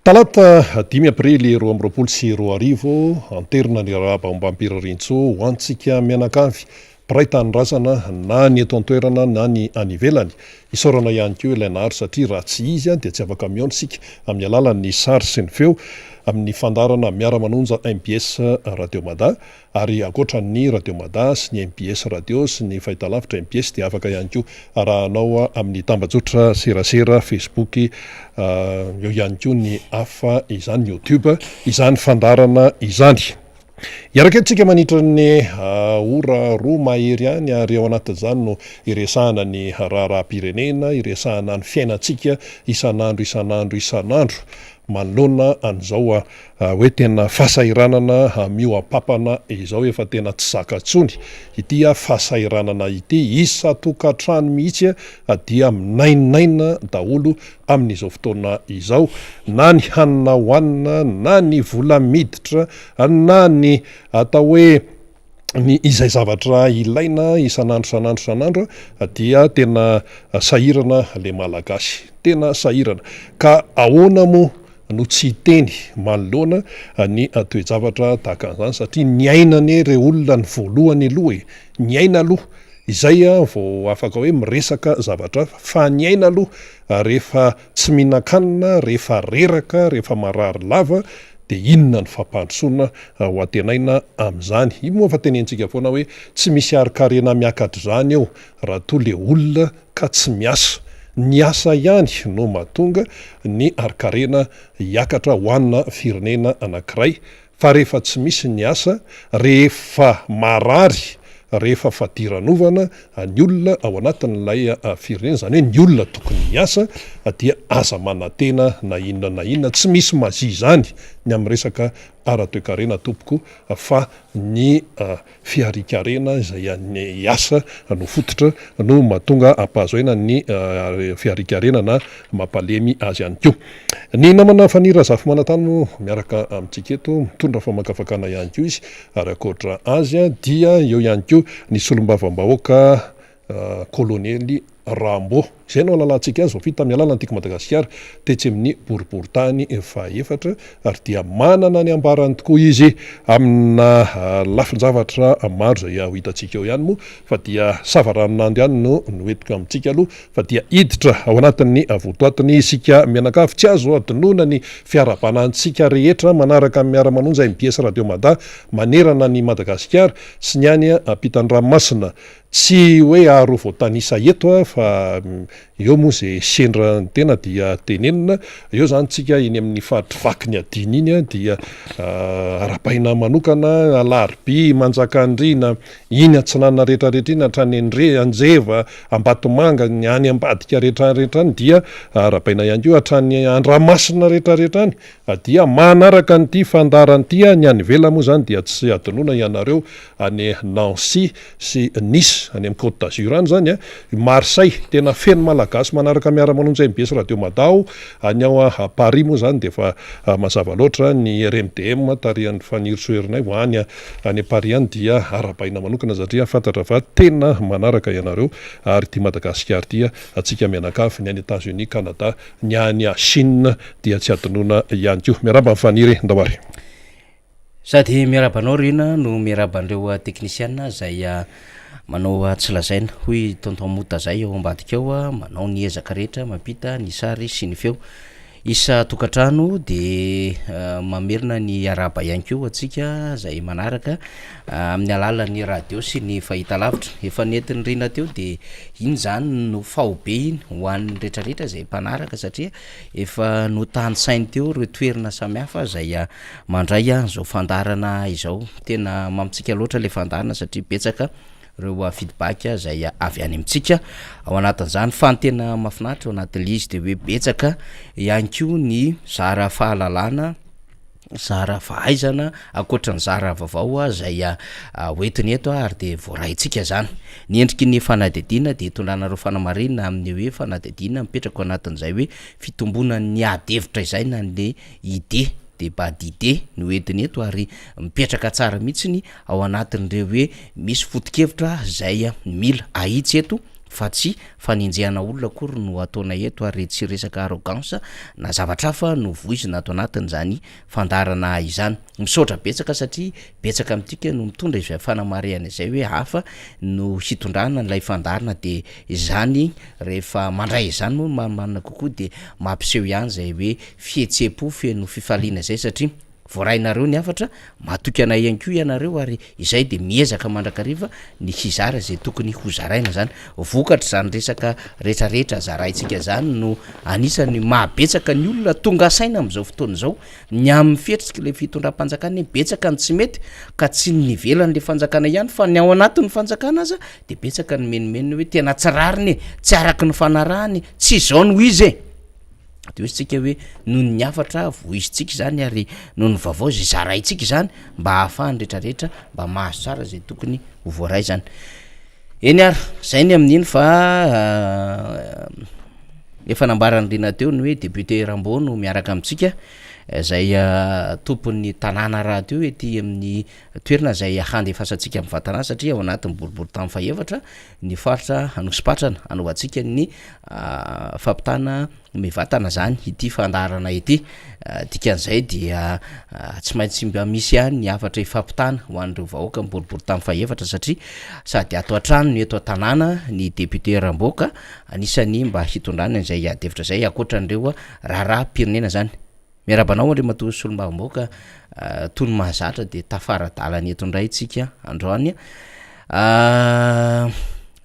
Talata dimy aprily 2022, anterina ny arahaba ombam-pirariantsoa ho antsika mianakavy mpiray tanindrazana na ny eto an-toerana na ny any ivelany. Isaorana ihany koa ilay Nahary satria raha tsy izy dia tsy afaka mihaona isika amin'ny alalan'ny sary sy ny feo amin'ny fandaharana Miara-manonja mbs Radio Mada. Ary ankoatra ny Radio Mada sy ny mbs Radio sy ny fahitalavitra mbs dia afaka ihany koa arahanao amin'ny tambajotra serasera Facebook, eo ihany koa ny hafa izany YouTube izany fandaharana izany. Hiaraka eto tsika manitra ny ora roa mahery ihany ary ao anatin'izany no hiresahana ny raharaham-pirenena, hiresahana ny fiainantsika isan'andro isan'andro isan'andro manoloana an'izao Hoe tena fahasahiranana mihoa-papana izao efa tena tsy zaka intsony ity fahasahiranana ity, isan-tokantrano mihitsy dia minainaina daholo amin'izao fotoana izao, na ny hanina hohanina, na ny vola miditra, na ny atao hoe ny izay zavatra ilaina isan'andro isan'andro isan'andro dia tena sahirana le Malagasy, tena sahirana. Ka ahoana moa no tsy hiteny manoloana ny toe-javatra tahaka an'izany satria niaina anie ireo olona ny voalohany aloha e, niaina aloha izay vao afaka hoe miresaka zavatra hafa fa niaina aloha rehefa tsy mihinan-kanina, rehefa reraka, rehefa marary lava dia inona ny fampandrosoana ho antenaina amin'izany? Io moa efa tenenitsika foana hoe tsy misy harin-karena miakatra izany eo raha toa le olona ka tsy miasa. Ny asa ihany no mahatonga ny harin-karena hiakatra ho ana firenena anankiray fa rehefa tsy misy ny asa, rehefa marary, rehefa fadiranovana ny olona ao anatin'ilay firenena, izany hoe ny olona tokony hiasa dia aza manantena na inona na inona, tsy misy mazia izany ny amin'ny resaka ara-toekarena tompoko fa ny fiharian-karena izay an'ny asa no fototra no mahatonga hampahazo aina ny fiharian-karena na mampalemy azy ihany koa. Ny namana Faniry Razafimanantany moa miaraka amintsika eto mitondra famakafakana ihany koa izy ary ankoatra azy dia eo ihany koa ny solombavambahoaka Kolonely Rambo. Izay no ahalalantsika azy, voafidy tamin'ny alalan'ny Tiako Madagasikara tetsy amin'ny boriborintany fahaefatra ary dia manana ny ambarany tokoa izy amina lafin-javatra maro izay ho hitantsika eo ihany moa fa dia savaranonando ihany no noentiko amintsika aloha fa dia hiditra ao anatin'ny votoatiny isika mianakavy. Tsy azo adinoina ny fiarahabana antsika rehetra manaraka ny Miara-manonja mbs Radio Mada manerana an'i Madagasikara sy ny any ampitan-dranomasina. Tsy hoe aro voatanisa eto aho fa eo moa ze sendra ny tena dia tenenina, eo zany tsika eny amin'ny faritry Vakiniadiana iny dia arahabaina manokana Alarobia, Manjakandriana, iny atsinanana rehetra rehetra iny hatrany Andre, Anjeva, Ambatomanga, ny any ambadika rehetra rehetra any dia arahabaina ihany koa hatrany Andramasina rehetra rehetra any dia manaraka an'ity fandaharana ity, ny any ivelany moa zany dia tsy adinoina ianareo any Nancy sy Nice any amin'ny Côte d'Azur any zany a, i Marseille tena feno Malagasy manaraka miara-manonja mbs Radio Mada ao, any ao a Paris moa zany dia efa mazava loatra ny RMDM tarihan'i Fanirisoa Ernaivo any any Paris any dia arahabaina manokana satria fantatra fa tena manaraka ianareo ary ity Madagasikara ity antsika mianakavy, ny any Etats Unis, Canada, ny any Chine dia tsy adinoina ihany koa. Miarahaba an'i Faniry, ndao ary. Sady miarahaba anao Rina no miarahaba an'ireo teknisiana izay manao tsy lazaina hoy tonton Mota zay ao ambadika ao manao ny ezaka rehetra mampita ny sary sy ny feo isan-tokantrano de mamerina ny arahaba ihany koa antsika izay manaraka amin'ny alalan'ny radio sy ny fahitalavitra. Efa nentin'i Rina teo de iny zany no faobe iny ho an'ny rehetrarehetra izay mpanaraka satria efa notanisainy teo ireo toerana samihafa izay mandray an'izao fandaharana izao. Tena mamintsika loatra ilay fandaharana satria betsaka ireo feedback izay avy any amintsika ao anatin'izany. Fa ny tena mahafinaritra ao anatin'ilay izy de hoe betsaka ihany koa ny zara fahalalana, zara fahaizana ankoatra ny zara vaovao izay hoentiny eto ary de voaraintsika izany. Ny endriky ny fanadihadiana de itondranareo fanamarihana amin'ny hoe fanadihadiana mipetraka ao anatin'izay hoe fitombonan'ny ady hevitra izay na ny idée, débat d'idées no entiny eto ary mipetraka tsara mihitsiny ao anatin'ireo hoe misy foto-kevitra izay mila ahitsy eto. Fa tsy fanenjehana olona akory no ataonay eto ary tsy resaka arrogance na zavatra hafa no voizina ato anatin'izany fandaharana izany. Misaotra betsaka satria betsaka amintsika no mitondra izay fanamarihana izay hoe hafa no hitondrana an'ilay fandaharana dia izany rehefa mandray izany moa no marimarina kokoa dia mampiseho ihany izay hoe fihetseham-po feno fifaliana izay satria Voarainareo ny hafatra, matoky anay ihany koa ianareo ary izay dia miezaka mandrakariva ny hizara izay tokony ho zaraina izany. Vokatr'izany resaka retraretra zaraintsika izany no anisan'ny maha betsaka ny olona tonga saina amin'izao fotoana izao ny amin'ny fihetsik'ilay fitondram-panjakana hoe betsaka ny tsy mety ka tsy ny ivelan'ilay fanjakana ihany fa ny ao anatin'ny fanjakana aza dia betsaka ny menomenona hoe tena tsy rariny e, tsy araka ny fanarahana e, tsy izao no izy e. De hoy isika hoe noho ny hafatra voizintsika izany ary noho ny vaovao izay zaraintsika izany mba ahafahan'ny rehetrarehetra mba mahazo tsara izay tokony ho voaray izany. Eny ary, zay ny amin'iny fa efa nambaran'i Rina teo ny hoe député Rambo no miaraka amintsika izay tompon'ny tanàna rahateo ety amin'ny toerana izay handefasantsika mivantana azy satria ao anatin'ny boriborintany fahefatra ny faritra Anosipatrana anaovantsika ny fampitana mivantana zany ity fandaharana ity, dikan'izay dia tsy maintsy mba misy ihany ny hafatra ifampitana ho an'ireo vahoaka miboribory tamin'ny fahefatra satria sady ato an-trano no eto an-tanàna ny député Rambo ka anisan'ny mba hitondrana izay ady hevitra izay ankoatran'ireo raharaham-pirenena zany. Miarahaba anao Andriamatoa Solombavambahoaka, toy ny mahazatra dia tafara-dalana eto indray tsika androany.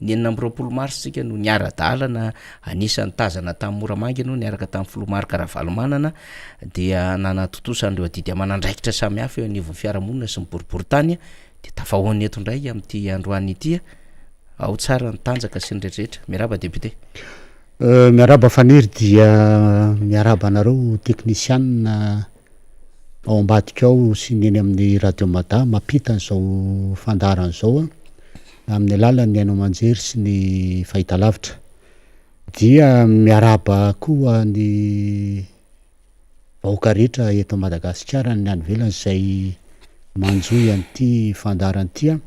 Ny 26 mars tsika no niara-dalana, anisan'ny tazana tamin'ny Moramanga ianao niaraka tamin'ny filoha Marc Ravalomanana dia nanatontosa an'ireo adidy aman'andraikitra samihafa eo anivon'ny fiarahamonina sy ny boriborintany dia tafahoana eto indray amin'ity androany ity. Ao tsara ny tanjaka sy ny rehetrarehetra. Miarahaba député. Miarahaba Faniry dia miarahaba anareo teknisianina ao ambadika ao sy ny eny amin'ny radio Mada mampita an'izao fandaharana izao amin'ny alalan'ny haino aman-jery sy ny fahitalavitra. Dia miarahaba koa ny vahoaka rehetra eto Madagasikara ny any ivelany izay manjohy an'ity fandaharana ity an,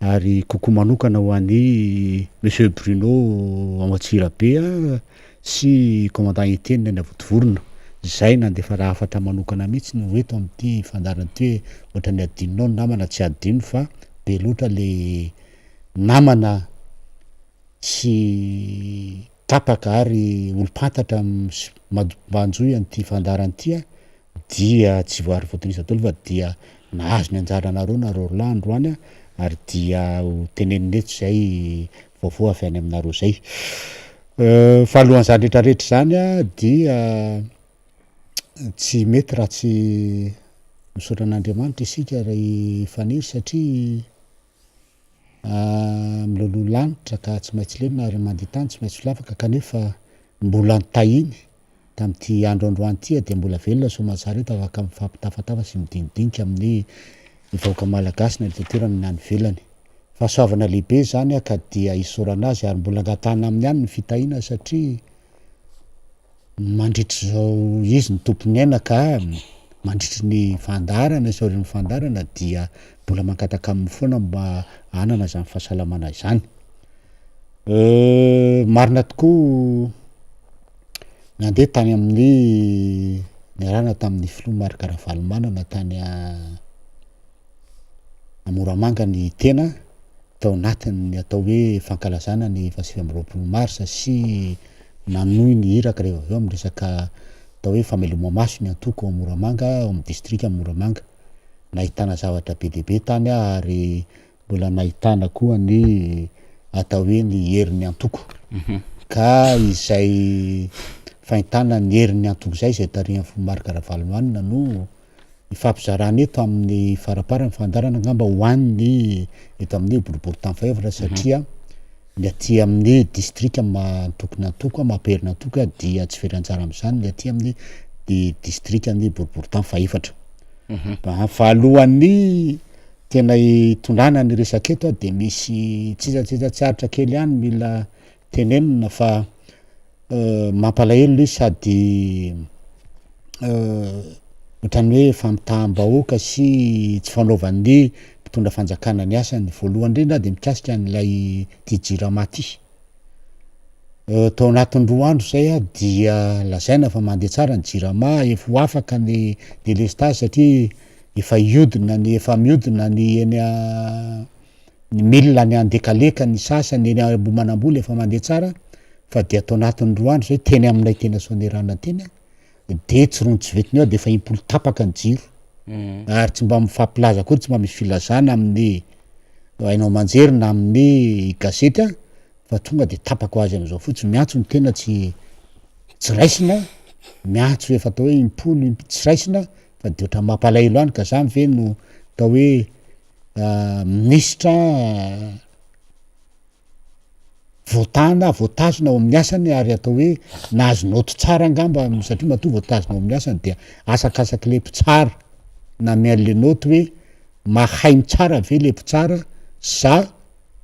ary coucou manokana ho an'i Monsieur Bruno ao Antsirabe an, sy commandant Etienne any Vontovorona, izay nandefa hafatra manokana mihitsy ho eto amin'ity fandaharana ity hoe ohatran'ny adinonao ny namana, tsy adino fa be loatra le namana sy tapaka ary olom-pantatra manjohy an'ity fandaharana ity aho dia tsy voary voatonisa daholo fa dia nahazo ny anjaranareo nareo roa lahy androany ary dia ho tenenina eto izay vaovao avy any aminareo izay. Fa alohan'izany rehetra rehetra izany dia tsy mety raha tsy misaotra an'Andriamanitra isika ry Faniry satria Miloloha lanitra ka tsy maintsy lena ary mandia tany tsy maintsy solafaka kanefa mbola nitahiny tamin'ity andro androany ity dia mbola velona soamantsara eto afaka mifampitafatafa sy midinidinika amin'ny vahoaka malagasy na eto an-toerana na any ivelany. Fahasoavana lehibe izany ka dia isaorana azy ary mbola angatahana aminy ihany ny fitahiana satria Mandritra izao izy no tompon'ny aina ka mandritry ny fandaharana sy aorian'ny fandaharana dia mbola mangataka aminy foana mba hanana izany fahasalamana izany. Marina tokoa nandeha tany amin'ny niarahana tamin'ny filoha Marc Ravalomanana tany Moramanga ny tena tao anatin'ny atao hoe fankalazana ny faha 29 marsa sy nanohy ny iraka rehefa avy eo amin'ny resaka atao hoe fameloma-maso ny antoko ao Moramanga, ao amin'ny distrikan'i Moramanga. Nahitana zavatra be dia be tany aho ary mbola nahitana koa ny atao hoe ny herin'ny antoko. Ka izay fahitana ny herin'ny antoko izay, izay tarihan'ny filoha Marc Ravalomanana no Ifampizarana eto amin'ny faraparany fandaharana angamba ho an'ny eto amin'ny boriborintany fahefatra satria ny aty amin'ny distrika maha antokon'antoko maha mperin'antoko dia tsy very anjara amin'izany ny aty amin'ny distrikan'ny boriborintany fahefatra. Fa alohan'ny tena hitondrana ny resaka eto dia misy tsitsatsitsa tsy aritra kely ihany mila tenenina fa Mampalahelo ilay izy sady ohatran'ny hoe famitaham-bahoaka sy tsy fanaovan'ny mpitondra fanjakana ny asany. Voalohany indrindra dia mikasika an'ilay ity jirama ity. Tao anatin'ny roa andro izay dia lazaina fa mandeha tsara ny jirama, efa ho afaka ny delestazy satria efa hiodina ny efa miodina ny eny ny milina any Andekaleka ny sasany eny Ambohimanambola efa mandeha tsara fa dia tao anatin'ny roa andro izay teny aminay teny Soanierana teny de tsy rony tsy vetiny eo de efa impolo tapaka ny jiro ary tsy mba mifampilaza akory tsy mba misy filazana amin'ny haino aman-jery na amin'ny gazety an fa tonga de tapaka ho azy am'zao fotsiny, miantso ny tena tsy tsy raisina, miantso efa atao hoe impolo imp- tsy raisina fa de ohatran'ny mampalahelo ihany ka zany ve no atao hoe minisitra voatana, voatazona ao amin'ny asany ary atao hoe nahazo naoty tsara angamba satria matoa voatazona ao amin'ny asany dia asakasak'le mpitsara nanome an'le naoty hoe mahay mitsara ve le mpitsara sa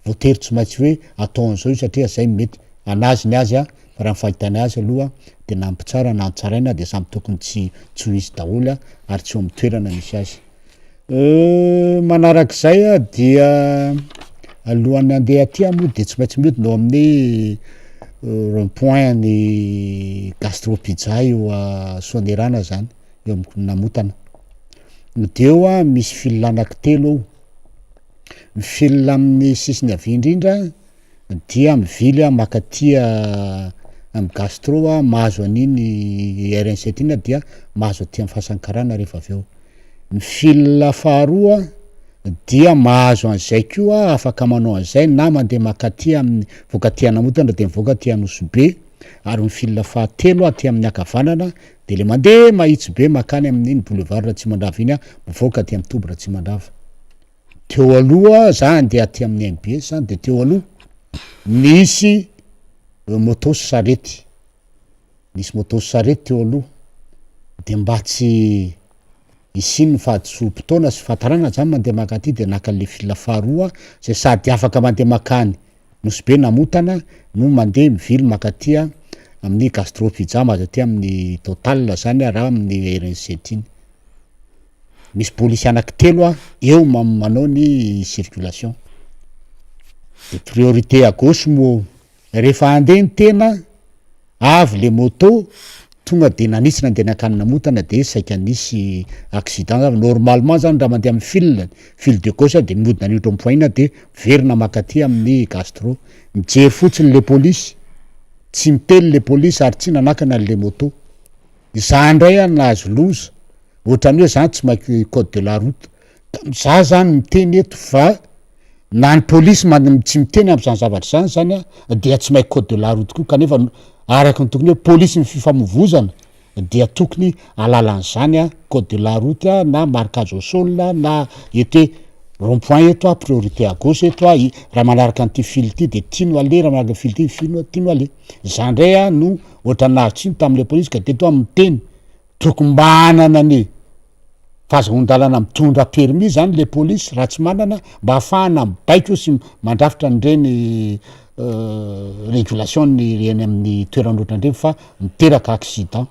voatery tsy maintsy hoe atao an'izao io satria zay no mety, anazy ny azy a, fa raha ny fahitany azy aloha de na ny mpitsara na ny tsaraina de samy tokony tsy tsy ho izy daholo a, ary tsy eo amin'ny toerana misy azy. Manarak'izay a dia alohan'ny handeha aty aho moa de tsy maintsy mihodina ao amin'ny rond point ny gastro pizza eo Soanierana zany, eo amin'ny Namotana, de eo a misy fil anaky telo eo, Ny fil amin'ny sisiny havia indrindra dia mivily mankaty amin'ny gastro mahazo an'iny RN7 iny dia mahazo aty amin'ny fasan'ny karana rehefa avy eo. Ny fil faharoa dia mahazo an'izay koa afaka manao an'izay na mandeha mankaty amin'ny mivoaka aty Anamotana de mivoaka aty Anosibe ary ny fil fahatelo aty amin'ny ankavanana de le mandeha mahitsy be mankany amin'iny boulevard Ratsimandrava iny mivoaka aty amin'ny toby Ratsimandrava. Teo aloha za andeha aty amin'ny mbs de teo aloha nisy moto sy sarety, nisy moto sy sarety teo aloha de mba tsy hisian'ny fahadisoam-potoana sy fahatarana zany mandeha mankaty de naka an'le fil faharoa zay sady afaka mandeha makany Nosy Be Namotana no mandeha mivily mankaty amin'ny Gastro Pizza mahazo aty amin'ny Total zany raha amin'ny RNC iny. Misy polisy anaky telo a eo manao ny circulation, de priorité à gauche moa rehefa handeha ny tena avy le moto tonga de nanitsy nandeha nankany Namotana de saika nisy accident zany, normalement zany raha mandeha amy file, file de gauche de mihodina an'iny rond point iny de miverina mankaty amin'ny gastro, mijery fotsiny le polisy, tsy miteny le polisy ary tsy nanakana an'le moto, za ndray a nahazo loza. Ohatran'ny hoe zany tsy mahay code de la route, za zany miteny eto fa na ny polisy man- tsy miteny am'zany zavatra zany zany a dia tsy mahay code de la route koa kanefa araky ny tokony hoe polisy ny fifamoivozana dia tokony alalan'zany a code de la route a na marquage au sol na eto hoe rond point eto a priorité à gauche eto a i- raha manaraka an'ity fil ty de ty no aleha, raha manaraka fil ty fil ty no aleha, za ndray a no ohatran'ny nahazo tsiny tam'le polisy ka de to aho miteny. Tokony mba hanana ny fahazoan-dalana mitondra permis zany le polisy raha tsy manana mba ahafahana mibaiko sy mandrafitra an'ireny régulation ny eny amin'ny toerana ohatran'ireny fa miteraka accident.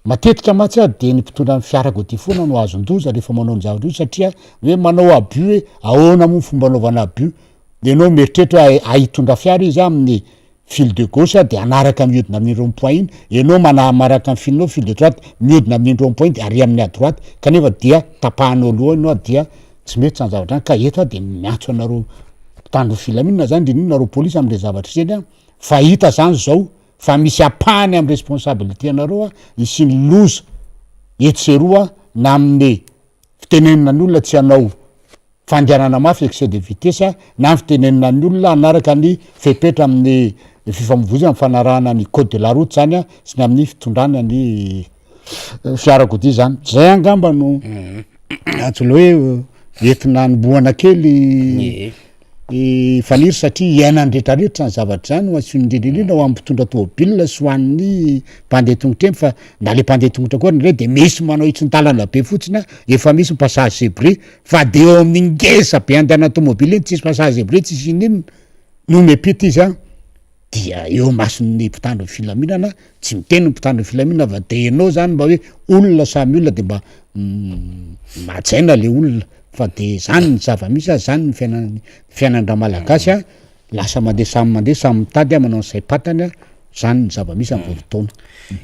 Matetika mantsy a de ny mpitondra ny fiarakodia foana no azon-doza rehefa manao ny zavatra io satria hoe manao abus hoe ahoana moa ny fomba anaovana abus? Ianao mieritreritra hoe hay hitondra fiara izy amin'ny file de gauche de hanaraka mihodina amin'iny rond point iny, ianao mana- manaraka ny file-nao file de droite mihodina amin'iny rond point iny de ary amin'ny à droite kanefa dia tapahanao aloha iny hoa dia tsy mety zany zavatra zany ka eto aho de miantso anareo mpitandro ny filaminana zany indrindra indrindra nareo polisy amle zavatra ireny a fa hita zany zao fa misy ampahany amy responsabilité anareo a hisian'ny loza etsy sy eroa na amin'ny fitenenana ny olona tsy hanao fandehanana mafy, excès de vitesse, na ny fitenenana ny olona hanaraka ny fepetra amin'ny fifamoivoizana, amin'ny fanarahana ny code de la route zany sy ny amin'ny fitondrana ny fiarakodia zany. Zay angamba no antsoina hoe entina hanombohana kely Faniry satria iainan'ny retraretra zany zavatra zany ho an'ny indrindra indrindra ho an'ny mpitondra tômôbila sy ho an'ny mpandeha tongotra eny fa na le mpandeha tongotra koa ndray de misy manao hitsin-dalana be fotsiny a, efa misy ny passage zébré fa de eo amin'ny ngeza be andehanan'ny tômôbila iny tsisy passage zébré tsisy ininona no miampita izy a. dia eo imason'ny mpitandro ny filaminana, tsy miteny ny mpitandro ny filaminana fa de enao zany mba hoe olona samy olona de mba hajaina le olona fa de zany ny zava-misy a, zany ny fiainan- fiainan-dRamalagasy a, lasa mandeha samy mandeha samy mitady a manao ny saim-patany a. Zany ny zava-misy amin'izao fotoana.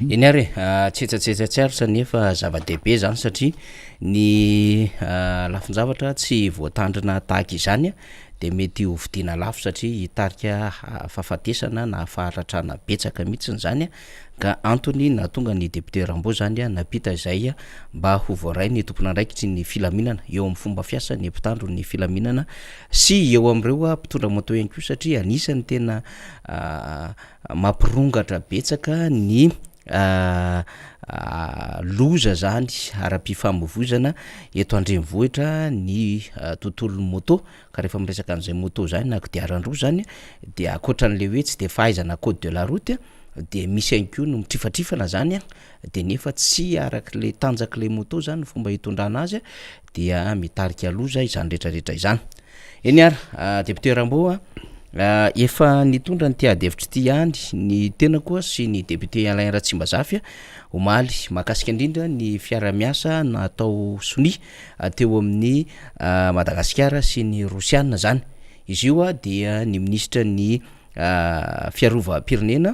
Eny ary e, tsetsatsetsa tsy aritra nefa zava-dehibe izany satria ny lafin-javatra tsy voatandrina tahaka izany dia mety ho vidiana lafo satria hitarika fahafatesana na faharatrana betsaka mihitsy izany ka antony nahatonga ny député Rambo izany nampita izay mba ho voaray ny tompon'andraikitry ny filaminana eo amin'ny fomba fiasan'ny mpitandro ny filaminana sy eo amin'ireo mpitondra moto ihany koa satria anisan'ny tena Mampirongatra betsaka ny loza zany ara-pifamoivoizana eto an-drenivohitra ny tontolon'ny moto, ka rehefa miresaka an'izay moto zany na kodiaran-droa zany de ankoatran'le hoe tsy de fahaizana code de la route de misy ihany koa ny mitrifatrifana zany de nefa tsy arak'le tanjak'le moto zany ny fomba hitondrana azy dia mitarika loza izany retraretra izany. Eny ary, Député Rambo a, efa nitondra an'ity ady hevitra ity ihany ny tenako sy ny député Alain Ratsimbazafy omaly mahakasika indrindra ny fiara-miasa natao sonia teo amin'ny Madagasikara sy ny Rosiana izany. Izy io dia ny minisitra ny fiarovam-pirenena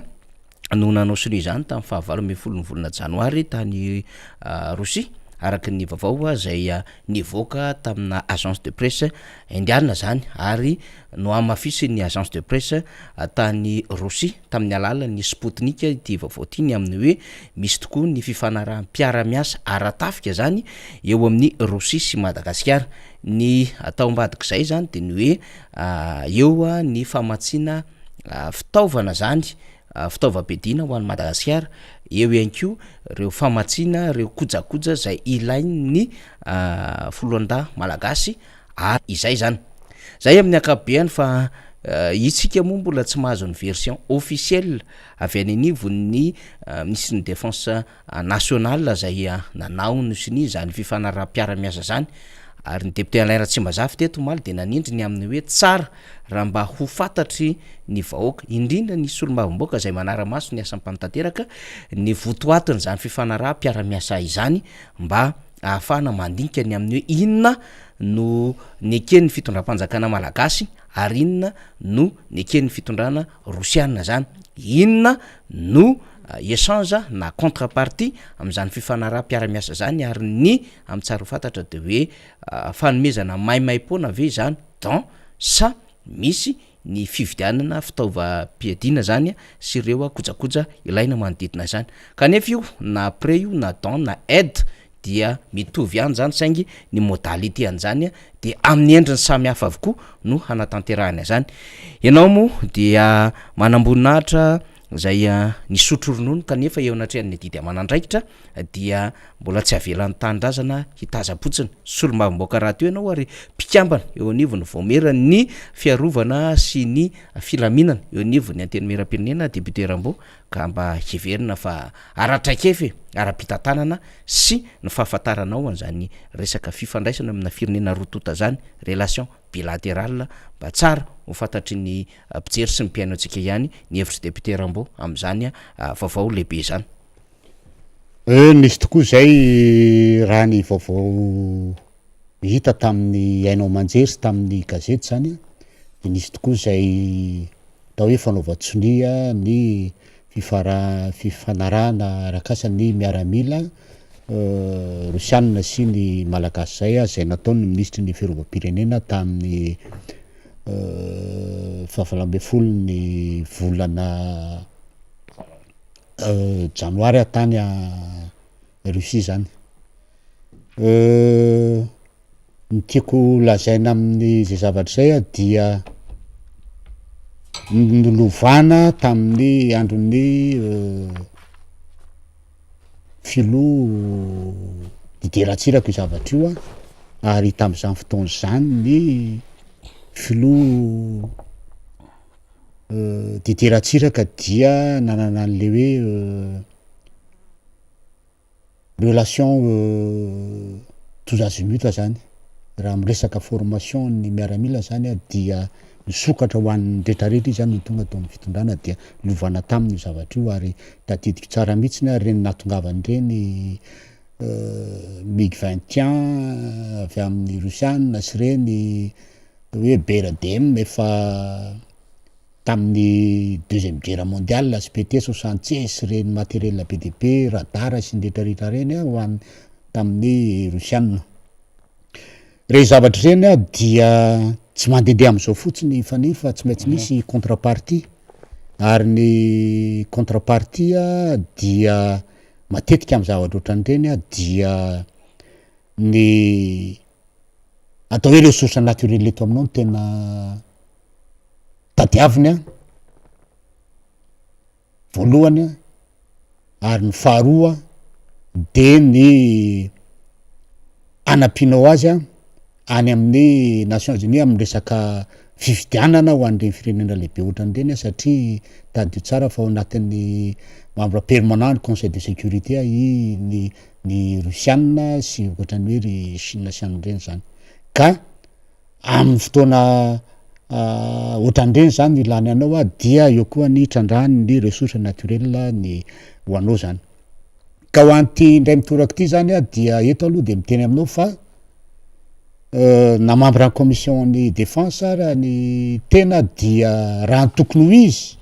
no nanao sonia izany tamin'ny faha 18 ny volana janoary tany Rosia, araka ny vaovao izay nivoaka tamina agence de presse indiana izany ary nohamafisin'ny agence de presse tany Rosia tamin'ny alalan'ny Sputnik ity vaovao ity ny amin'ny hoe misy tokoa ny fifanaraham-piara-miasa ara-tafika izany eo amin'ny Rosia sy Madagasikara. Ny atao ambadik'izay izany dia ny hoe eo ny famatsiana fitaovana izany, fitaovam-piadiana ho an'i Madagasikara, eo ihany koa ireo famatsiana ireo kojakoja izay ilain'ny foloalindahy malagasy ary izay izany. Izay amin'ny ankapobeany fa isika moa mbola tsy mahazo ny version officielle avy any anivon'ny minisitry ny défense nationale izay nanao ny sonia izany fifanaraham-piara-miasa izany ary ny député Alain Ratsimbazafy teto omaly dia nanindry ny amin'ny hoe tsara raha mba ho fantatry ny vahoaka, indrindra ny solombavambahoaka izay manara-maso ny asam-panatanteraka, ny votoatin'izany fifanaraham-piara-miasa izany mba ahafahana mandinika ny amin'ny hoe inona no neken'ny fitondram-panjakana malagasy ary inona no neken'ny fitondrana rosiana izany, inona no echange na contrepartie amin'izany fifanaraham-piara-miasa izany ary ny amin'ny tsara ho fantatra dia hoe fanomezana maimaim-poana ve izany don sa misy ny fividianana fitaovam-piadiana zany sy ireo kojakoja ilaina manodidina izany. Kanefa io na prêt io na don na aide dia mitovy ihany zany saingy ny modalité an'izany dia amin'ny endriny samy hafa avokoa no hanatanterahana izany. Ianao moa dia manamboninahitra izay nisotro ronono kanefa eo anatrehan'ny adidy aman'andraikitra dia mbola tsy avelan'ny tanindrazana hitazam-potsiny. Solombavambahoaka rahateo ianao ary mpikambana eo anivon'ny vaomieran'ny fiarovana sy ny filaminana eo anivon'ny Antenimierampirenena, Député Rambo, ka mba heverina fa ara-traikefa e, ara-pitantanana sy ny fahafantaranao an'izany resaka fifandraisana amina firenena roa tonta izany, relation bilaterale, mba tsara ho fantatry ny mpijery sy ny mpihaino antsika ihany ny hevitr'i Député Rambo amin'izany vaovao lehibe izany. Eh, nisy tokoa izay raha ny vaovao hita tamin'ny haino aman-jery sy tamin'ny gazety izany an, dia nisy tokoa izay atao hoe fanaovan-tsonia ny fifara- fifanarahana arak'asa ny miaramila rosianina sy ny malagasy izay, izay nataon'ny minisitry ny fiarovam-pirenena tamin'ny faha 18 ny volana Janoary aho tany Russie zany. Ny tiako lazaina amin'izay zavatra izay a dia nolovana tamin'ny andron'ny filoha Didier Ratsiraka io zavatra io a, ary tamin'izany fotoana izany ny filoha Didier Ratsiraka dia nanana an'le hoe relation tous azimuts zany, raha miresaka formation ny miaramila zany a dia nisokatra ho an'ny retraretra izy zany no tonga teo amin'ny fitondrana dia novana taminy io zavatra io ary tadidiko tsara mihitsiny ary reny nahatongavan'ireny Mig 21 avy amin'ny rosiana sy reny hoe BRDM efa. tamin'ny deuxième guerre mondiale SPT 66 ireny matériel be dia be radar sy ny rehetra rehetra ireny ho an'ny tamin'ny rosiana. Ireny zavatra ireny a dia tsy mandehandeha am'izao fotsiny Faniry fa tsy maintsy misy contrepartie ary ny contrepartie a dia matetika amy zavatra ohatran'ireny a dia ny atao hoe ressource naturelle eto aminao no tena tadiaviny a voalohany a, ary ny faharoa de ny anampianao azy a any amin'ny Nations Unies amin'ny resaka fifidianana ho an'ireny firenena lehibe ohatran'ireny a, satria tadidio tsara fa ao anatin'ny membre permanent ny conseil de sécurité i ny ny rosiana sy ohatran'ny hoe ry Chine sy an'ireny zany, ka amin'ny fotoana ohatran'ireny zany ilany anao a dia eo koa ny trandrahany ny ressource naturelle ny ho anao zany. Ka ho an'ity indray mitoraka ity zany a dia eto aloha de miteny aminao fa na membre ny commission ny défense ara ny tena dia raha ny tokony ho izy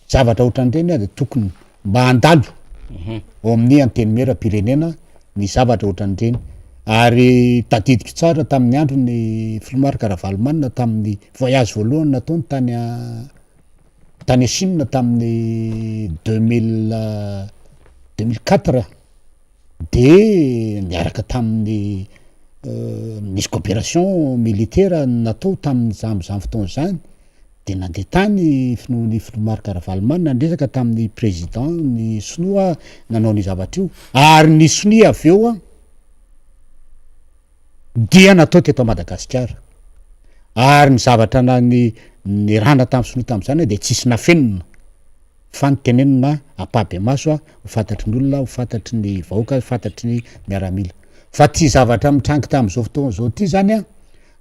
zavatra ohatran'ireny a de tokony mba handalo ao amin'ny antenimieram-pirenena ny zavatra ohatran'ireny. Ary tadidiko tsara tamin'ny andro ny filoha Marc Ravalomanana tamin'ny voyage voalohany nataony tany tany Chine tamin'ny 2004 de niaraka tamin'ny nisy coopération militaire natao tamin'izany zany fotoana zany, de nandeha tany fino ny filoha Marc Ravalomanana niresaka tamin'ny président ny sinoa nanao ny zavatra io, ary ny sonia avy eo a dia natao teto Madagasikara, ary ny zavatra na ny nirana tamin'ny sinoa tamin'izany de tsisy nafenina fa nitenenina ampahibemaso a ho fantatry ny olona, ho fantatry ny vahoaka, ho fantatry ny miaramila. Fa ty zavatra mitrangy tamin'izao fotoana zao ty zany a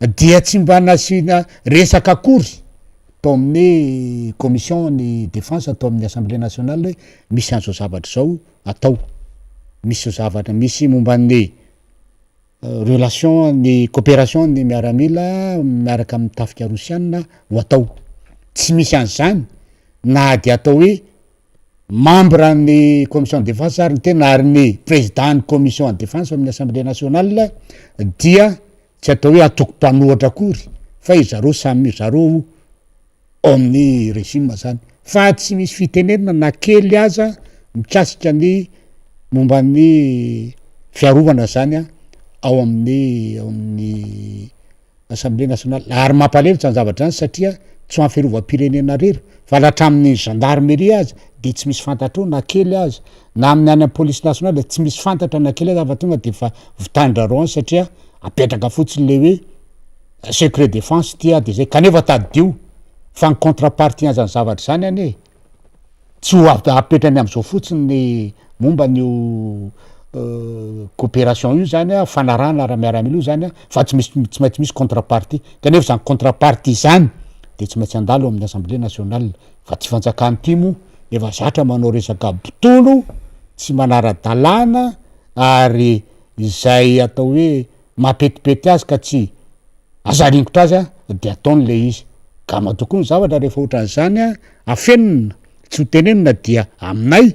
dia tsy mba nasiana resaka akory tao amin'ny commission ny défense atao amin'ny assemblée nationale hoe misy an'izao zavatra zao atao, misy zavatra misy momba ny relation ny coopération ny miaramila miaraka amin'ny tafika rosiana ho atao. Tsy misy an'izany na de atao hoe membre ny commission de défense ary ny tena ary ny président ny commission de défense amin'ny assemblée nationale dia tsy atao hoe atoko mpanohatra akory fa izareo samy zareo ao amin'ny régime zany, fa tsy misy fitenenana na kely aza mikasika ny momba ny fiarovana zany a ao amin'ny ao amin'ny assemblée nationale. Ary mampalahelo zany zavatra zany satria tsy ho an'ny fiarovam-pirenena rery fa la hatramin'ny gendarmerie aza de tsy misy fantatra eo na kely aza, na amin'ny any amin'ny police nationale tsy misy fantatra na kely aza fa tonga de fa vitan-drareo any satria apetraka fotsiny le hoe secret défense ty a de zay. Kanefa tadidio fa ny contrepartie an'zany zavatra zany anie tsy ho apetrany am'izao fotsiny ny momba an'io coopération io zany a, fanarahana ara-miaramila io zany a, fa tsy misy tsy maintsy misy contrepartie, kanefa zany contrepartie zany de tsy maintsy andalo amin'ny assemblée nationale. Fa ty fanjakana ty moa efa zatra manao resaka botolo tsy manara-dalàna ary izay atao hoe mampetipety azy ka tsy azaringotra azy a de ataony le izy. Ka matoa koa ny zavatra rehefa ohatran'izany a afenina tsy ho tenenina dia aminay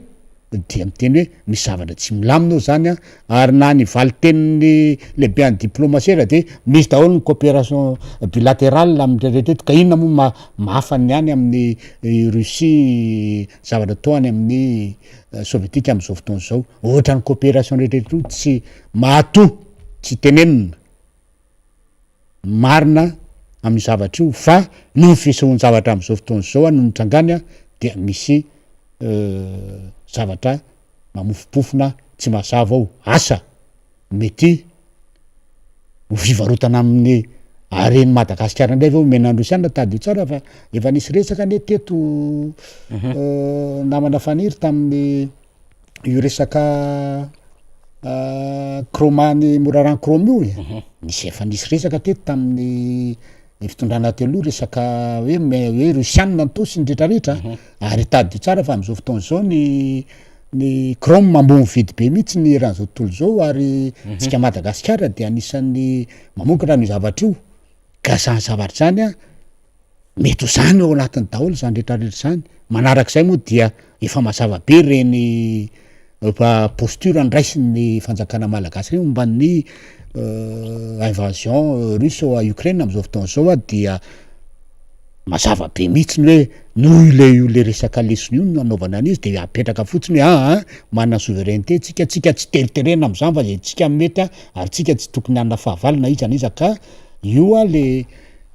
dia miteny hoe misy zavatra tsy milamina ao zany a, ary na ny valitenin'ny lehibe an'ny diplomatie ara de misy daholo ny coopération bilatérale amin'ny rehetrarehetra eto, ka inona moa ma- mahafa ny any amin'ny Russie zavatra atao any amin'ny sovietika am'izao fotoana zao, ohatran'ny coopération rehetrarehetra io tsy mahato tsy tenenina marina amin'ny zavatra io, fa noho ny fisehoan-javatra am'izao fotoana zao a no nitrangany a dia misy zavatra mamofompofona tsy mazava ao, asa mety ho fivarotana amin'ny haren'i Madagasikara indray ve omena ny Rosiana? Tadidio tsara fa efa nisy resaka anie teto namana Faniry tamin'ny io resaka chrome-ny Morarano chrome io e, nisy efa nisy resaka teto tamin'ny fitondrana teo aloha resaka hoe me- hoe Rosiana ny tosy ny rehetrarehetra, ary tadidio tsara fa am'izao fotoana zao ny ny chrome ambony vidy be mihitsy ny eran'izao tontolo zao, ary tsika Madagasikara de anisan'ny mamokatra an'io zavatra io, ka zany zavatra zany a. Mety ho zany ao anatiny daholo zany retraretra zany. Manarak'izay moa dia efa mazava be reny posture nraisin'ny fanjakana malagasy reny momba ny invasion russe ao Ukraine am'zao fotoana zao a, dia mazava be mihitsy ny hoe noho le io le resaka lesona io no anaovana an'izy, de apetraka fotsiny hoe aa manana souveraineté tsika, tsika tsy teriterena am'zany fa zay tsika mety a, ary tsika tsy tokony hanana fahavalo na iza na iza, ka io a le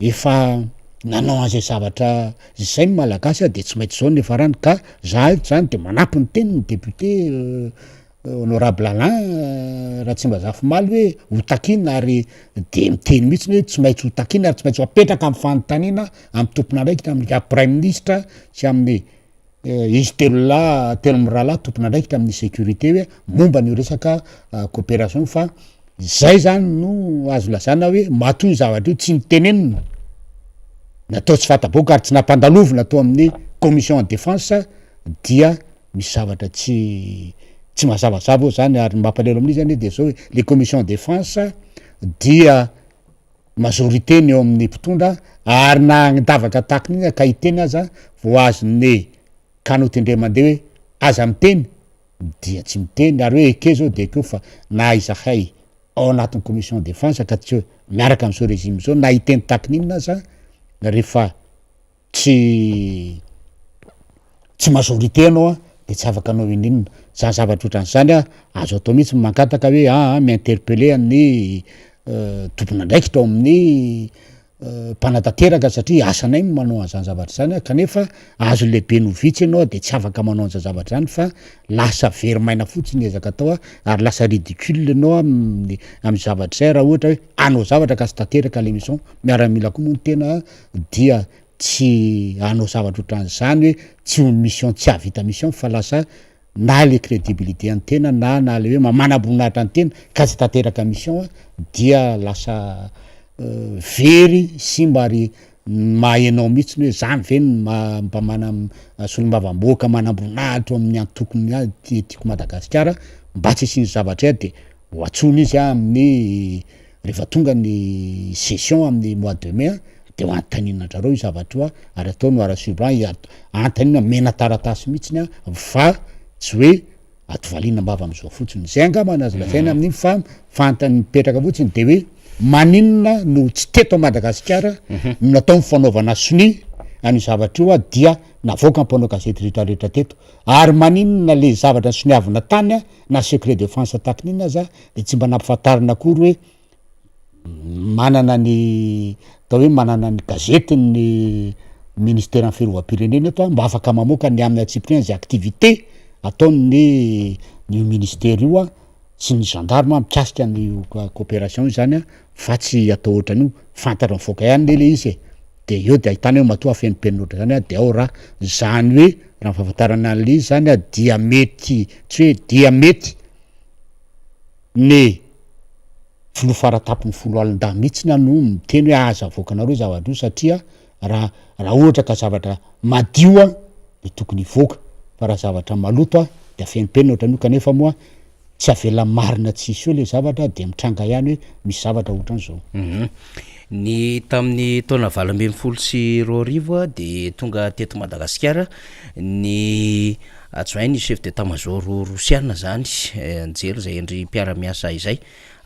efa nanao an'izay zavatra zay ny malagasy a, de tsy maintsy zao ny farany. Ka za eto zany de manampy ny teniny député honorable Alain Ratsimbazafy omaly hoe ho takina, ary de miteny mihitsy hoe tsy maintsy ho takina ary tsy maintsy ho apetraka amy fanontaniana amy tompon'andraikitra, amin'ny premier ministre sy amin'ny izy telo lahy, telo mirahalahy tompon'andraikitra amin'ny sécurité, hoe momba ny resaka coopération. Fa zay zany no azo lazana hoe matoa io zavatra io tsy nitenenina, natao tsy fanta-boaka ary tsy nampandalovina atao amin'ny commission défense, dia misy zavatra tsy mazavazava ao zany. Ary mampalelo amin'izy zany de zao hoe le commission défense dia majorité ny eo amin'ny mpitondra, ary na ndavaka tahaka ka hiteny aza vo azony kanotendre mandeha hoe aza miteny dia tsy miteny, ary hoe eke zao de ekeo. Fa na izahay ao anatin'ny commission défense ka tsy miaraka am'zao régime zao, na hiteny tahakin'inona aza, rehefa tsy majorité anao a de tsy afaka anao ininona zany zavatra ohatran'zany a. Azo atao mihitsy mangataka hoe mi-interpeller ny tompon'andraikitra ao amin'ny mpanatanteraka, satria asanay no manao an'zany zavatra zany a, kanefa azo lehibe no vitsy ianao de tsy afaka manao an'zany zavatra zany, fa lasa very maina fotsiny ezaka atao a, ary lasa ridicule anao amin'ny amy zavatra zay. Raha ohatra hoe anao zavatra ka tsy tanteraka le mission, miaramila koa moa ny tena dia tsy anao zavatra ohatran'zany hoe tsy ho mission, tsy hahavita mission, fa lasa na le crédibilité antena na le hoe manamboninahitra antena ka tsy tanteraka mission a, dia lasa very simba, ary mahaenao mihitsy ny hoe zany ve no mba mana solombavamboaka manamboninahitra ao amin'ny antokony a ty tiako Madagasikara. Mba tsy hisian'ny zavatra de ho antsony izy a amin'ny rehefa tonga ny session amin'ny mois de mai a, de ho antaninandrareo io zavatra io a, ary atao noir sur blanc, antanina mena taratasy mihitsiny a, fa tsy hoe atovalina ambava am'izao fotsiny zay angamba ny azo lazaina amin'iny. Fa fantany mipetraka fotsiny de hoe maninona no tsy teto a Madagasikara no natao ny fanaovana sonia an'io zavatra io a, dia navoaka mpanao gazety rehetrarehetra teto, ary maninona le zavatra soniavina tany a, na secret défense takin'iny aza, de tsy mba nampifantarina akory hoe manana ny atao hoe manana ny gazety ny ministère ny fiarovam-pirenena eto a, mba afaka mamoaka ny amin'ny antsipiriany zay activité ataony ny ministère io a sy ny gendarme mikasika ny coopération io zany a, fa tsy atao ohatran'io fantatra mivoaka ihany le izy e, de eo de ahitana hoe matoa afenimpenina ohatra zany a, de ao raha zany hoe raha ny fahafantarana an'le izy zany a, dia mety tsy hoe dia mety ny filoha faratampony foloalindahy mihitsy na no miteny hoe aza avoakanareo zavatra io, satria raha ohatra ka zavatra madio a de tokony hivoaka, fa raha zavatra maloto a de afenimpenina ohatran'io, kanefa moa tsy avela marina tsisy eo le zavatra, de mitranga ihany hoe misy zavatra ohatran'izao. Ny tamin'ny taona 2018 a de tonga teto Madagasikara ny adjoint ny chef d'état major rosiana zany nijery zay endry mpiara-miasa izay.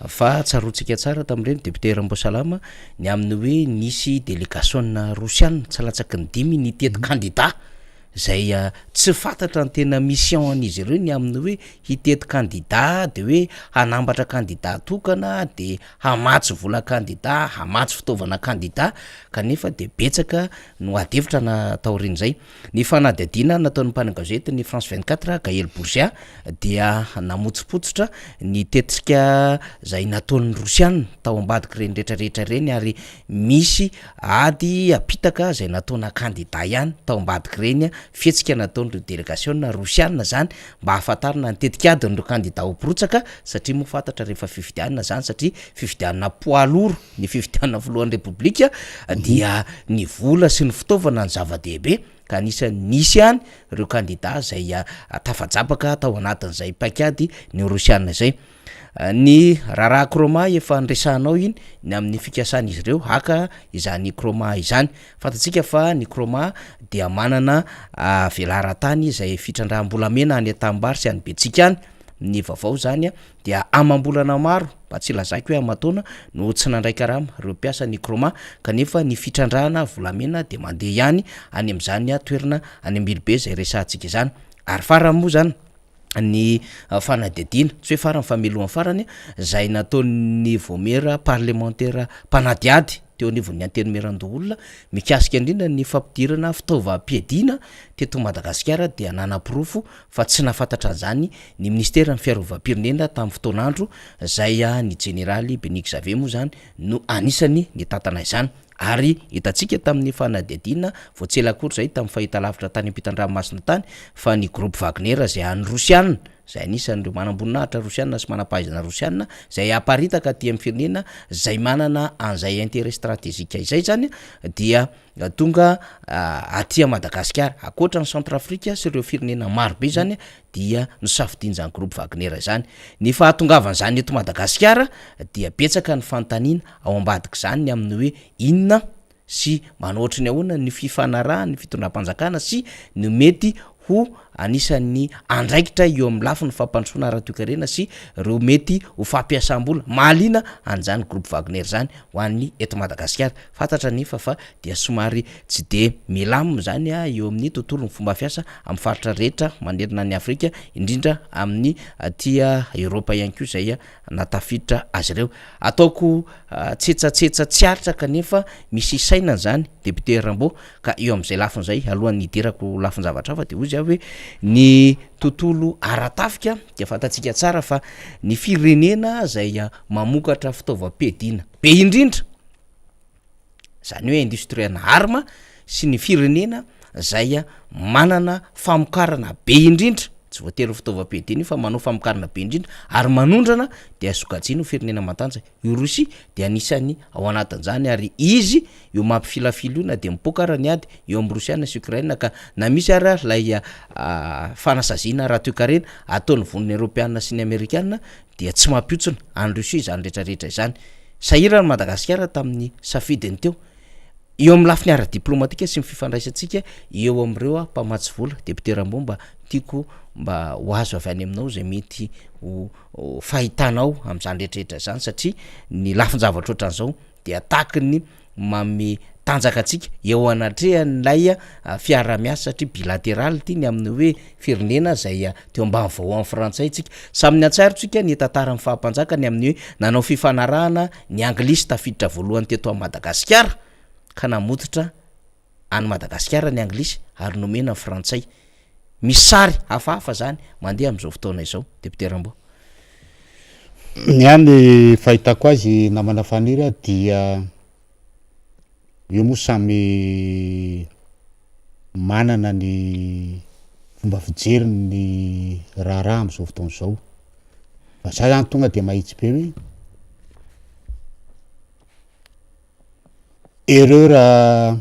Fa tsaroantsika tsara tamin'ireny, député Rambosalama, ny amin'ny hoe nisy délégation rosiana tsy latsaky ny dimy nitety candidat zay tsy fantatra ny tena mission an'izy ireo, ny amin'ny hoe hitety candidat de hoe hanambatra candidat tokana, de hamatsy vola candidat, hamatsy fitaovana candidat, kanefa de betsaka no adihevitra na taorian'izay. Ny fanadihadiana nataon'ny mpanao gazety ny France 24, Gaël Bourgia, dia namotsipotsitra ny tetika zay nataon'ny rosiana tao ambadiky ireny rehetrarehetra ireny, ary misy ady apitaka zay nataona candidat ihany tao ambadiky ireny fihetsika nataon'ireo délégation rosiana zany, mba ahafantarana ny tetikadin'ireo candidat ho mpirotsaka, satria moa fantatra rehefa fifidianana zany, satria fifidianana poids lourd ny fifidianana filohan'ny repoblika, dia ny vola sy ny fitaovana ny zava-dehibe. ka anisan'ny nisy ihany ireo kandida izay tafajabaka tao anatin'izay paikady ny Rosiana izay. Ny raharaha Chroma efa niresahanao iny ny amin'ny fikasan'izy ireo haka izany Chroma izany. Fantatsika fa ny Chroma dia manana velaran-tany izay fitrandraham-bolamena any Antanimbary sy any Betsiky any. Ny vaovao izany dia amam-bolana maro, mba tsy hilazako hoe aman-taona, no tsy nandray karama ireo mpiasan'ny Chroma kanefa ny fitrandrahana volamena dia mandeha ihany any amin'izany toerana any Ambilobe izay resahantsika izany. Ary farany moa izany, ny fanadihadiana, tsy hoe farany fa mialohan'ny farany, izay nataon'ny vaomiera parlemantera mpanadihady teo anivon'ny Antenimierandoholona mikasika indrindra ny fampidirana fitaovam-piadiana teto Madagasikara dia nanaporofo fa tsy nahafantatra an'izany ny minisiteran'ny fiarovam-pirenena tamin'ny fotoan'andro izay ny jeneraly Béni Xavier moa izany no anisany nitantana izany. Ary hitantsika tamin'ny fanadihadiana vao tsy ela akory izay tamin'ny fahitalavitra tany ampitan-dranomasina tany fa ny groupe Wagner izay an'ny Rosiana, izay anisan'ireo manamboninahitra Rosiana sy manampahaizana Rosiana izay aparitaka aty amin'ny firenena izay manana an'izay intérêt stratégique izay izany dia tonga aty Madagasikara. Ankoatra ny Centrafrique sy ireo firenena maro be izany dia nosafidian'izany groupe Wagner izany. Ny fahatongavan'izany eto Madagasikara dia betsaka ny fanontaniana ao ambadik'izany ny amin'ny hoe inona sy manao ohatry ny ahoana ny fifanarahan'ny fitondram-panjakana sy ny mety ho anisan'ny andraikitra eo amin'ny lafiny fampandrosoana ara-toekarena sy ireo mety ho fampiasam-bola mahaliana an'izany groupe Wagner izany ho an'ny eto Madagasikara. Fantatra anefa fa dia somary tsy dia milamina izany eo amin'ny tontolon'ny fomba fiasa amin'ny faritra rehetra manerana an'i Afrika, indrindra amin'ny aty Eoropa ihany koa izay nahatafiditra azy ireo. Ataoko tsetsatsetsa tsy aritra kanefa misy isainana izany Député Rambo ka eo amin'izay lafiny izay alohan'ny hidirako lafin-javatra hafa dia hoy aho hoe ny tontolo ara-tafika dia fantatsika tsara fa ny firenena izay mamokatra fitaovam-piadiana be indrindra izany hoe industrie ana arme sy ny firenena zay manana famokarana be indrindra, tsy voatery ho fitaovam-piadiana io fa manao famokarana be indrindra ary manondrana dia sokajiana ho firenena matanjaka. I Rosia dia anisan'ny ao anatin'izany ary izy io mampifilafila io na dia mipoaka ara ny ady eo amin'ny Rosiana sy Ukraine ka na misy ara ilay fanasaziana ara-toekarena ataon'ny vondrona eoropeana sy ny amerikana dia tsy mampihontsona an'i Russie izany rehetra rehetra izany. Sahirana Madagasikara tamin'ny safidiny teo. Eo amin'ny lafiny ara-diplomatika sy ny fifandraisantsika eo amin'ireo mpamatsy vola, Député Rambo mba tiako mba ho azo avy any aminao izay mety ho fahitanao amin'izany rehetra rehetra izany satria ny lafin-javatra ohatran'izao dia takin'ny manome tanjaka antsika eo anatrehan'ilay fiaraha-miasa satria bilateral ity ny amin'ny hoe firenena izay teo ambany vahoan'ny frantsay tsika. Samy niantsaro tsika ny tantaran'ny faha-mpanjaka ny amin'ny hoe nanao fifanarahana ny anglisy tafiditra voalohany teto Madagasikara ka namototra an'i Madagasikara ny anglisy ary nomena ny frantsay. Misy sary hafahafa zany mandeha amin'izao fotoana izao Député Rambo. Ny ahy ny fahitako azy namana Faniry a dia io moa samy manana ny fomba fijeriny ny raharaha am'zao fotoana zao, fa za zany tonga de mahitsy be hoe erreur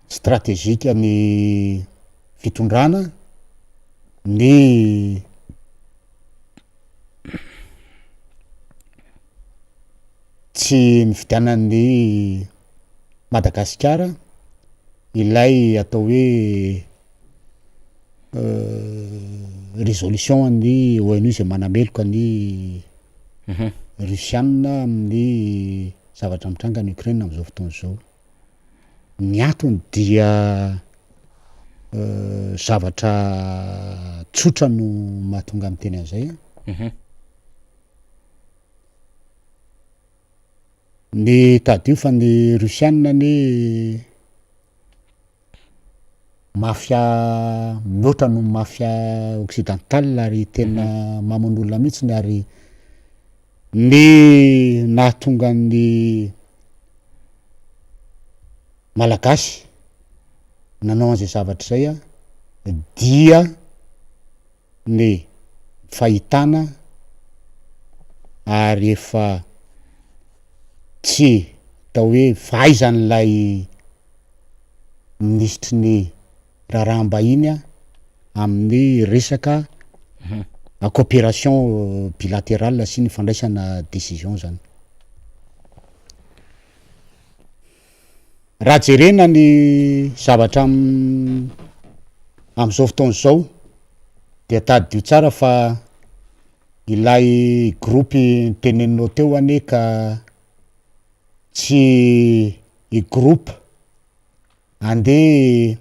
stratégique ny fitondrana ny tsy nividianan'ny Madagasikara ilay atao hoe résolution an'ny ONU izay manameloka ny Russiana amin'ny zavatra mitranga any Ukraine amin'izao fotoana izao. Ny antony dia zavatra tsotra no mahatonga miteny an'izay an. Ny tadidio fa ny Russiana anie mafia mihoatra noho ny mafia occidental ary tena mamono olona mihitsiny ary ny nahatonga ny Malagasy nanao an'izay zavatra izay an dia ny fahitana ary efa tsy atao hoe fahaizan'ilay. minisitry ny raharaham-bahiny amin'ny resaka coopération bilatérale sy ny fandraisana décision zany. Raha jerena ny zavatra am'izao fotoana izao dia tadidio tsara fa ilay groupe noteneninao teo anie ka tsy i groupe andeha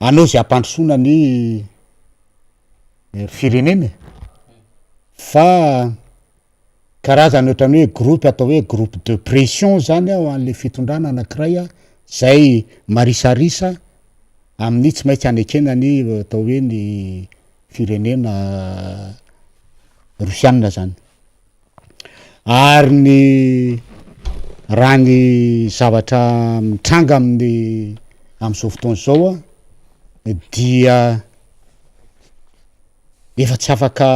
hanao izay hampandrosoana ny firenena e, fa karazany ohatran'ny hoe groupe atao hoe groupe de pression zany ho an'le fitondrana anakiray a, zay marisarisa amin'ny tsy maintsy hanekena ny atao hoe ny firenena rosianina zany. Ary ny raha ny zavatra mitranga amin'ny am'zao fotoana zao a dia efa tsy afaka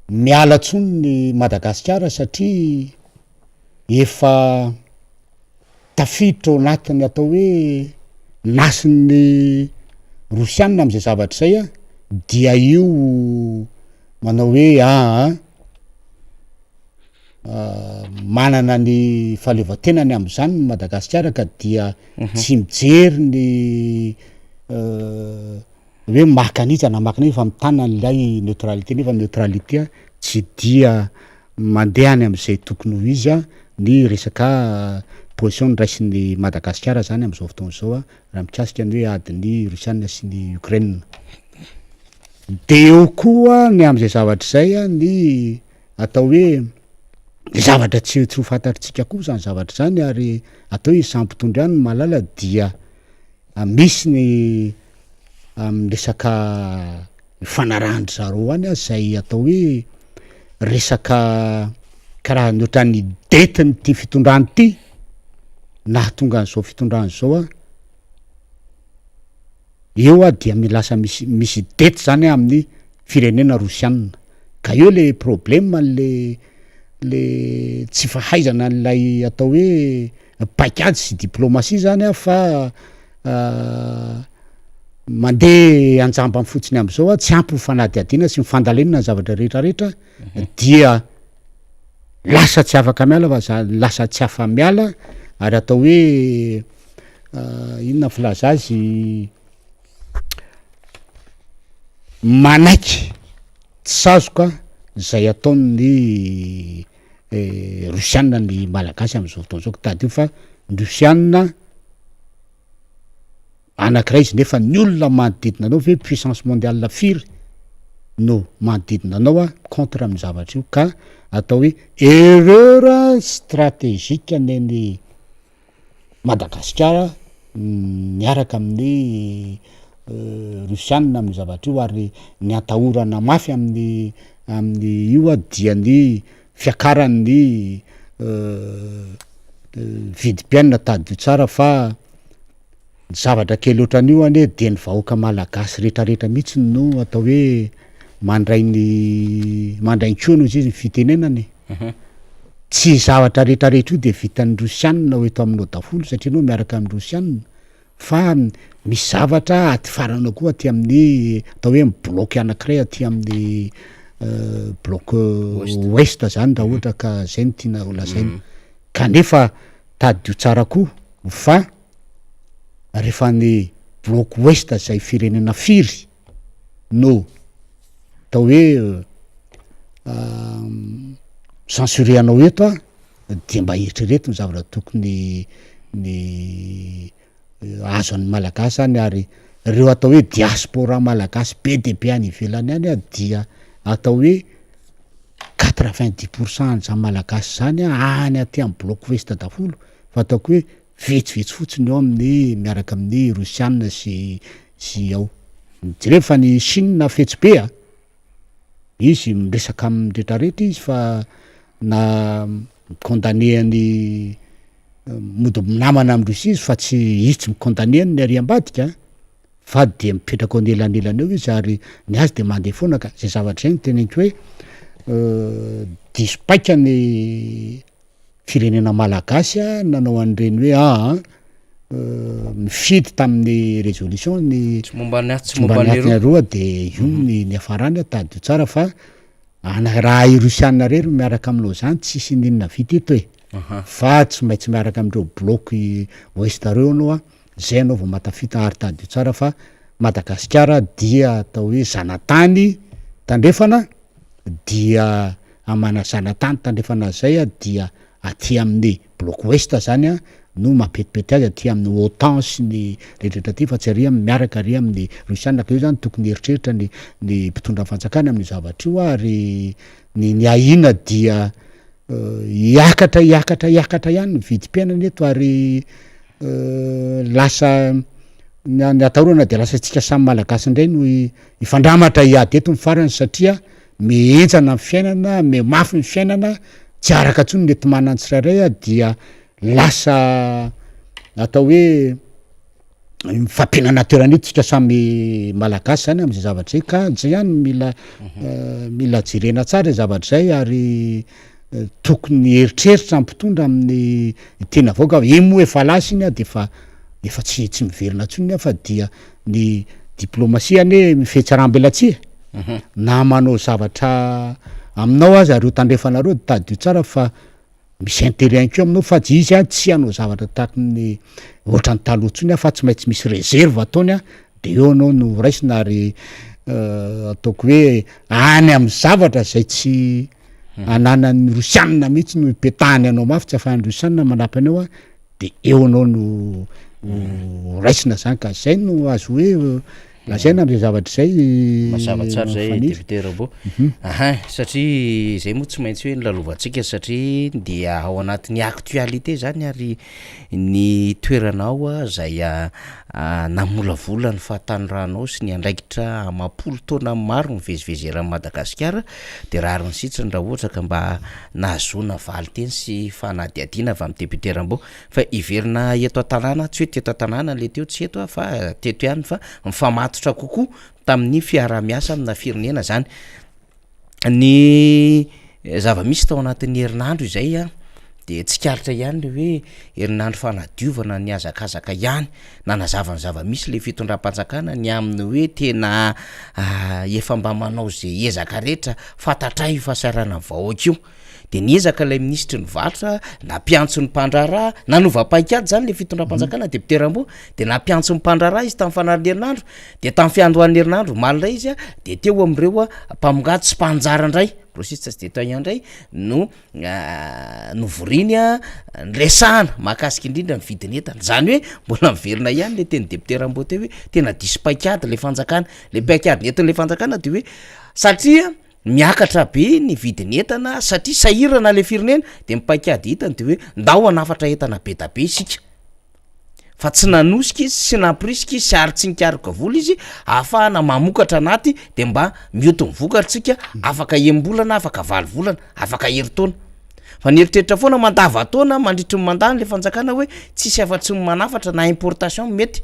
miala tsony ny Madagasikara satria efa tafiditra ao anatin'ny atao hoe nasin'ny Rosianina am'zay zavatra zay a, dia io manao hoe aa manana ny fahaleovantenany am'zany ny Madagasikara ka dia tsy mijery ny hoe maka an'iza na maka an'iza fa mitana an'ilay neutralité nefa neutralité tsy dia mandeha any am'zay tokony ho izy a ny resaka position noraisin'ny Madagasikara zany am'zao fotoana zao a raha mikasika ny hoe adin'ny Rosiana sy ny Ukraine. De eo koa ny am'zay zavatra zay a ny atao hoe zavatra tsy tsy ho fantatritsika koa zany zavatra zany ary atao hoe samy mpitondra ihany no mahalala dia misy ny amin'ny resaka ifanarahan-dry zareo any a zay atao hoe resaka karaha ny ohatran'ny dette-n'ity fitondrana ity nahatonga an'izao fitondrana zao a, eo a dia mi- lasa misy misy dette zany amin'ny firenena rosianina, ka eo le problème le le tsy fahaizana an'ilay atao hoe paikady sy diplomatie zany a fa mandeha anjambany fotsiny am'zao a, tsy ampy ny fanadihadiana sy ny fandalinana ny zavatra rehetrarehetra dia lasa tsy afaka miala fa za lasa tsy afa-miala ary atao hoe inona filaza azy manaiky tsy sazoka zay ataon'ny Rosianina ny Malagasy am'zao fotoana zao, ka tadidio fa ny Rosianina anakiray izy nefa ny olona manodidina anao ve puissance mondiale firy no manodidina anao a contre amin'ny zavatra io ka atao hoe erreur stratégique neny Madagasikara miaraka amin'ny Rosianina amin'ny zavatra io ary ny atahorana mafy amin'ny amin'ny io a dia ny fiakaran'ny vidim-piainana tadidio tsara fa ny zavatra kely ohatran'io anie de ny vahoaka malagasy rehetrarehetra mihitsy no atao hoe mandray ny mandray ny koany hozy izy ny fitenenana e. Tsy zavatra rehetrarehetra io de vitan'ny rosianina ho eto aminao daholo satria anao miaraka amin'ny rosianina fa misy zavatra atifaranao koa aty amin'ny atao hoe mi-bloc anakiray aty amin'ny bloc ouest zany raha ohatra ka zay no tiana ho lazaina, kanefa tadidio tsara koa fa rehefa ny bloc ouest zay firenena firy no atao hoe censuré anao eto a de mba eritrereto ny zavatra tokony ny azo an'ny malagasy zany ary reo atao hoe diaspora malagasy be de be any ivelany any a dia atao hoe quatre-vingt dix pourcent an'zany malagasy zany a any aty amy bloc ouest daholo fa ataoko hoe vetsivetsy fotsiny eo amin'ny miaraka amin'ny rosianina sy sy ao. Jereo fa ny Chine fetsy be a, izy miresaka amin'ny retraretra izy fa na mi-condamner an'i mody minamana amy Russie izy fa tsy izy tsy mi-condamner ny ary ambadika fa de mipetraka eo anelanelany eo izy ary ny azy de mandeha foana ka zay zavatra zay no teneniko hoe diso paika ny. firenena malagasy nanao an'ireny hoe aa nifidy tamin'ny résolution ny Tsy momba ny atsy, tsy momba ny atsy aroa de io ny niafarany tadidio tsara fa ana raha i Rosiana irery no miaraka aminao zany tsisy n'inona vita eto e, fa tsy maintsy miaraka amindreo bloc ouest reo anao a, zay anao vao mahatafita ary tadidio tsara fa Madagasikara dia atao hoe zanatany tandrefana dia amana zanatany tandrefana zay a dia aty amin'ny bloc ouest zany a no mampetipety azy aty amin'ny OTAN sy ny rehetrarehetra aty fa tsy ary amin'ny miaraka ary amin'ny Rosiana ka io zany tokony hieritreritra ny ny mpitondra fanjakana amin'io zavatra io ary ny ny ahiana dia hiakatra hiakatra hiakatra ihany ny vidim-piainana eto ary lasa ny ny atahorana dia lasa isika samy malagasy indray no hifandramatra hiady eto ny farany satria Mihenjana ny fiainana, mihamafy ny fiainana, tsy araka intsony ny enti-manana ny tsirairay dia lasa atao hoe mifampihinana toerana eto tsika samy malagasy zany am'zay zavatra zay ka zay ihany no mila mila jerena tsara zay zavatra zay ary tokony hieritreritra ny mpitondra amin'ny tena avoaka, iny moa efa lasa iny a de efa efa tsy tsy miverina intsony iny fa dia ny diplomasia anie mifehy tsaram-belatsihy e. Na manao zavatra aminao aza reo tandrefana reo de tadidio tsara fa misy interet ihany koa aminao fa tsy izy a tsy hanao zavatra tahaky ny ohatran'ny taloha intsony a fa tsy maintsy misy reserve ataony a de eo anao no raisina ary ataoko hoe any amin'ny zavatra zay tsy ananan'ny rosianina mihitsy no ipetahany anao mafy tsy ahafahan'ny rosianina manampy anao a de eo anao no ho raisina zany ka zay no azo hoe lazaina am'zay zavatra zay. Mazava tsara zay député Rabô. Ahin, satria zay moa tsy maintsy hoe nolalovantsika satria dia ao anatin'ny actualité zany ary ny toeranao zay namolavola ny fahatanoranao sy ny andraikitra amam-polo taona maro nivezivezy eran'i Madagasikara de rariny sitrany raha ohatra ka mba nahazoana valin-teny sy fanadihadiana avy amin'ny député Rambo fa hiverina eto an-tanàna, tsy hoe teto an-tanàna le teo, tsy eto aho fa teto ihany fa mifamatotra kokoa tamin'ny fiaraha-miasa amina firenena zany. Ny zava-misy tao anatin'ny herinandro izay an, de tsikaritra ihany le hoe herinandro fanadiovana nihazakazaka ihany, nanazava ny zava-misy le fitondram-panjakana ny amin'ny hoe tena efa mba manao ze ezaka rehetra fantatray io fahasahiranan'ny vahoaka io, de niezaka ilay minisitry ny varotra nampiantso ny mpandraharaha, nanova paikady zany le fitondram-panjakana député Rambo de nampiantso ny mpandraharaha izy tamin'ny faran'ny herinandro, de tamin'ny fiandohan'ny herinandro omaly indray izy a de teo amin'ireo mpamongady sy mpanjara indray, grossiste sy détaillant indray no novoriny a, niresahana mahakasika indrindra ny vidin'entana, zany hoe mbola miverina ihany le teny député Rambo teo hoe tena diso paikady le fanjakana, le paikady nentin'le fanjakana de hoe satria miakatra be ny vidin'entana satria sahirana le firenena de ny paikady hitany de hoe ndao hanafatra entana be da be isika. Fa tsy nanosika izy, tsy nampirisika izy ary tsy nikaroka vola izy ahafahana mamokatra anaty de mba mioty ny vokatra tsika afaka enim-bolana, afaka valo volana, afaka herintaona. Fa ny eritreritra foana mandava-taona mandritry ny mandat le fanjakana hoe tsisy afa-tsy ny manafatra na importation mety.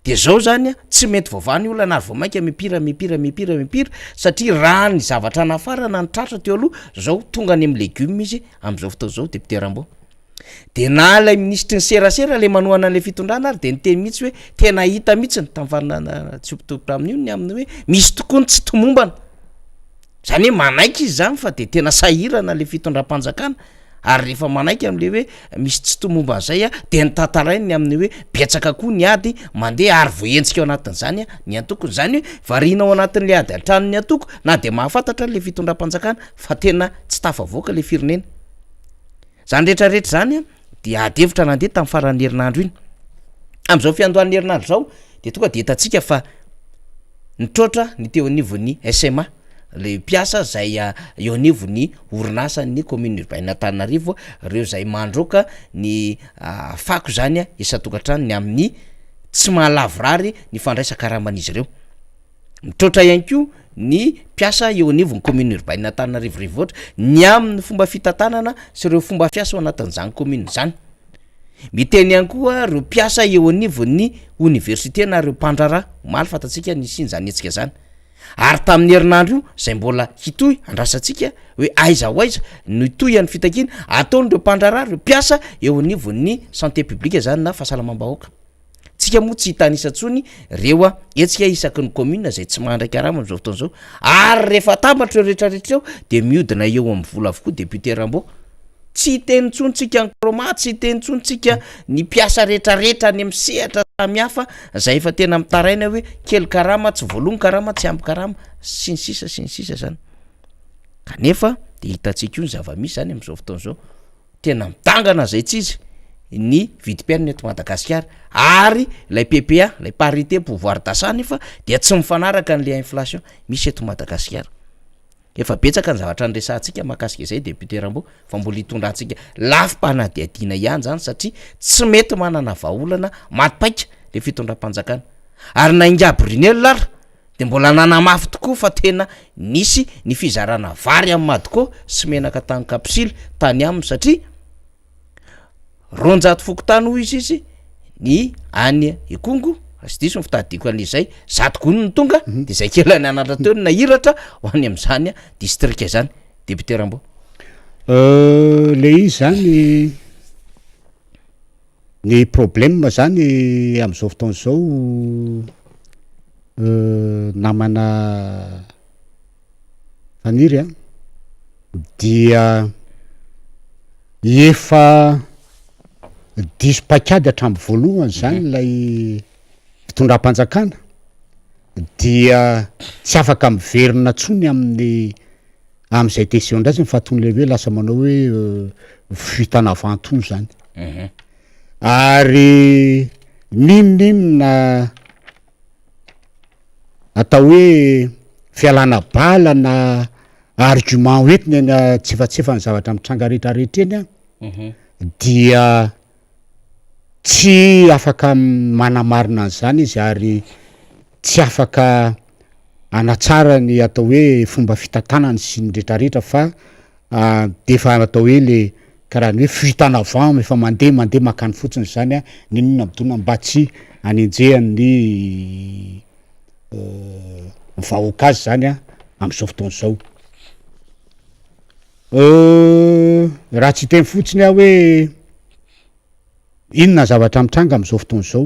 De zao zany a, tsy mety voavaha ny olana ary vao mainka mipira mipira mipira mipira satria raha ny zavatra nafarana ny tratra teo aloha zao tonga any amin'ny legioma izy am'zao fotoana zao député Rambo. De na ilay minisitry ny serasera le manohana an'le fitondrana ary de niteny mihitsy hoe tena hita mihitsiny tamin'ny faranana tsy hompitompona amin'io ny amin'ny hoe misy tokoa ny tsy tomombana. Zany hoe manaiky izy zany fa de tena sahirana le fitondram-panjakana ary rehefa manaiky am'le hoe misy tsy tomombana zay a de notantarainy ny amin'ny hoe betsaka koa ny ady mandeha ary voahenjika ao anatin'izany a ny antokony. Zany hoe variana ao anatin'le ady an-tranon'ny antoko na de mahafantatra le fitondram-panjakana fa tena tsy tafavoaka le firenena. Izany rehetra rehetra izany dia ady hevitra nandeha tamin'ny faran'ny herinandro iny. Amin'izao fiandohan'ny herinandro izao dia tonga dia hitantsika fa nitroatra ny teo anivon'ny SMA, le mpiasa izay eo anivon'ny orinasan'ny commune urbaine Antananarivo, ireo izay mandroaka ny fako izany isan-tokantrano ny amin'ny tsy mahalavorary ny fandraisan-karaman'izy ireo. Mitroatra ihany koa ny mpiasa eo anivon'ny commune urbaine Antananarivo Renivohitra ny amin'ny fomba fitantanana sy ireo fomba fiasa ao anatin'izany commune izany. Miteny ihany koa ireo mpiasa eo anivon'ny oniversite na ireo mpandraharaha, omaly fantatsika ny nisian'izany hetsika izany. Ary tamin'ny herinandro io, izay mbola hitohy, andrasantsika hoe aiza ho aiza no hitohy an'ny fitakiana ataon'ireo mpandraharaha, ireo mpiasa eo anivon'ny santé publique izany na fahasalamam-bahoaka. Tsika moa tsy hitanisa intsony ireo hetsika isaky ny commune izay tsy mandray karama amin'izao fotoana izao. Ary rehefa atambatra ireo rehetrarehetra ireo dia mihodina eo amin'ny vola avokoa député Rambo. Tsy hiteny intsony tsika ny Croma, tsy hiteny intsony tsika ny mpiasa rehetrarehetra any amin'ny sehatra samihafa izay efa tena mitaraina hoe kely karama, tsy voaloa ny karama, tsy ampy karama sy ny sisa sy ny sisa zany. Kanefa de hitantsika io ny zava-misy zany amin'izao fotoana izao. Tena midangana izay tsy izy ny vidim-piainana eto Madagasikara ary ilay PPA, ilay parité pouvoir d'achat nefa dia tsy mifanaraka an'ilay inflation misy eto Madagasikara. Efa betsaka ny zavatra niresahantsika mahakasika izay député Rambo fa mbola hitondrantsika lafim-panadihadiana ihany zany satria tsy mety manana vahaolana maty paika le fitondram-panjakana. Ary na ingahy Brunelle ara de mbola nanamafy tokoa fa tena nisy ny fizarana vary amin'ny Madco sy menaka tany kapisily tany aminy satria 200 fokontany hoy izy izy ny any Ikongo, raha tsy diso ny fitadidiako an'izay, 100 gony no tonga de zay kely nianatra teo no nahiratra ho any amin'izany distrika izany. Député Rambo. Le izy zany, ny problème zany am'zao fotoana zao namana Faniry a, dia efa diso paikady hatramin'ny voalohany zany ilay fitondram-panjakana dia tsy afaka miverina intsony amin'ny am'izay décision ndraisiny fa toy ny le hoe lasa manao hoe fuite en avant tony zany. Ary n'inon'inona atao hoe fialana bala na argument hoentiny eny antsefatsefany zavatra mitranga rehetrarehetra eny an, dia tsy afaka manamarina an'izany izy ary tsy afaka hanatsara ny atao hoe fomba fitantanany sy ny rehetrarehetra fa de efa atao hoe le karaha ny hoe fuite en avant efa mandeha mandeha mankany fotsiny zany an, n'inon'inona midona mba tsy hanenjehan'ny vahoaka azy zany an am'zao fotoana zao. Raha tsy hiteny fotsiny aho hoe inona ny zavatra mitranga am'zao fotoana zao,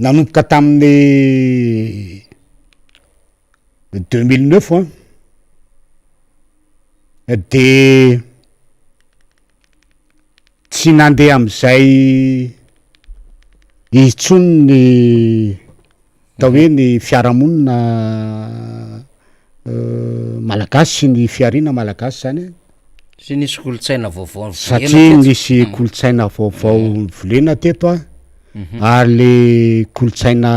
Nanomboka tamin'ny 2009 an, de tsy nandeha am'zay intsony ny atao hoe ny fiarahamonina malagasy sy ny fihariana malagasy zany e. Satria nisy kolontsaina vaovao novolena Satria teto. nisy kolontsaina vaovao novolena teto a, ary le kolontsaina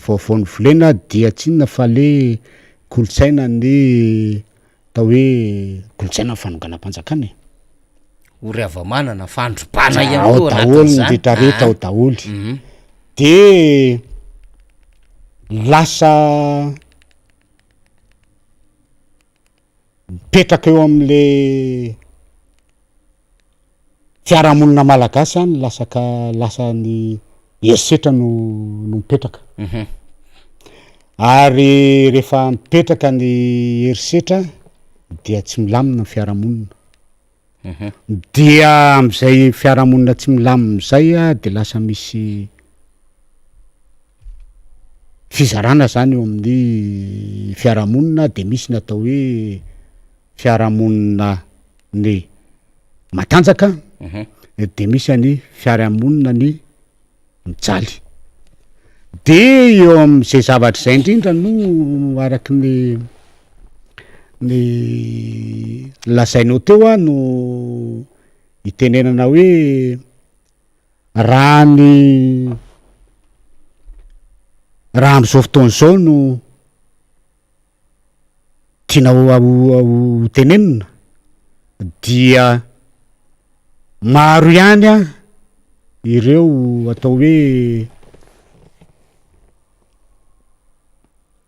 vaovao novolena dia tsy inona fa le kolontsaina ny atao hoe kolontsaina ny fanonganam-panjakana e. Ory hava-manana, fandrobana ihany Ao koa daholo ny anatin'izany. retraretra ao Ah. daholo. De lasa mipetraka eo am'le fiarahamonina malagasy zany lasa ka lasa ny herisetra no no mipetraka. Ary rehefa mipetraka ny herisetra dia tsy milamina ny fiarahamonina. Dia am'zay fiarahamonina tsy milamina zay a de lasa misy fizarana zany eo amin'ny fiarahamonina de misy ny atao hoe fiarahamonina ny matanjaka de misy any fiarahamonina ny mijaly. De eo am'zay zavatra zay indrindra no araky ny ny lazainao teo aho no itenenana hoe raha ny raha am'zao fotoana zao no tiana ho tenenina dia maro ihany an ireo atao hoe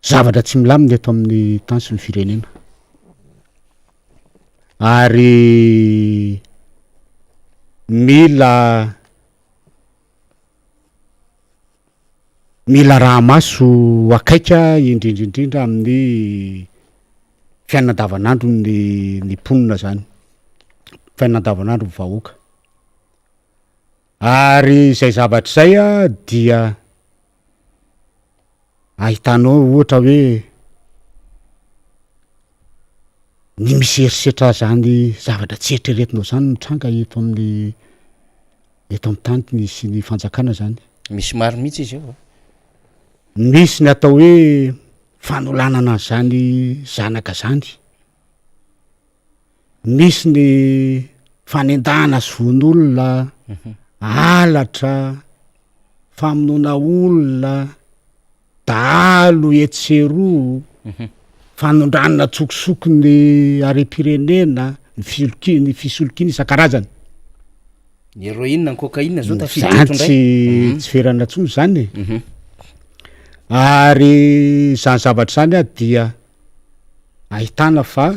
zavatra tsy milamina eto amin'ny tany sy ny firenena ary mila. Mila araha-maso akaiky indrindra indrindra amin'ny fiainana andavanandro ny ny mponina zany, fiainana andavanandro ny vahoaka. Ary izay zavatra izay a dia ahitanao ohatra hoe ny misy herisetra zany zavatra tsy eritreretinao zany mitranga eto amin'ny eto amin'ny tany ny sy ny fanjakana zany. Misy maro mihitsy izy io. Misy ny atao hoe fanolanana an'zany zanaka zany. Misy ny fanendahana sy vono olona, halatra, famonoana olona, dahalo etsy sy eroa, fanondranana an-tsokosoko ny harem-pirenena, ny fisoloki- ny fisolokiana isan-karazany. Ny heroine, ny cocaïne zao tafiditra Zany eto indray. tsy tsy ferana intsony zany e. Ary zany zavatra zany a dia ahitana fa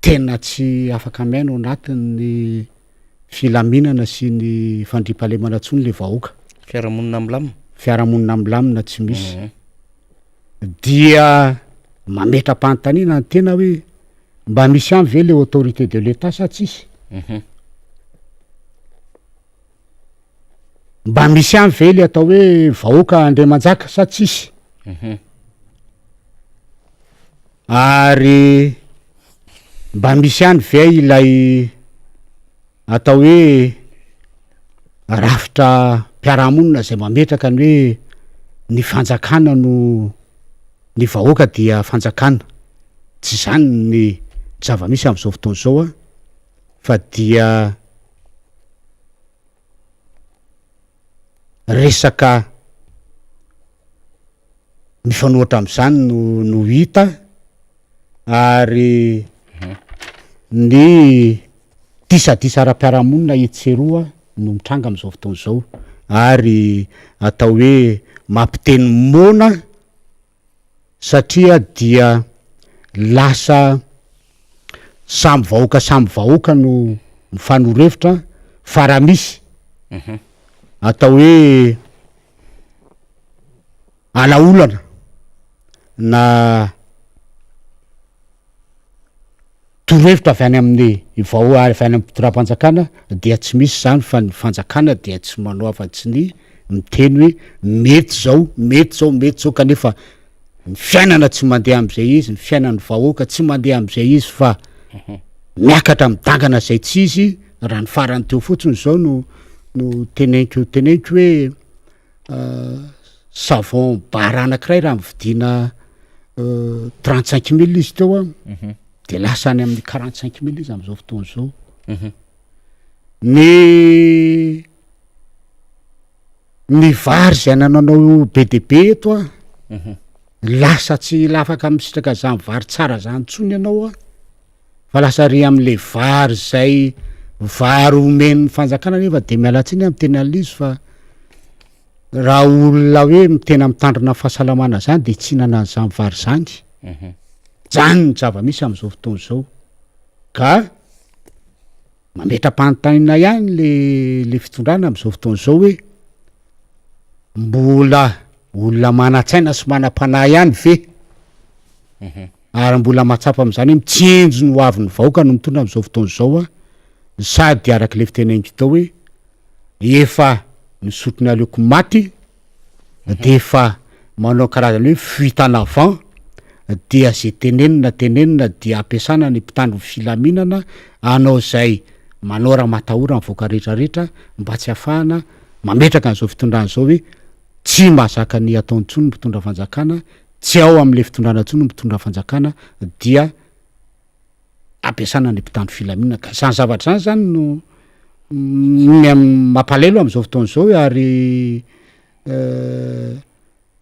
tena tsy afaka miaina ao anatin'ny filaminana sy ny fandriampahalemana intsony le vahoaka. Fiarahamonina milamina. Fiarahamonina milamina tsy misy. Dia mametra-panontaniana ny tena hoe mba misy ihany ve le autorité de l'Etat sa tsisy? Mba misy ihany ve le atao hoe vahoaka Andriamanjaka sa tsisy? Ary mba misy ihany ve ilay atao hoe rafitra mpiarahamonina zay mametraka ny hoe ny fanjakana no ny vahoaka dia fanjakana? Tsy zany ny zava-misy am'zao fotoana zao a, fa dia resaka mifanohitra am'zany no no hita ary ny disadisa ara-piarahamonina etsy sy eroa no mitranga am'zao fotoana zao ary atao hoe mampiteny moana satria dia lasa samy vahoaka samy vahoaka no mifanoro hevitra fa raha misy atao hoe alaolana na Torohevitra avy any amin'ny vao avy any amin'ny fitondram-panjakana dia tsy misy izany fa ny fanjakana dia tsy manao afa-tsy ny miteny hoe mety izao, mety izao, mety izao kanefa ny fiainana tsy mandeha amin'izay izy, ny fiainan'ny vahoaka tsy mandeha amin'izay izy fa miakatra midangana izay tsy izy, raha ny farany teo fotsiny izao no no teneniko teneniko hoe savon bar anakiray raha mividiana 35 cinq mille izy teo a de lasa any amin'ny 45 mille izy am'izao fotoana zao ny ny vary zay nananao be de be eto a lasa tsy lafaka misitraka zany vary tsara zany ntsony ianao a fa lasa ry am'le vary zay vary omen'ny fanjakana nefa de miala tsiny aho miteny an'le izy fa raha olona hoe tena mitandrina fahasalamana zany de tsy hihinana an'zany vary zany, zany ny zava-misy am'zao fotoana zao ka mametra-panontaniana ihany le le fitondrana am'zao fotoana zao hoe mbola olona manan-tsaina sy manam-panahy ihany ve? Ary mbola mahatsapa amin'izany hoe mitsinjo ny ho avin'ny vahoaka no mitondra amin'izao fotoana izao aho, sady araka ilay fiteneniko tao hoe efa nisotro ny aleoko maty dia efa manao karazana hoe fuite en avant dia ze tenenina tenenina dia ampiasana ny mpitandro ny filaminana hanao izay manao ramatahora ny vahoaka rehetra rehetra mba tsy hahafahana mametraka an'izao fitondrana izao hoe tsy mahazaka ny ataony intsony ny mpitondra fanjakana tsy ao amin'ilay fitondrana intsony ny mpitondra fanjakana dia ampiasana ny mpitandro filaminana ka zany zavatra zany zany no ny mampalahelo am'izao fotoana izao ary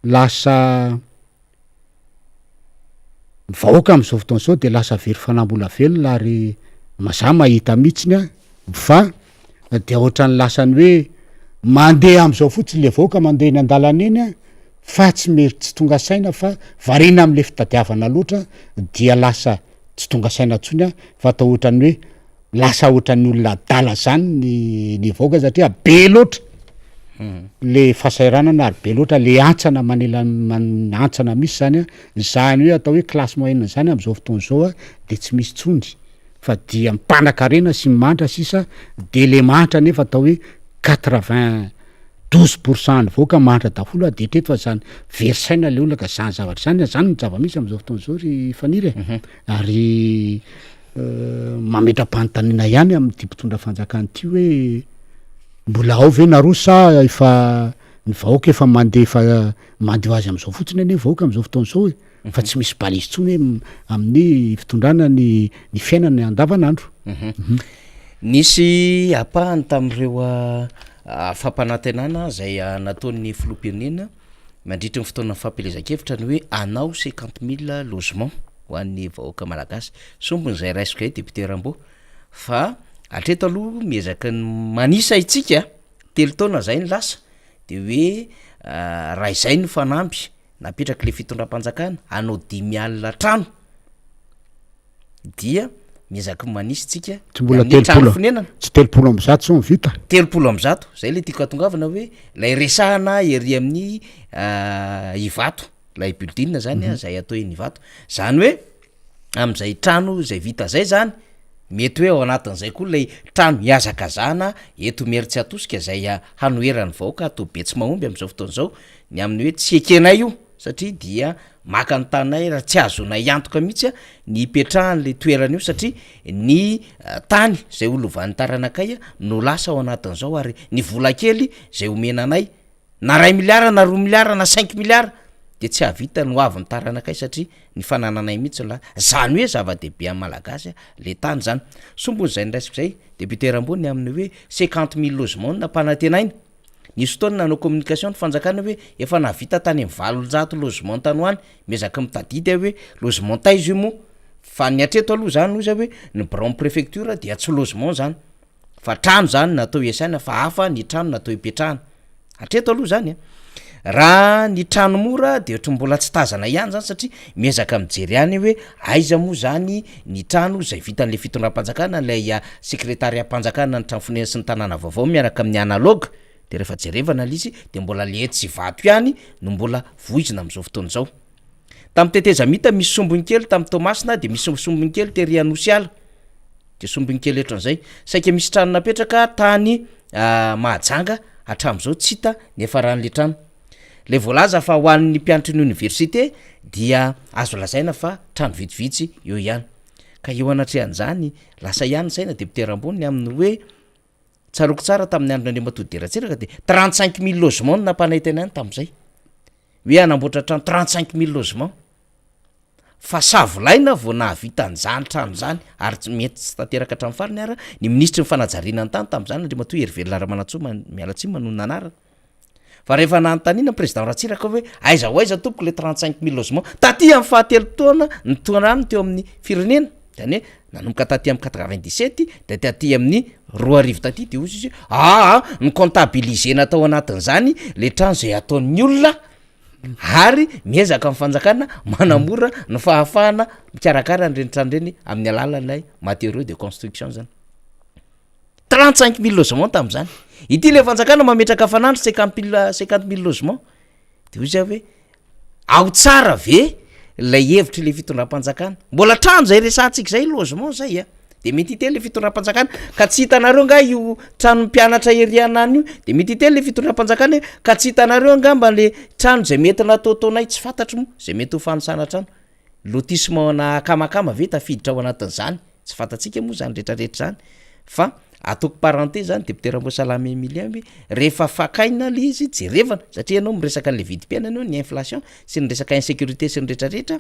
lasa ny vahoaka am'izao fotoana izao de lasa very fanahy mbola velona ary maza mahita mihitsiny a fa de ohatran'ny lasany hoe mandeha am'izao fotsiny le vahoaka mandeha eny an-dalana eny a fa tsy me- tsy tonga saina fa variana am'le fitadiavana loatra dia lasa tsy tonga saina ntsony a fa atao ohatran'ny hoe lasa ohatran'ny olona adala zany ny ny vahoaka satria be loatra. Le fahasahiranana ary be loatra le hantsana manela hantsana misy zany a, zany hoe atao hoe classe moyenne zany am'zao fotoana zao a de tsy misy tsony fa dia mpanakarena sy mahantra sisa. De le mahantra nefa atao hoe 92% ny vahoaka mahantra daholo a, de etreto fa zany very saina le olona. Ka zany zavatra zany zany ny zava-misy am'zao fotoana zao, ry Faniry e. Ary mametra-panontaniana ihany am'ty mpitondra fanjakana ty hoe mbola ao ve nareo sa efa ny vahoaka efa mandeha, efa mandeha ho azy am'izao fotsiny anie vahoaka am'izao fotoana zao e, fa tsy misy balise tsony hoe amin'ny fitondrana ny fiainana andavanandro. Nisy ampahany tamin'ireo fampanantenana zay nataon'ny filoham-pirenena mandritry ny fotoana fampielezan-kevitra ny hoe anao 50 000 logement ho an'ny vahoaka malagasy. Sombiny zay raisiko zay, député Rambo, fa hatreto aloha miezaka ny manisa itsika, 3 taona zay ny lasa, de hoe raha izay no fanamby napetraky le fitondram-panjakana anao 50 000 trano, dia miezaka manisy tsika. Tsy mbola amin'ny trano 130 fonenana. Tsy 130 zao ny vita. 130 zay le tiako atongavana, hoe lay resahana ery amin'ny Ivato, lay building zany a zay atao eny Ivato zany, hoe am'izay trano zay vita zay zany, mety hoe ao anatin'izay koa lay trano hiazakazahana eto Imerintsiatosika zay a hanoheran'ny vahoaka atao be tsy mahomby am'izao fotoana zao, ny amin'ny hoe tsy ekenay io satria dia maka ny tanay raha tsy azonay antoka mihitsy a ny hipetrahan'le toerana io, satria ny tany zay ho lovan'ny taranakay a no lasa ao anatin'izao, ary ny vola kely zay omena anay na 1 miliara na 2 miliara na 5 miliara de tsy hahavita ny ho avy ny taranakay, satria ny fanananay mihitsy la zany. Hoe zava-dehibe amin'ny malagasy a le tany zany. Sombony zay niraisiko zay, député Rambo, ny amin'ny hoe 50 000 logement nampanantenaina. Nisy fotoana nanao communication ny fanjakana hoe efa nahavita tany amin'ny 800 logement tany ho any. Miezaka mitadidy aho hoe logement taiza io moa, fa ny hatreto aloha zany ozy hoe ny bureau préfecture dia tsy logement zany fa trano zany natao iasaina, fa hafa ny trano natao hipetrahana hatreto aloha zany a. Raha ny trano mora de ohatry mbola tsy tazana ihany zany, satria miezaka mijery ihany hoe aiza moa zany ny trano zay vitan'le fitondram-panjakana, lay sekretariam-panjakana ny trano fonenana sy ny tanàna vaovao miaraka amin'ny analogue. De rehefa jerevana le izy de mbola le etsy Ivato ihany no mbola voizina am'izao fotoana izao. Tamin'ny tetezamita misy sombiny kely, tamin'ny Toamasina de misy sombiny kely tery Anosiala, de sombiny kely ohatran'izay. Saika misy trano napetraka tany Mahajanga, hatram'izao tsy hita ny hafaran'le trano. Le voalaza fa ho an'ny mpianatry ny université dia azo lazaina fa trano vitsivitsy eo ihany. Ka eo anatrehan'izany lasa ihany ny saina, député Rambo, ny amin'ny hoe tsaroko tsara tamin'ny andron'Andriamatoa Didier Ratsiraka de 35 000 logement no nampanantena any tam'izay, hoe hanamboatra trano 35 000 logement, fa savolaina vao nahavita an'izany trano zany, ary tsy mety tsy tanteraka hatramin'ny farany. Ara ny ministry ny fanajariana ny tany tam'izany, Andriamatoa Herivelona Ramanantsoa, miala tsiny manonona anarana, fa rehefa nanontaniana président Ratsiraka hoe aiza ho aiza tompoko le 35 000 logement taty amin'ny fahatelo taona nitondrany teo amin'ny firenena, zany hoe nanomboka taty amin'ny 97 de taty amin'ny 2000 taty, de ozy izy hoe aa ny comptabilisena atao anatin'izany le trano zay ataon'ny olona, ary miezaka amin'ny fanjakana manamora ny fahafahana mikarakara n'ireny trano reny amin'ny alalan'ilay matériaux de construction zany. 35 000 logement tam'izany. Ity le fanjakana mametraka fanandro 50 000 logement, de hoy zay hoe ao tsara ve lay hevitry le fitondram-panjakana? Mbola trano zay resantsika zay, logement zay a, de mety hiteny le fitondram-panjakana ka tsy hitanareo nga io trano mpianatra erianany io, de mety hiteny le fitondram-panjakana hoe ka tsy hitanareo angamba le trano zay mety nataotaonay, tsy fantatro moa zay mety ho fanisana trano lotissement na akamakama ve tafiditra ao anatin'izany, tsy fantatsika moa zany rehetrarehetra zany. Fa ataoko parenthèse zany, député Ramboasalama Emilien, hoe rehefa fakaina le izy jerevana, satria ianao miresaka an'le vidim-piainana eo, ny inflation sy ny resaka insécurité sy ny rehetrarehetra,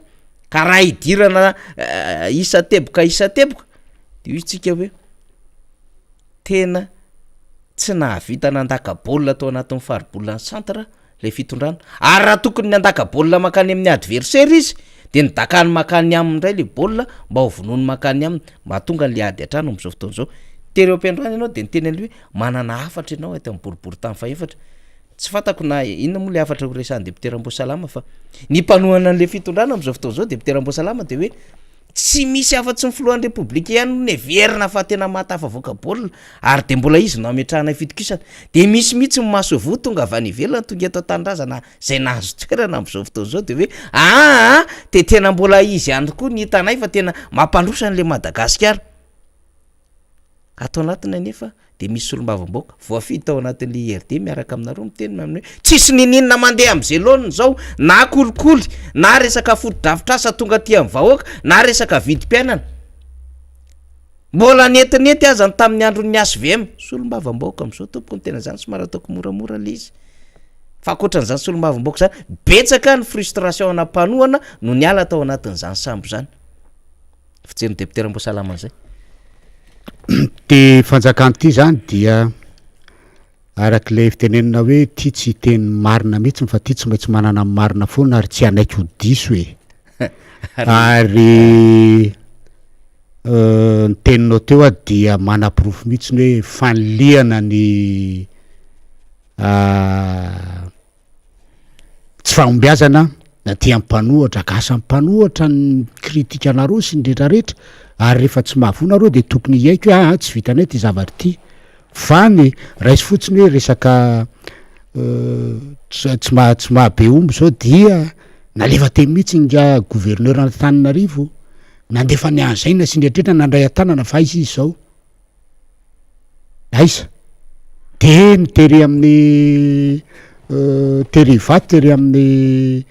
ka raha idirana isa teboka isa teboka de io tsika hoe tena tsy nahavita nandaka baolina atao anatin'ny faribolina ny centre le fitondrana. Ary raha tokony ny andaka baolina makany amin'ny adversaire izy, de nidakany makany aminy indray le baolina mba ho vonoiny makany aminy, mahatonga an'le ady an-trano am'izao fotoana izao. Tery eo am-piandohana ianao de niteny an'le hoe manana hafatra ianao eto amin'ny boribory tany fahefatra. Tsy fantako na inona moa le hafatra ho resahan'ny député Ramboasalama, fa ny mpanohana an'le fitondrana am'izao fotoana izao, député Ramboasalama, de hoe Tsy misy afa-tsy ny filohan'ny Repoblika ihany no neverina fa tena mahatafavoaka baolina ary dia mbola izy no ametrahanay fitokisana. Dia misy mihitsy ny masoivoho tonga avy any ivelany tonga eto an-tanindrazana izay nahazo toerana amin'izao fotoana izao dia hoe aa dia tena mbola izy ihany koa no hitanay fa tena mampandroso an'ilay Madagasikara. Ato anatiny anefa dia misy solombavambahoaka voafidy tao anatin'ilay IRD miaraka aminareo miteny amin'ny hoe tsisy niniana mandeha amin'izay laoniny izao na kolikoly na resaka fotodrafitrasa tonga aty amin'ny vahoaka na resaka vidim-piainana. Mbola nentinenty aza ny tamin'ny andron'ny HVM. Solombavambahoaka amin'izao tompoko ny tena izany somary ataoko moramora ilay izy. Fa ankoatran'izany solombavambahoaka izany, betsaka ny frustration ana mpanohana no niala tao anatin'izany sambo izany. Fijerin'ny député Ramboasalama an'izay. Ity fanjakana ity zany dia arak'ilay fitenenana hoe ty tsy hiteny marina mihitsy fa ty tsy maintsy manana ny marina foana ary tsy hanaiky ho diso e. Ary ny teninao teo aho dia manaporofo mihitsy ny hoe fanilihana ny Tsy fahombiazana na aty amin'ny mpanohatra, gasa amin'ny mpanohatra ny critique anareo sy ny retraretra, ary rehefa tsy mahavoa nareo de tokony hiaiky hoe aa tsy vitanay ty zavatra ity, fa ny raiso fotsiny hoe resaka tsy maha tsy maha be omby zao dia nalefa teny mihitsy ingahy gouverneur an'Antananarivo nandefa ny an'izay sy ny retraretra nandray an-tanana fa aiza izy zao. Aiza? De ny tery amin'ny tery Ivato, tery amin'ny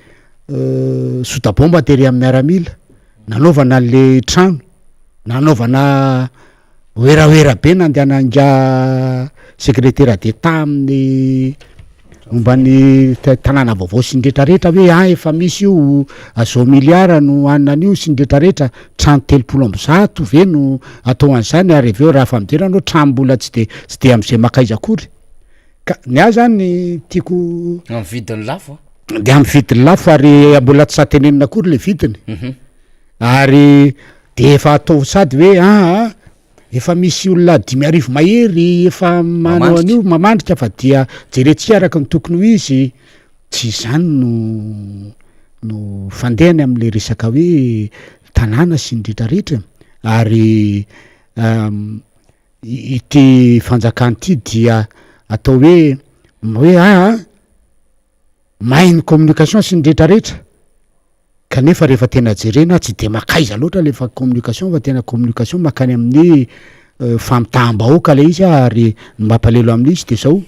Sodabomba, tery amin'ny miaramila, nanaovana an'le trano, nanaovana werawera be nandehanan'i ingahy secrétaire d'Etat amin'ny momba ny tanàna vaovao sy ny retraretra hoe ah efa misy io zao milliard no hanina an'io sy ny retraretra, trano 130 ve no atao an'izany ary avy eo raha efa mijery anao trano mbola tsy de tsy de am'zay makaiza akory ka ny ahy zany tiako Amin'ny vidiny lafo a. De amin'ny vidiny lafo ary mbola tsy sahy tenenina akory le vidiny ary de efa atao sady hoe aa Efa misy olona 5000 mahery efa manao an'io mamandrika fa dia jerentsika araka ny tokony ho izy, tsy izany no no fandehany amin'le resaka hoe tanàna sy ny retraretra ary ity fanjakana ity dia atao hoe hoe aa mahay ny communication sy ny retraretra. Kanefa rehefa tena jerena tsy de makaiza loatra le fa communication fa tena communication makany amin'ny famitaham-bahoaka le izy ary ny mampalelo amin'izy izy de zao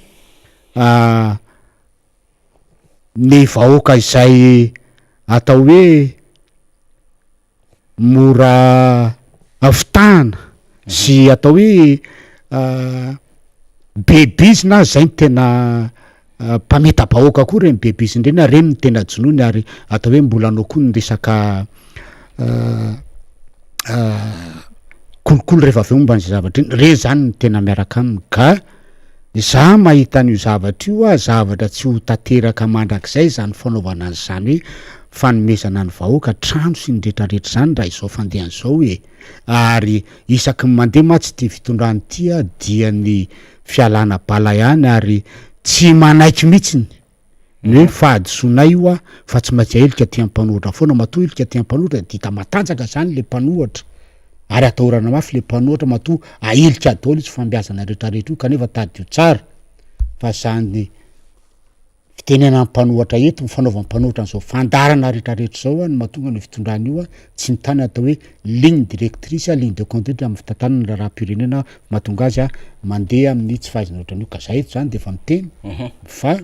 ny vahoaka izay atao hoe mora fitahana sy atao hoe be bizina zay no tena mpamita-bahoaka koa reny be bizina reny ary reny no tena jonoiny ary atao hoe mbola anao koa ny resaka kolikoly rehefa avy eo momba an'izay zavatra iny, reny zany no tena miaraka aminy ka za mahita an'io zavatra io ah zavatra tsy ho tanteraka mandrakizay zany fanaovana an'izany hoe fanomezana ny vahoaka trano sy ny retraretra zany raha izao fandehany izao e, ary isaky ny mandeha mantsy ity fitondrana ity ah dia ny fialana bala ihany ary tsy manaiky mihitsiny ny hoe fahadisoanay io ah fa tsy maintsy ahilika aty am-panohatra foana, matoa ahilika aty am-panohatra dia hita matanjaka zany le mpanohatra ary atahorana mafy le mpanohatra matoa ahilika daholo izy fambiazana retraretra io kanefa tadidio tsara fa zany fitenenan'ny mpanohatra eto, ny fanaovan'ny mpanohatra an'izao fandaharana retraretra izao no mahatonga an'io fitondrana io tsy mitana ny atao hoe ligne directrice, ligne de conduite amin'ny fitantanana ny raharaham-pirenena mahatonga azy mandeha amin'ny tsy fahaizana ohatran'io ka za eto zany de efa miteny fa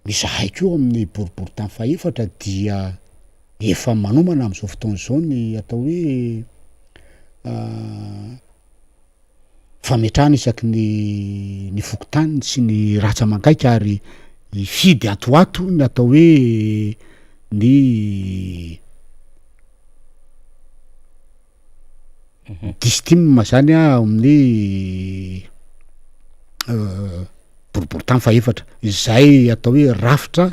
izahay koa amin'ny boriborintany fahefatra dia efa manomana amin'izao fotoana izao ny atao hoe fametrahana isaky ny ny fokontany sy ny ratsa-mangaika ary hifidy ato ho ato ny atao hoe ny distim zany ao amin'ny boriborintany fahefatra izay atao hoe rafitra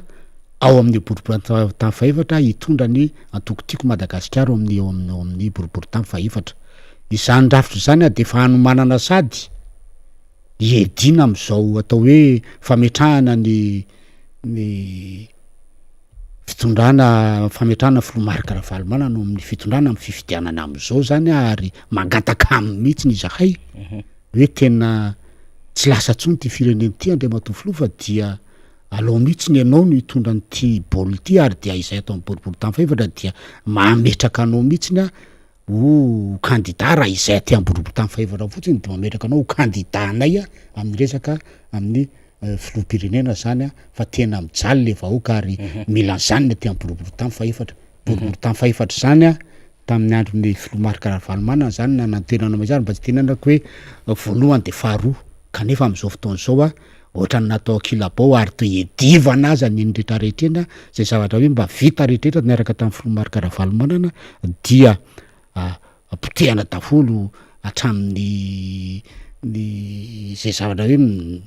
ao amin'ny boriborintany fahefatra hitondra ny antoko Tiako Madagasikara ao amin'ny ao amin'ny ao amin'ny boriborintany fahefatra. Izany rafitra izany dia efa hanomanana sady hiadiana amin'izao atao hoe fametrahana ny ny. Fitondrana fametrahana filoha Marc Ravalomanana ao amin'ny fitondrana amin'ny fifidianana amin'izao zany ary mangataka aminy mihitsiny izahay hoe tena tsy lasa tsony ty firenena ity Andriamatoa filoha fa dia alao mihitsiny ianao no hitondra an'ity baolina ity ary dia izay ato amin'ny boribory tany fahefatra dia mametraka anao mihitsiny aho ho kandida raha izay aty amin'ny boribory tany fahefatra fotsiny dia mametraka anao ho kandida anay amin'ny resaka amin'ny filoham-pirenena zany fa tena mijaly le vahoaka ary mila an'izany ny aty amin'ny boriborintany fahefatra. Boriborintany fahefatra zany a, tamin'ny andron'ny filoha Marc Ravalomanana zany nanantenana an'izany mba tsy tenenako hoe voalohany de faharoa kanefa amin'izao fotoana izao a, ohatran'ny natao ankilabao ary toa iadivana aza ny eny rehetrarehetra eny a, zay zavatra hoe mba vita rehetrarehetra niaraka tamin'ny filoha Marc Ravalomanana dia potehana daholo hatramin'ny ny zay zavatra hoe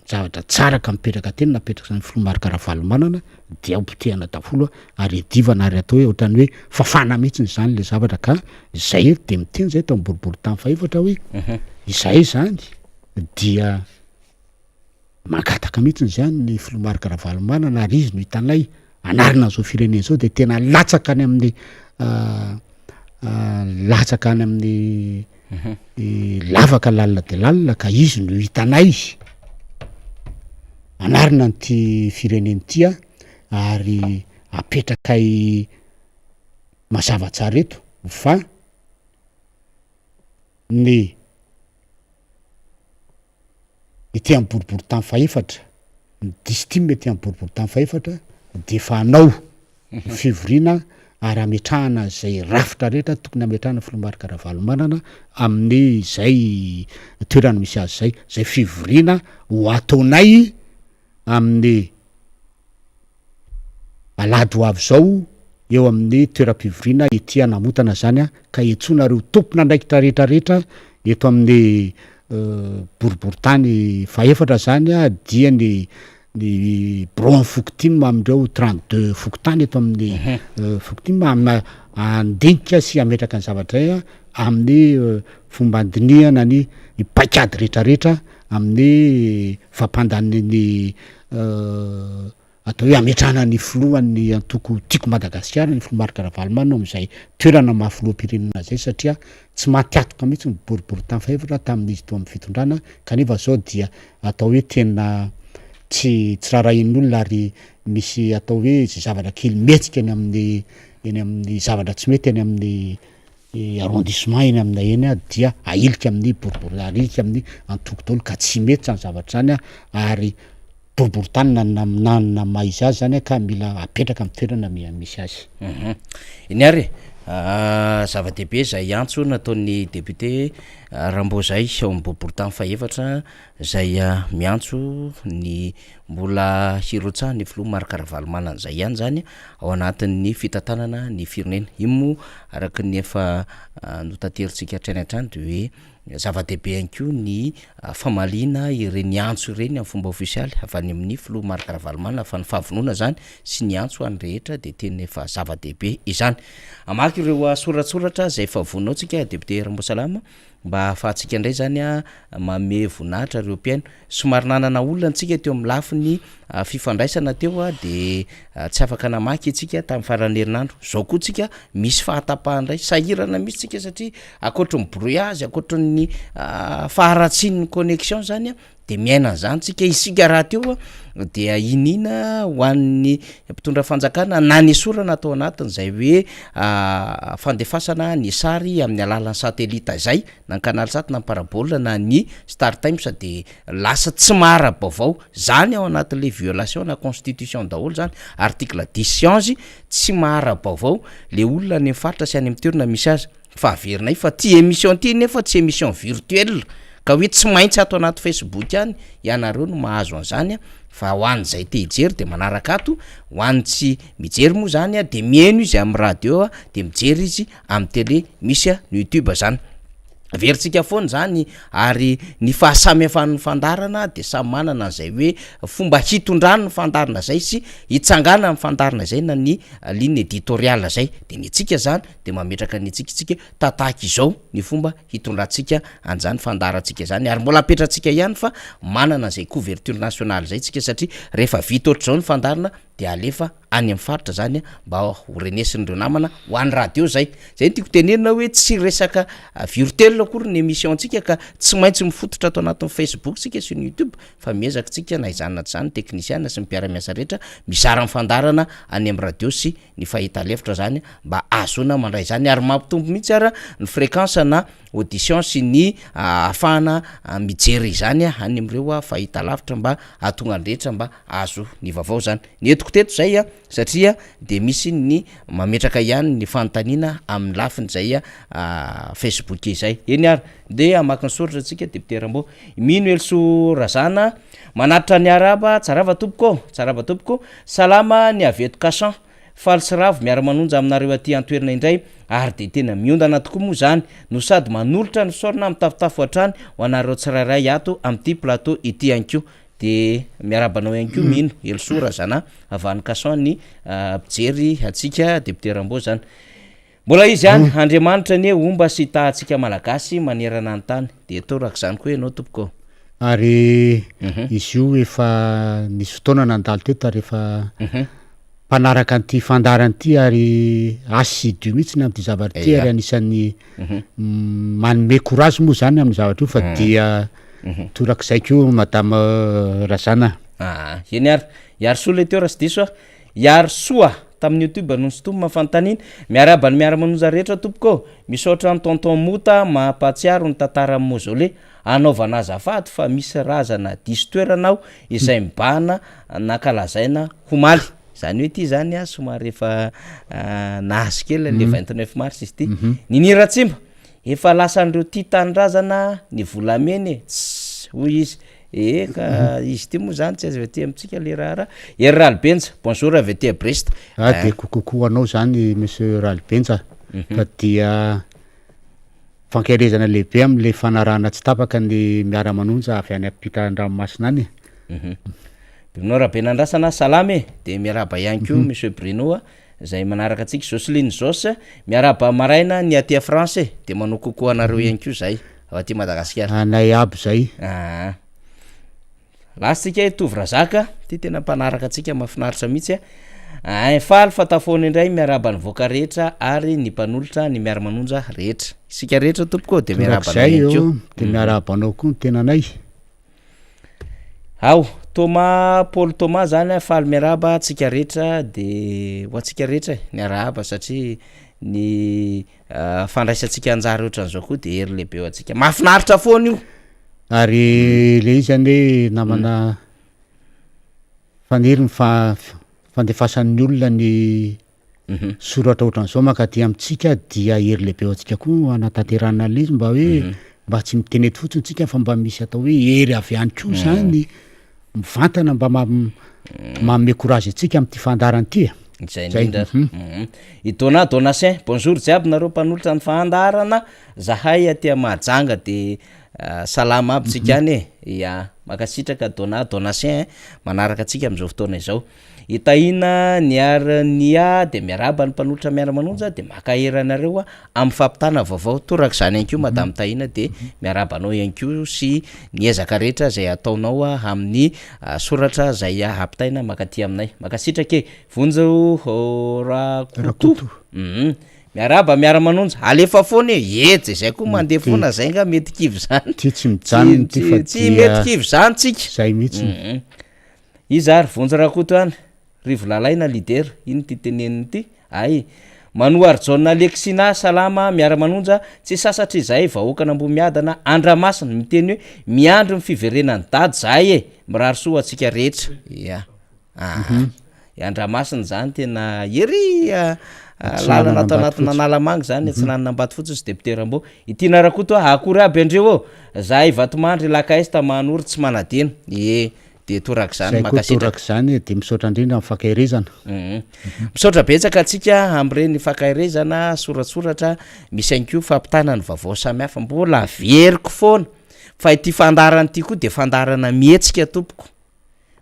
zavatra tsara ka mipetraka teny napetraka zany filoha Marc Ravalomanana dia ho potehana daholo ary iadivana ary atao hoe ohatran'ny hoe fafana mihitsiny zany le zavatra ka zay de miteny zay tao am boriborintany fahefatra hoe izahay zany dia Mangataka mihitsy izany ny filoha Marc Ravalomanana ary izy no hitanay anarina an'izao firenena izao dia tena latsaka any amin'ny latsaka any amin'ny lavaka lalina dia lalina ka izy no hitanay anarina an'ity firenena ity a ary apetrakay mazava tsara eto fa ny ety amin'ny boriborintany fahefatra, ny distim ety amin'ny boriborintany fahefatra dia efa hanao ny fivoriana ary hametrahana izay rafitra rehetra tokony hametrahana filoha Marc Ravalomanana amin'ny izay toerana misy azy izay, izay fivoriana ho ataonay amin'ny Alahady ho avy izao eo amin'ny toeram-pivoriana ety Anamotana izany ka iantsoana ireo tompon'andraikitra rehetra rehetra eto amin'ny boriborintany fahefatra izany dia ny ny biraon'ny fokotim amin'ireo 32 fokontany eto amin'ny fokotim amina handinika sy hametraka ny zavatra izay amin'ny fomba handinihana ny paikady rehetra rehetra amin'ny fampandanian'ny atao hoe hametrahana ny filohan'ny antoko Tiako Madagasikara, ny filoha Marc Ravalomanana ao amin'izay toerana maha filoham-pirenena izay satria tsy maty antoka mihitsy ny boriborintany fahefatra tamin'izy teo amin'ny fitondrana kanefa izao dia atao hoe tena tsy tsy raharahian'ny olona ary misy atao hoe izay zavatra kely mihetsika eny amin'ny eny amin'ny zavatra tsy mety eny amin'ny arrondissement eny aminay eny dia ahilika amin'ny boribory ahilika amin'ny antoko daholo ka tsy mety zany zavatra zany ary boriborintany na na na na maha izy azy zany ka mila apetraka amin'ny toerana misy azy. Eny ary e, zava-dehibe izay antso nataon'ny député Rambo zay ao amin'ny boriborintany fahefatra izay miantso ny mbola hirotsahan'ny filoha Marc Ravalomanana izay ihany zany ao anatin'ny fitantanana ny firenena. Iny moa araka ny efa notaterintsika hatrany hatrany de hoe zava-dehibe ihany koa ny famaliana ireny antso ireny amin'ny fomba ofisialy avy any amin'ny filoha Marc Ravalomanana fa ny fahavonona zany sy ny antso ho an'ny rehetra de tena efa zava-dehibe izany. Hamaky ireo soratsoratra izay efa vonona ao tsika député Ramboasalama mba ahafahantsika indray zany manome voninahitra ireo mpihaino. Somary nanana olana antsika teo amin'ny lafiny fifandraisana teo de tsy afaka namaky antsika tamin'ny faran'ny herinandro. Zao koa tsika misy fahatapahana indray, sahirana mihitsy tsika satria ankoatry ny brouillage, ankoatry ny faharatsian'ny connexion zany de miaina an'izany tsika, isika rahateo dia iniana ho an'ny mpitondra fanjakana na nesorana tao anatin'izay hoe fandefasana ny sary amin'ny alalan'ny satelita izay na ny canal sat na ny parabole na ny star times de lasa tsy mahara-baovao zany ao anatin'le violation na constitution daholo zany article dix sy onze tsy mahara-baovao le olona any amin'ny faritra sy any amin'ny toerana misy azy. Fa averinay fa ty émission ty nefa tsy émission virtuelle ka hoe tsy maintsy ato anaty facebook any ianareo no mahazo an'izany a, fa ho an'izay te hijery de manaraka ato, ho an'ny tsy mijery moa zany a de mihaino izy amin'ny radio a, de mijery izy amin'ny télé misy a ny youtube zany. Averintsika foana zany ary ny fahasamihafan'ny fandaharana de samy manana an'izay hoe fomba hitondrany ny fandaharana zay sy hitsanganan'ny fandaharana zay na ny ligne éditoriale zay, de ny antsika zany de mametraka ny antsika isika tatahaka izao ny fomba hitondrantsika an'izany fandaharantsika izany ary mbola apetratsika ihany fa manana an'izay couverture nationale zay tsika satria rehefa vita ohatr'izao ny fandaharana. de alefa any amin'ny faritra zany mba ho renesin'ireo namana ho an'ny radio zay. Zay no tiako tenenina hoe tsy resaka virtuel akory ny émission ntsika ka tsy maintsy mifototra ato anatin'ny Facebook tsika sy ny YouTube fa miezaka tsika na izany na tsy izany ny teknisiana sy ny mpiara-miasa rehetra mizara ny fandaharana any amin'ny radio sy ny fahita lefitra zany mba ahazoana mandray izany ary mampitombo mihitsy ara ny fréquence na audition sy ny ahafahana mijery izany any amin'ireo fahita lavitra mba hahatonga ny rehetra mba ahazo ny vaovao zany. Ny entiko teto zay satria de misy ny mametraka ihany ny fanontaniana amin'ny lafiny zay Facebook izay. Eny ary ndeha hamaky ny soratra tsika député Rambo. Mino Elisoa Razana, manatitra ny arahaba, tsarava tompoko ô, tsarava tompoko, salama ny avy eto Cachan. Faly sy ravo miara-manonja aminareo aty an-toerana indray ary dia tena miondana tokoa moa izany no sady manolotra ny fisaorana mitafotafo hatrany ho anareo tsirairay ato amin'ity plateau ity ihany koa. Dia miarahaba anao ihany koa Mino Helisoa Razana avy any Cachan ny mpijery antsika député Rambo zany. Mbola izy ihany, Andriamanitra anie homba sy hitaha antsika Malagasy manerana ny tany. Dia torak'izany koa ianao tompoko ô. Ary izy io efa nisy fotoana nandalo teto ary efa mpanaraka an'ity fandaharana ity ary assidu mihitsy ny amin'ity zavatra ity ary anisan'ny manome courage moa zany amin'ny zavatra io fa dia torak'izay koa madame Razana. Aa, eny ary. Iarisoa le teo raha tsy diso aho. Iarisoa, tamin'ny youtube no nisintomina fanontaniana. Miarahaba ny miara-manonja rehetra tompoko ô! Misaotra an'i Tonton Mota mampahatsiaro ny tantaran'ny mausolée. Anaovana azafady fa misy razana diso toerana aho izay mibahana nankalazaina homaly. Izany hoe ity izany somary efa nahazo kely le 29 mars izy ity. Nini Ratsimba, Efa lasan'ireo tia tanindrazana ny volamena e! Tssy! Hoy izy. Ee ka izy ity moa zany tsy azo avy aty amintsika le raharaha. Hery Ralibenja, bonjour avy aty à Brest. Ah de coucou anao zany monsieur Ralibenja fa dia fankaherezana lehibe amle fanarahana tsy tapaka ny miara-manonja avy any ampitan-dranomasina any e. Bruno Rabenandrasana, salama e! De miarahaba ihany koa monsieur Bruno a! Zay manaraka antsika Jocelyne Jos, miarahaba maraina ny aty France e, de manao coucou anareo ihany koa zay avy aty Madagasikara. Anay aby zay. Aa. Lasa tsika i Tovo Razaka, ty tena mpanaraka antsika mahafinaritra mihitsy a. Ein, faly fa tafahoana indray miarahaba ny vahoaka rehetra ary ny mpanolotra ny miara-manonja rehetra. Isika rehetra tompoko de miarahaba anao Torak'izay ihany eo, koa. de miarahaba anao koa ny tenanay. Ao, Thomas, Paul Thomas zany a, faly miarahaba antsika rehetra de ho antsika rehetra e, ny arahaba satria ny fandraisantsika anjara ohatran'izao koa de hery lehibe ho antsika, mahafinaritra foana io. Ary le izy anie namana Faniry ny fandefasan'ny olona ny Soratra ohatran'izao mankaty amintsika dia hery lehibe ho antsika koa hanatanterahana an'ilay izy mba hoe mba tsy miteny eto fotsiny tsika fa mba misy atao hoe hery avy any koa zany mivantana mba manome courage antsika amin'ity fandaharana ity e. Izay indrindra ary. I Dona Donatien, bonjour jiaby nareo mpanolotra ny fandaharana, zahay aty Mahajanga de salama aby tsika any e, ya mankasitraka Dona Donatien manaraka antsika amin'izao fotoana izao. I Tahina Niarnia dia miarahaba ny mpanolotra miara-manonja dia mankahery anareo amin'ny fampitana vaovao. Torak'izany ihany koa Madame Tahina dia miarahaba anao ihany koa sy ny ezaka rehetra izay ataonao amin'ny soratra izay ampitaina mankaty aminay. Mankasitraka e! Vonjy Rakoto. Miarahaba miara-manonja. Alefa foana e! Etsy e! Zay koa mandeha foana zay nga mety kivy zany. Ty tsy mijanona ty fa Tsy mety kivy zany tsika. Zay mihitsy. Iza ary Vonjy Rakoto any? Rivo Lalaina leader, ino ity teneniny ity? Ay. Manoharijaona Alexina, salama, miara-manonja, tsy sasatra izahay vahoakan'Ambohimiadana, Andramasina, miteny hoe miandry ny fiverenan'i Dada izahay e! Mirary soa ho antsika rehetra. Ya. Aa. I Andramasina izany tena ery lalana ato anatin'Analamanga izany, atsinanan'Ambatofotsy sy député Rambo. I Tiana Rakoto a, akory aby andreo ô! Zahay Vatomandry, Lac Est, Mahanoro tsy manadino. Ee. Dia torak'izany, Zay koa mankasitraka. torak'izany e, dia misaotra indrindra amin'ny fankaherezana. Misaotra betsaka antsika amin'ireny fankaherezana, soratsoratra, misy ihany koa fampitana ny vaovao samihafa. Mbola averiko foana fa ity fandaharana ity koa dia fandaharana mihetsika tompoko.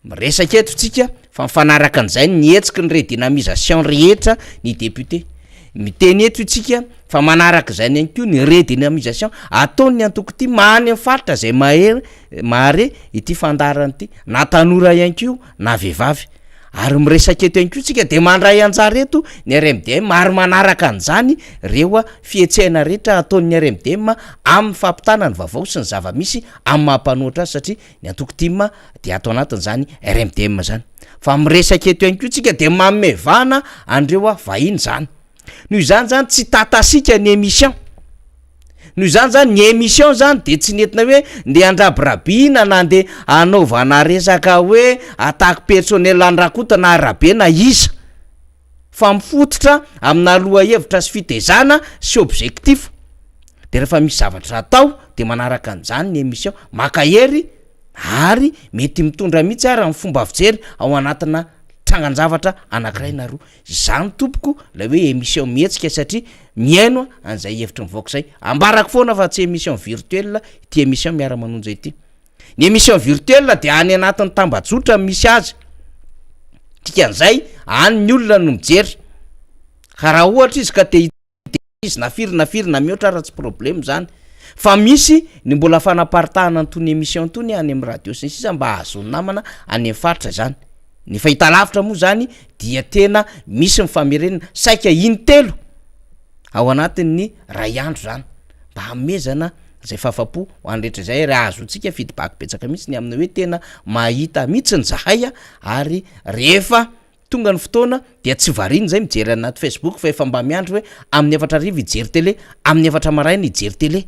Miresaka eto tsika fa mifanaraka an'izay ny hetsiky ny redynamisation rehetra ny député. Miteny eto itsika fa manaraka izany ihany koa ny redynamisation ataon'ny antoko ity any amin'ny faritra izay mahery mahare ity fandaharana ity na tanora ihany koa na vehivavy. Ary miresaka eto ihany koa tsika de mandray anjara eto ny RMDM ary manaraka an'izany reo fihetsehana rehetra ataon'ny RMDM amin'ny fampitana ny vaovao sy ny zava-misy amin'ny maha mpanohitra azy satria ny antoko tim dia ato anatin'izany RMDM zany. Fa miresaka eto ihany koa tsika de manome vahana an'ireo vahiny zany. Noho izany zany tsy tatasika ny émission. Noho izany zany ny émission zany de tsy nentina hoe ndeha handrabirabiana na ndeha hanaovana resaka hoe attaque personnelle an'i Rakoto na Rabe na iza fa mifototra amina lohahevitra sy fitezana sy objectif de rehefa misy zavatra atao de manaraka an'izany ny émission maka hery ary mety mitondra mihitsy ara ny fomba fijery ao anatina trangan-javatra anankiray na roa. Izany tompoko ilay hoe émission mihetsika satria mihaino an'izay hevitry ny vahoaka izay. Ambarako foana fa tsy émission virtuelle ity émission miara-manonja ity. Ny émission virtuelle dia any anatin'ny tambajotra misy azy. Dikan'izay any ny olona no mijery. Ka raha ohatra izy ka te izy na firy na firy na mihoatra ara tsy problème zany fa misy ny mbola fanaparitahana an'itony émission itony any amin'ny radio sy ny sisa mba hahazoan'ny namana any amin'ny faritra izany. Ny fahitalavitra moa zany dia tena misy ny famerenana saika in-telo ao anatin'ny ray andro zany mba hanomezana zay fahafapo ho an'ny rehetra izay ary ahazoantsika feedback betsaka mihitsy ny amin'ny hoe tena mahita mihitsy ny zahay ary rehefa Tonga ny fotoana dia tsy variana izay mijery anaty Facebook fa efa mba miandry hoe amin'ny 04 hijery télé, amin'ny 4 maraina hijery télé.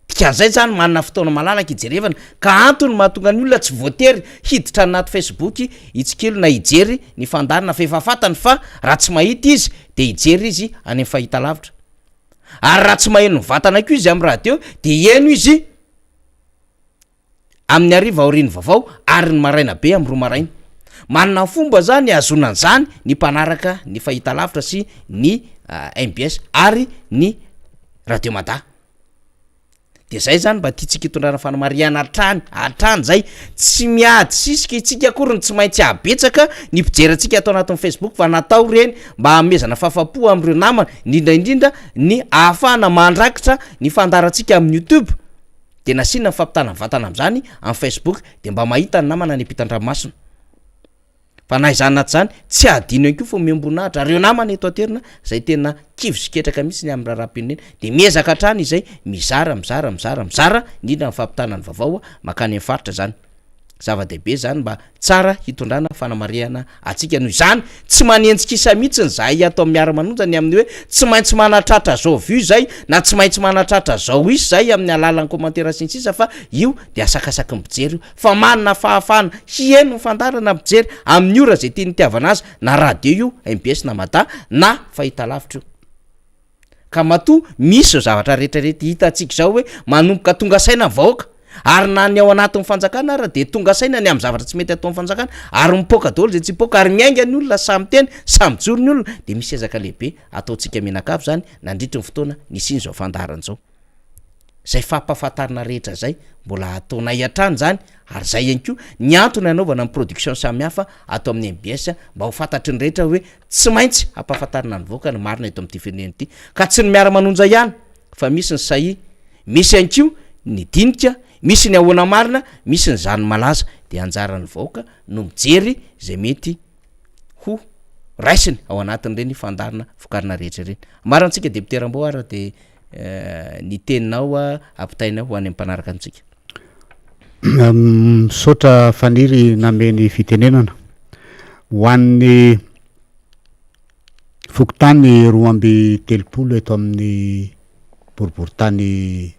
Dikan'izay izany manana fotoana malalaka hijerevana ka antony mahatonga ny olona tsy voatery hiditra anaty Facebook hitsikilo na hijery ny fandaharana fa efa fantany fa raha tsy mahita izy dia hijery izy any amin'ny fahitalavitra. Ary raha tsy maheno mivantana koa izy amin'ny radio dia hihaino izy. amin'ny hariva aorian'ny vaovao ary ny maraina be amin'ny 2 maraina. Manana fomba zany ahazoana an'izany ny mpanaraka ny fahitalavitra sy ny mbs ary ny radio mada. De zay zany mba tiantsika hitondrana fanamarihana hatrany hatrany zay, tsy miady sisika itsika akory ny tsy maintsy hahabetsaka ny mpijery antsika ato anatin'ny facebook fa natao ireny mba hanomezana fahafapo amin'ireo namana, indrindra indrindra ny ahafahana mandrakitra ny fandaharantsika amin'ny youtube. de nasiana ny fampitana mivantana amzany am facebook de mba mahita ny namana any ampitan-dranomasina fa na izany na tsy zany tsy adino ihany koa fa omem-boninahitra reo namana eto an-toerana zay tena kivy sy ketraka mihitsy ny amin'ny raharaham-pirenena de miezaka hatrany izay mizara mizara mizara mizara indrindra ny fampitana ny vaovao makany amin'ny faritra zany Zava-dehibe izany mba tsara hitondrana fanamarihana antsika. Noho izany, tsy manenjika isa mihitsy ny zahay ato amin'ny Miara-manonja ny amin'ny hoe tsy maintsy manatratra zao vue izay na tsy maintsy manatratra zao isa izay amin'ny alalan'ny commentaire sy ny sisa fa io dia asakasaky ny mpijery io fa manana fahafahana hiheno ny fandaharana ny mpijery amin'ny ora izay tiany hitiavana azy na radio io, mbs na mada na fahitalavitra io. Ka matoa misy izao zavatra rehetra rehetra hitantsika izao hoe manomboka tonga saina ny vahoaka, ary na ny ao anatin'ny fanjakana ara dia tonga saina ny amin'ny zavatra tsy mety ataon'ny fanjakana, ary mipoaka daholo izay tsy hipoaka, ary miainga ny olona, samy miteny, samy mijoro ny olona, dia misy ezaka lehibe ataontsika mianakavy izany nandritry ny fotoana nisian'izao fandaharana izao. Izay fampahafantarana rehetra izay mbola ataonay hatrany izany ary izay ihany koa ny antony hanaovana ny production samihafa ato amin'ny mbs mba ho fantatry ny rehetra hoe tsy maintsy hampahafantarina ny vahoaka ny marina eto amin'ity firenena ity ka tsy ny miara-manonja ihany fa misy ny sahia, misy ihany koa ny dinika, misy ny ahoana marina, misy ny zany malaza dia anjaran'ny vahoaka no mijery izay mety ho raisiny ao anatin'ireny fandaharana vokarina rehetra ireny. Marina antsika député Rambo ary dia ny teninao ampitainao ho any amin'ny mpanaraka antsika. Misaotra Faniry namehy ny fitenenana. Ho an'ny fokontany 32 eto amin'ny boriborintany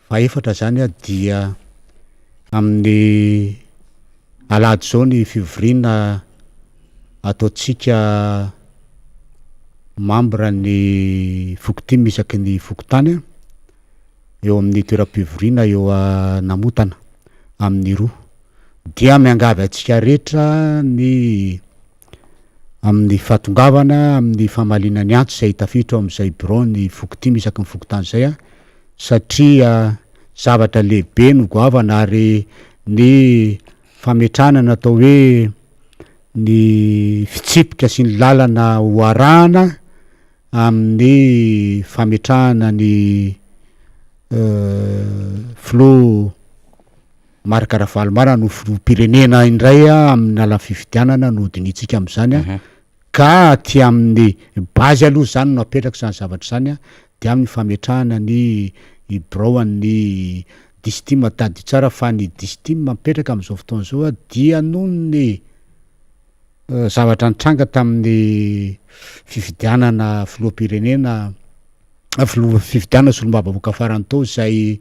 fahefatra zany dia amin'ny alahady izao ny fivoriana ataontsika membre ny fokontany isaky ny fokontany eo amin'ny toeram-pivoriana eo Namotana amin'ny roa. Dia miangavy antsika rehetra ny amin'ny fahatongavana amin'ny famaliana ny antso izay tafiditra ao amin'izay birao ny fokontany isaky ny fokontany izay satria zavatra lehibe no goavana ary ny fametrahana ny atao hoe ny fitsipika sy ny lalana ho arahana amin'ny fametrahana ny filoha. Marc Ravalomanana ho filoham-pirenena indray amin'ny alalan'ny fifidianana no hodinihintsika amin'izany ka aty amin'ny base aloha izany no apetraka izany zavatra izany dia amin'ny fametrahana ny birao an'ny Distim. Tadidio tsara fa ny Distim mipetraka amin'izao fotoana izao dia noho ny zavatra nitranga tamin'ny fifidianana filoham-pirenena, filoha fifidianana solombavambahoaka farany teo izay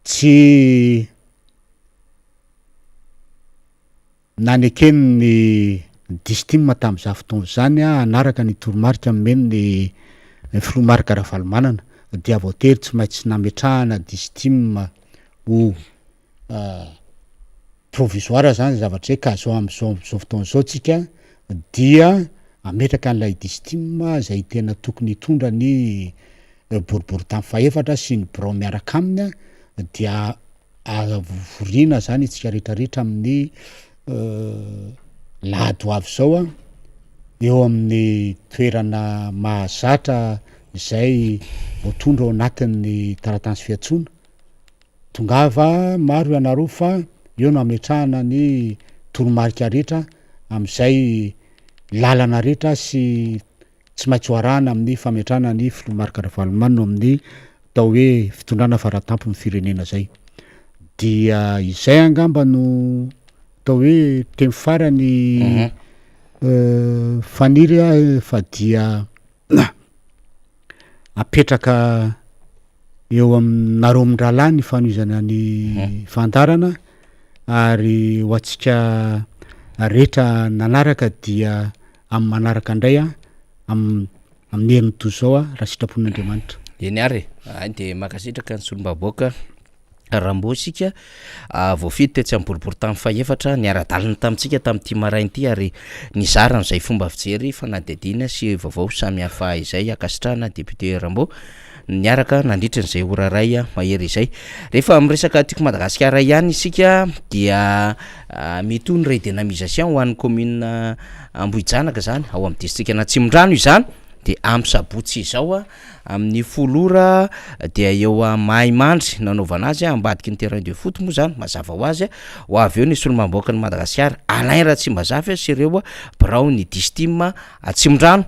tsy naneken'ny Distim tamin'izany fotoana izany hanaraka ny toromarika nomen'ny filoha Marc Ravalomanana dia voatery tsy maintsy nametrahana Distim ho provisoire zany zavatra zay ka zao am'zao am'zao fotoana zao tsika dia ametraka an'ilay distim zay tena tokony hitondra ny boriborintany fahefatra sy ny birao miaraka aminy a dia voriana zany itsika rehetrarehetra amin'ny lahady ho avy zao a eo amin'ny toerana mahazatra izay voatondro ao anatin'ny taratasy fiantsoana. Tongava maro ianareo fa eo no ametrahana ny toromarika rehetra amin'izay lalana rehetra sy tsy maintsy ho arahana amin'ny fametrahana ny filoha Marc Ravalomanana ao amin'ny atao hoe fitondrana faratampon'ny firenena zay. Dia izay angamba no atao hoe teny farany Faniry aho fa dia apetraka eo aminareo mirahalahy ny fanohizana ny fandaharana ary ho antsika rehetra nanaraka dia amin'ny manaraka indray a am- amin'ny heriny toy izao a raha sitrapon'Andriamanitra. Eny ary e, ay de mankasitraka ny solombavambahoaka Rambo isika voafidy tetsy amin'ny boriborintany fahefatra niara-dalana tamintsika tamin'ity maraina ity ary nizara an'izay fomba fijery fanadihadiana sy vaovao samihafa izay. Ankasitrahana député Rambo niaraka nandritra an'izay ora iray mahery izay. Rehefa miresaka Tiako Madagasikara ihany isika dia mitohy ny redynamisation ho an'ny commune Ambohijanaka izany ao amin'ny distrikan'Atsimondrano izany dia amin'ny sabotsy izao Amin'ny folo ora dia eo Mahimandry nanaovana azy, ambadiky ny terrain de foot moa izany, mazava ho azy. Ho avy eo ny solombavambahoakan'i Madagasikara, Alain Ratsimbazafy sy ireo biraon'ny Distim Atsimondrano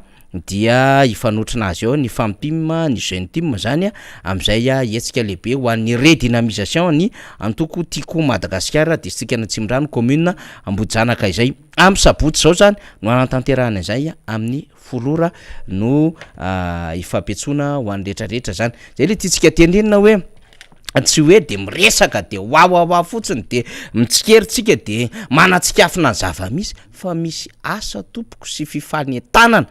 dia hifanotrona azy eo ny Famtim, ny Jeune Team izany amin'izay hetsika lehibe ho an'ny redynamisation ny antoko Tiako Madagasikara distrikan'Atsimondrano commune Ambohijanaka izay. Amin'ny sabotsy izao izany no hanatanterahana izay amin'ny folo ora no ifampiantsoana ho an'ny rehetra rehetra zany, zay le tiantsika tenenina hoe tsy hoe de miresaka de wawawa fotsiny de mitsikery tsika de manatsikafona ny zava-misy fa misy asa tompoko sy fifanentanana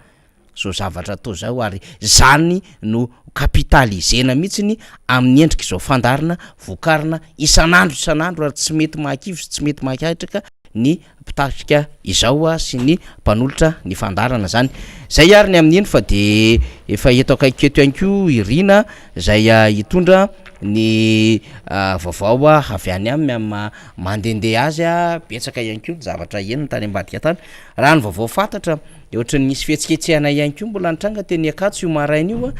zao zavatra atao zao ary zany no capitalisena mihitsiny amin'ny endrik'izao fandaharana vokarina isan'andro isan'andro ary tsy mety mahakivy sy tsy mety mahaketraka ny mpitarika izao sy ny mpanolotra ny fandaharana zany. Zay ary ny amin'iny fa de efa eto akaiky eto ihany koa i Rina zay hitondra ny vaovao avy any aminy amin'ny maha mandehandeha azy, betsaka ihany koa ny zavatra henony tany ambadika tany. Raha ny vaovao fantatra de ohatran'ny nisy fihetsiketsehana ihany koa mbola nitranga teny Ankatso io maraina io,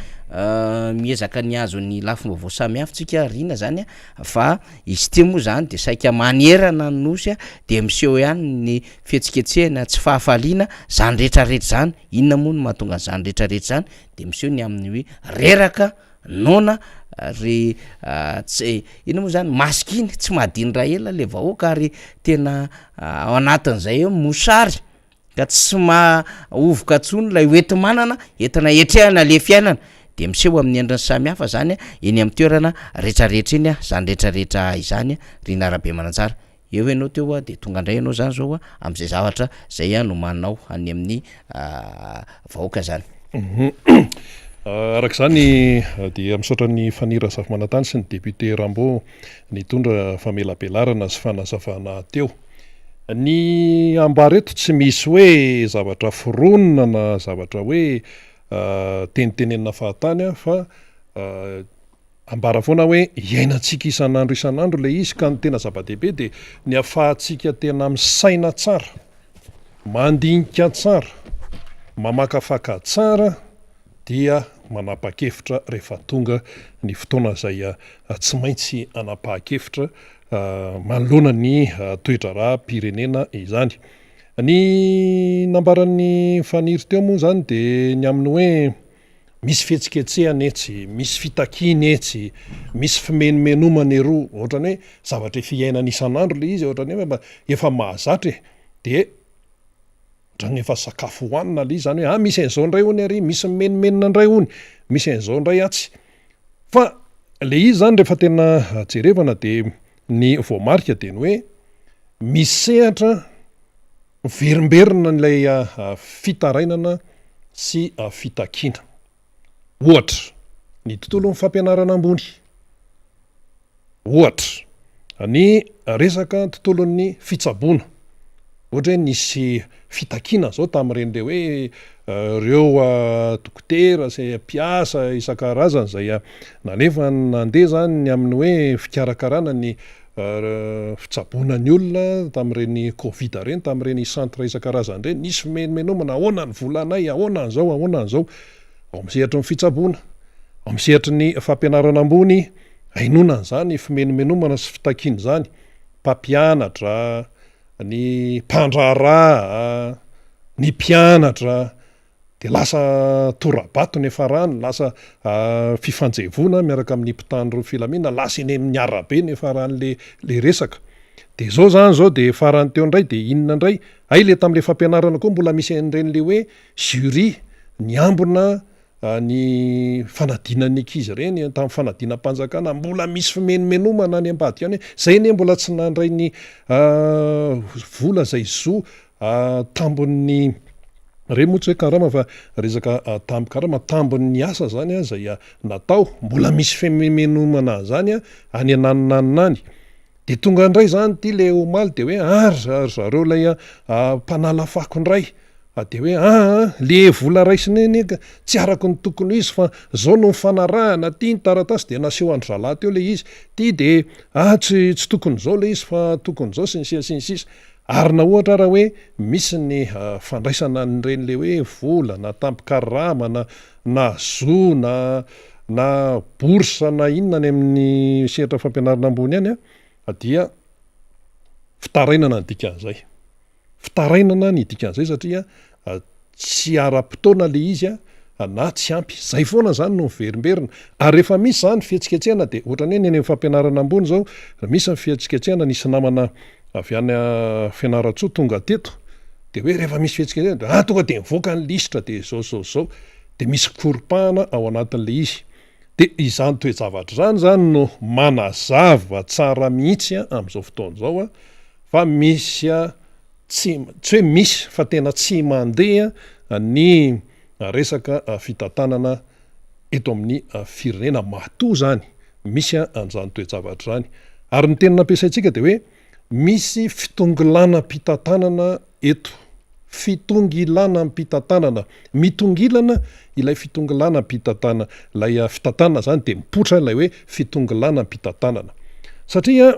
miezaka ny hahazo ny lafim-baovao samihafa tsika Rina zany fa Izy ity moa izany dia saika manerana ny Nosy dia miseho ihany ny fihetsiketsehana, tsy fahafaliana, izany rehetra rehetra izany, inona moa no mahatonga an'izany rehetra rehetra izany? dia miseho ny amin'ny hoe reraka, noana, ary tsy, inona moa izany, masik'iny, tsy mahadiny raha ela ilay vahoaka ary tena ao anatin'izay hoe mosary. ka tsy mahovoka intsony ilay hoenti-manana entina hetrehana le fiainana, de miseho amin'ny endriny samihafa zany eny amin'ny toerana retraretra eny zany retraretra izany Rina Rabemananjara, eo ianao teo de tonga indray ianao zany zao amin'izay zavatra zay nomaninao any amin'ny vahoaka zany. Araka izany dia misaotra an'i Fanny Razafimanantany sy ny député Rambo nitondra famelabelarana sy fanazavana teo. Ny ambara eto tsy misy hoe zavatra foronina na zavatra hoe tenitenenina fahatany fa ambara foana hoe iainantsika isan'andro isan'andro ilay izy ka ny tena zava-dehibe dia ny ahafahantsika tena misaina tsara, mandinika tsara, mamakafaka tsara dia manapa-kevitra rehefa tonga ny fotoana izay tsy maintsy hanapahan-kevitra. manoloana ny toe-draharaham-pirenena izany. Ny nambaran'i Faniry teo moa izany dia ny amin'ny hoe misy fihetsiketsehana etsy, misy fitakiana etsy, misy fimenomenomana eroa, ohatran'ny hoe zavatra efa iainana isan'andro ilay izy, ohatran'ny hoe mba efa mahazatra e, dia ohatran'ny efa sakafo hohanina ilay izy izany hoe ah misy an'izao indray hono ary, misy mimenomenona indray hono, misy an'izao indray atsy. Fa ilay izy izany rehefa tena jerevana dia ny voamarika dia ny hoe misy sehatra miverimberina ilay fitarainana sy fitakiana. Ohatra, ny tontolon'ny fampianarana ambony. Ohatra, ny resaka tontolon'ny fitsaboana. Ohatra hoe nisy fitakiana zao tamin'ireny le hoe ireo dokotera sy mpiasa isan-karazany izay nalefa nandeha zany ny amin'ny hoe fikarakarana ny fitsaboana ny olona tamin'ireny covid ireny, tamin'ireny centre isan-karazany ireny, nisy fimenomenomana ahoana ny volanay, ahoana an'izao, ahoana an'izao. Ao amin'ny sehatry ny fitsaboana, ao amin'ny sehatry ny fampianarana ambony, hainoana an'izany fimenomenomana sy fitakiana izany, mpampianatra, ny mpandraharaha, ny mpianatra, dia lasa tora-bato ny farany, lasa fifanjevoana miaraka amin'ny mpitandro filaminana, lasa eny amin'ny arabe ny faran'le le resaka. Dia izao izany izao dia farany teo indray dia inona indray? Hay le tamin'le fampianarana koa mbola misy an'ireny le hoe jury niambina ny fanadinan'ny ankizy ireny tamin'ny fanadinam-panjakana, mbola misy fimenomenomana any ambadika any hoe zay anie mbola tsy nandray ny vola zay zo tambin'ny, ireny moa tsy hoe karama fa resaka tambin-karama, tambin'ny asa zany zay natao, mbola misy fimenomenomana an'izany any ananonanona any. Dia tonga indray zany ity le omaly dia hoe ah ry zareo ilay mpanala fako indray. Fa dia hoe aa le vola raisina iny ka tsy araka ny tokony ho izy fa zao no nifanarahana, ty ny taratasy dia naseho an-dry zalahy teo le izy, ty de ah tsy tsy tokony izao le izy fa tokony izao sy ny sisa sy ny sisa. Ary na ohatra ara hoe misy ny fandraisana an'ireny le hoe vola na tambin-karama na na zo na na bourse na inona any amin'ny sehatra fampianarana ambony any an dia fitarainana ny dikan'izay. Fitarainana ny dikan'izay satria tsy ara-potoana le izy na tsy ampy. Zay foana zany no miverimberina. Ary rehefa misy zany fihetsiketsehana dia ohatran'ny hoe ny any amin'ny fampianarana ambony zao, misy ny fihetsiketsehana, nisy namana avy any Fianarantsoa tonga teto dia hoe rehefa misy fihetsiketsehana dia ah tonga dia mivoaka ny lisitra dia zao zao zao. Dia misy fikoropahana ao anatin'le izy. Dia izany toe-javatra izany zany no manazava tsara mihitsy amin'izao fotoana izao fa misy tsy tsy hoe misy fa tena tsy mandeha ny resaka fitantanana eto amin'ny firenena matoa zany misy an'izany toe-javatra izany. Ary ny teny nampiasaintsika dia hoe misy fitongilanam-pitantanana eto. Fitongilanam-pitantanana. Mitongilana ilay fitongilanam-pitantana, ilay fitantanana zany dia mipoitra ilay hoe fitongilanam-pitantanana. Satria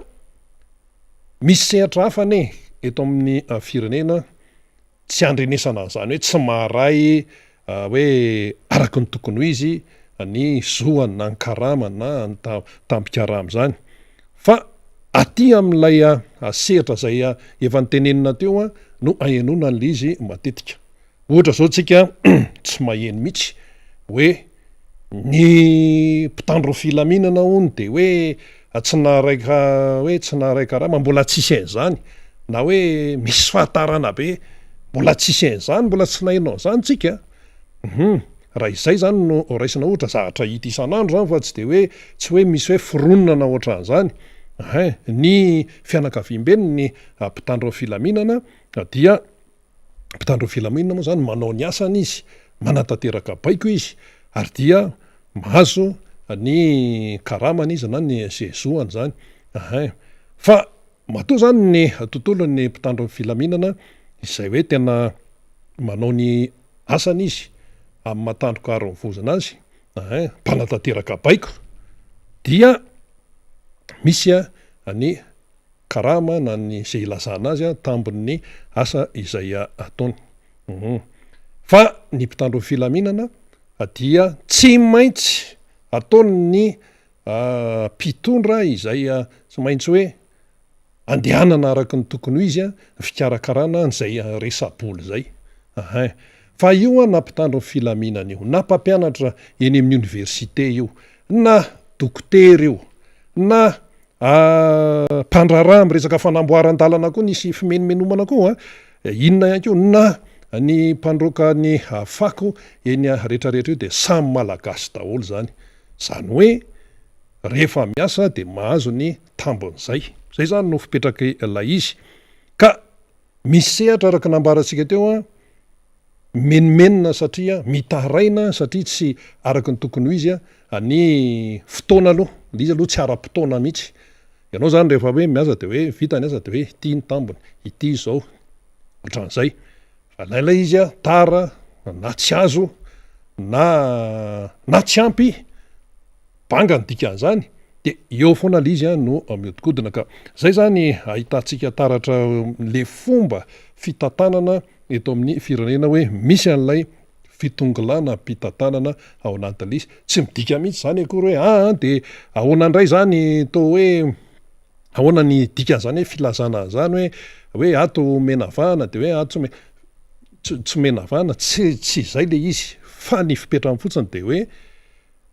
Misy sehatra hafa anie eto amin'ny firenena tsy andrenesana an'izany hoe tsy maharay hoe araka ny tokony ho izy ny zoany na ny karamany na ny tambin-karama izany fa aty amin'ilay sehatra izay efa notenenina teo no ahenoana an'ilay izy matetika. Ohatra izao tsika tsy maheno mihitsy hoe ny mpitandro ny filaminana hono de hoe tsy naharay hoe tsy naharay karama, mbola tsisy an'izany, na hoe misy fahatarana be, mbola tsisy an'izany, mbola tsy naheno an'izany tsika, hum, raha izay zany no raisina ohatra, zavatra hita isan'andro zany fa tsy de hoe tsy hoe misy hoe fironana ohatran'izany, hein, ny fianakaviamben'ny mpitandro ny filaminana dia. mpitandro ny filaminana moa zany manao ny asany izy, manatanteraka baiko izy ary dia mahazo ny karamany izy na ny ze zoany zany ahin. Fa matoa zany ny tontolon'ny mpitandro ny filaminana izay hoe tena manao ny asany izy amin'ny maha tandroka aro ny vozona azy ahin, mpanatanteraka baiko dia misy ny karama na ny izay ilazana azy tambin'ny asa izay ataony. Fa ny mpitandro ny filaminana dia tsy maintsy ataon'ny mpitondra izay tsy maintsy hoe. andehanana araka ny tokony ho izy ny fikarakarana an'izay resa-bola izay. Ahin. Fa io an na mpitandro ny filaminana io, na mpampianatra eny amin'ny oniversite io, na dokotera io, na mpandraharaha amin'ny resaka fanamboaran-dalana koa nisy fimenomenomana koa an, inona ihany koa, na ny mpandroaka ny fako eny rehetrarehetra io dia samy Malagasy daholo izany. Izany hoe rehefa miasa dia mahazo ny tambin'izay. Izay izany no fipetrak'ilay izy. Ka misy sehatra araka ny nambarantsika teo an, mimenomenona satria mitaraina satria tsy araka ny tokony ho izy ny fotoana aloha, ilay izy aloha tsy ara-potoana mihitsy. Ianao izany rehefa hoe miasa dia hoe vita ny asa dia hoe ity ny tambiny, ity izao, ohatran'izay. Fa ilay ilay izy an, tara na tsy azo na na tsy ampy, banga ny dikan'izany, dia eo foana ilay izy no mihodinkodina ka izay izany ahitantsika taratra le fomba fitantanana eto amin'ny firenena hoe misy an'ilay fitongilana am-pitantanana ao anatin'ilay izy. Tsy midika mihitsy izany akory hoe aa dia ahoana indray izany toa hoe ahoana ny dikan'izany hoe filazana an'izany hoe hoe ato omena vahana dia hoe ato tsy ome- tsy tsy omena vahana, tsy tsy izay ilay izy fa ny fipetrany fotsiny dia hoe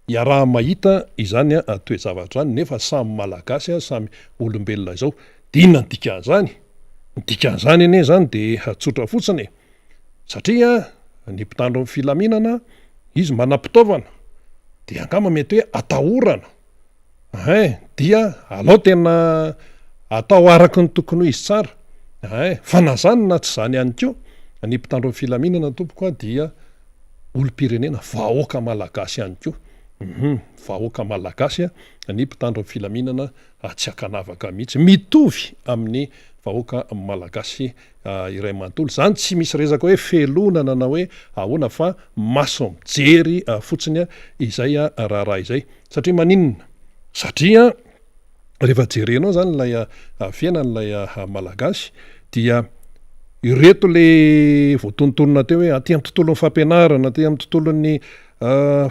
Iaraha-mahita izany toe-javatra izany nefa samy Malagasy, samy olombelona izao. Dia inona ny dikan'izany? Ny dikan'izany anie izany dia tsotra fotsiny e! Satria ny mpitandro ny filaminana, izy manam-pitaovana, dia angamba mety hoe atahorana, hein, dia alao tena atao araka ny tokony ho izy tsara, hein, fa na izany na tsy izany ihany koa, ny mpitandro ny filaminana tompoko dia olom-pirenena, vahoaka malagasy ihany koa, hum, vahoaka malagasy ny mpitandro ny filaminana tsy ankanavaka mihitsy, mitovy amin'ny vahoaka malagasy iray manontolo, izany tsy misy resaka hoe felonana na hoe ahoana fa maso mijery fotsiny izay raharaha izay, satria maninona? Satria rehefa jerenao zany ilay fiainan'ilay Malagasy dia ireto le voatonontonona teo hoe aty amin'ny tontolon'ny fampianarana, aty amin'ny tontolon'ny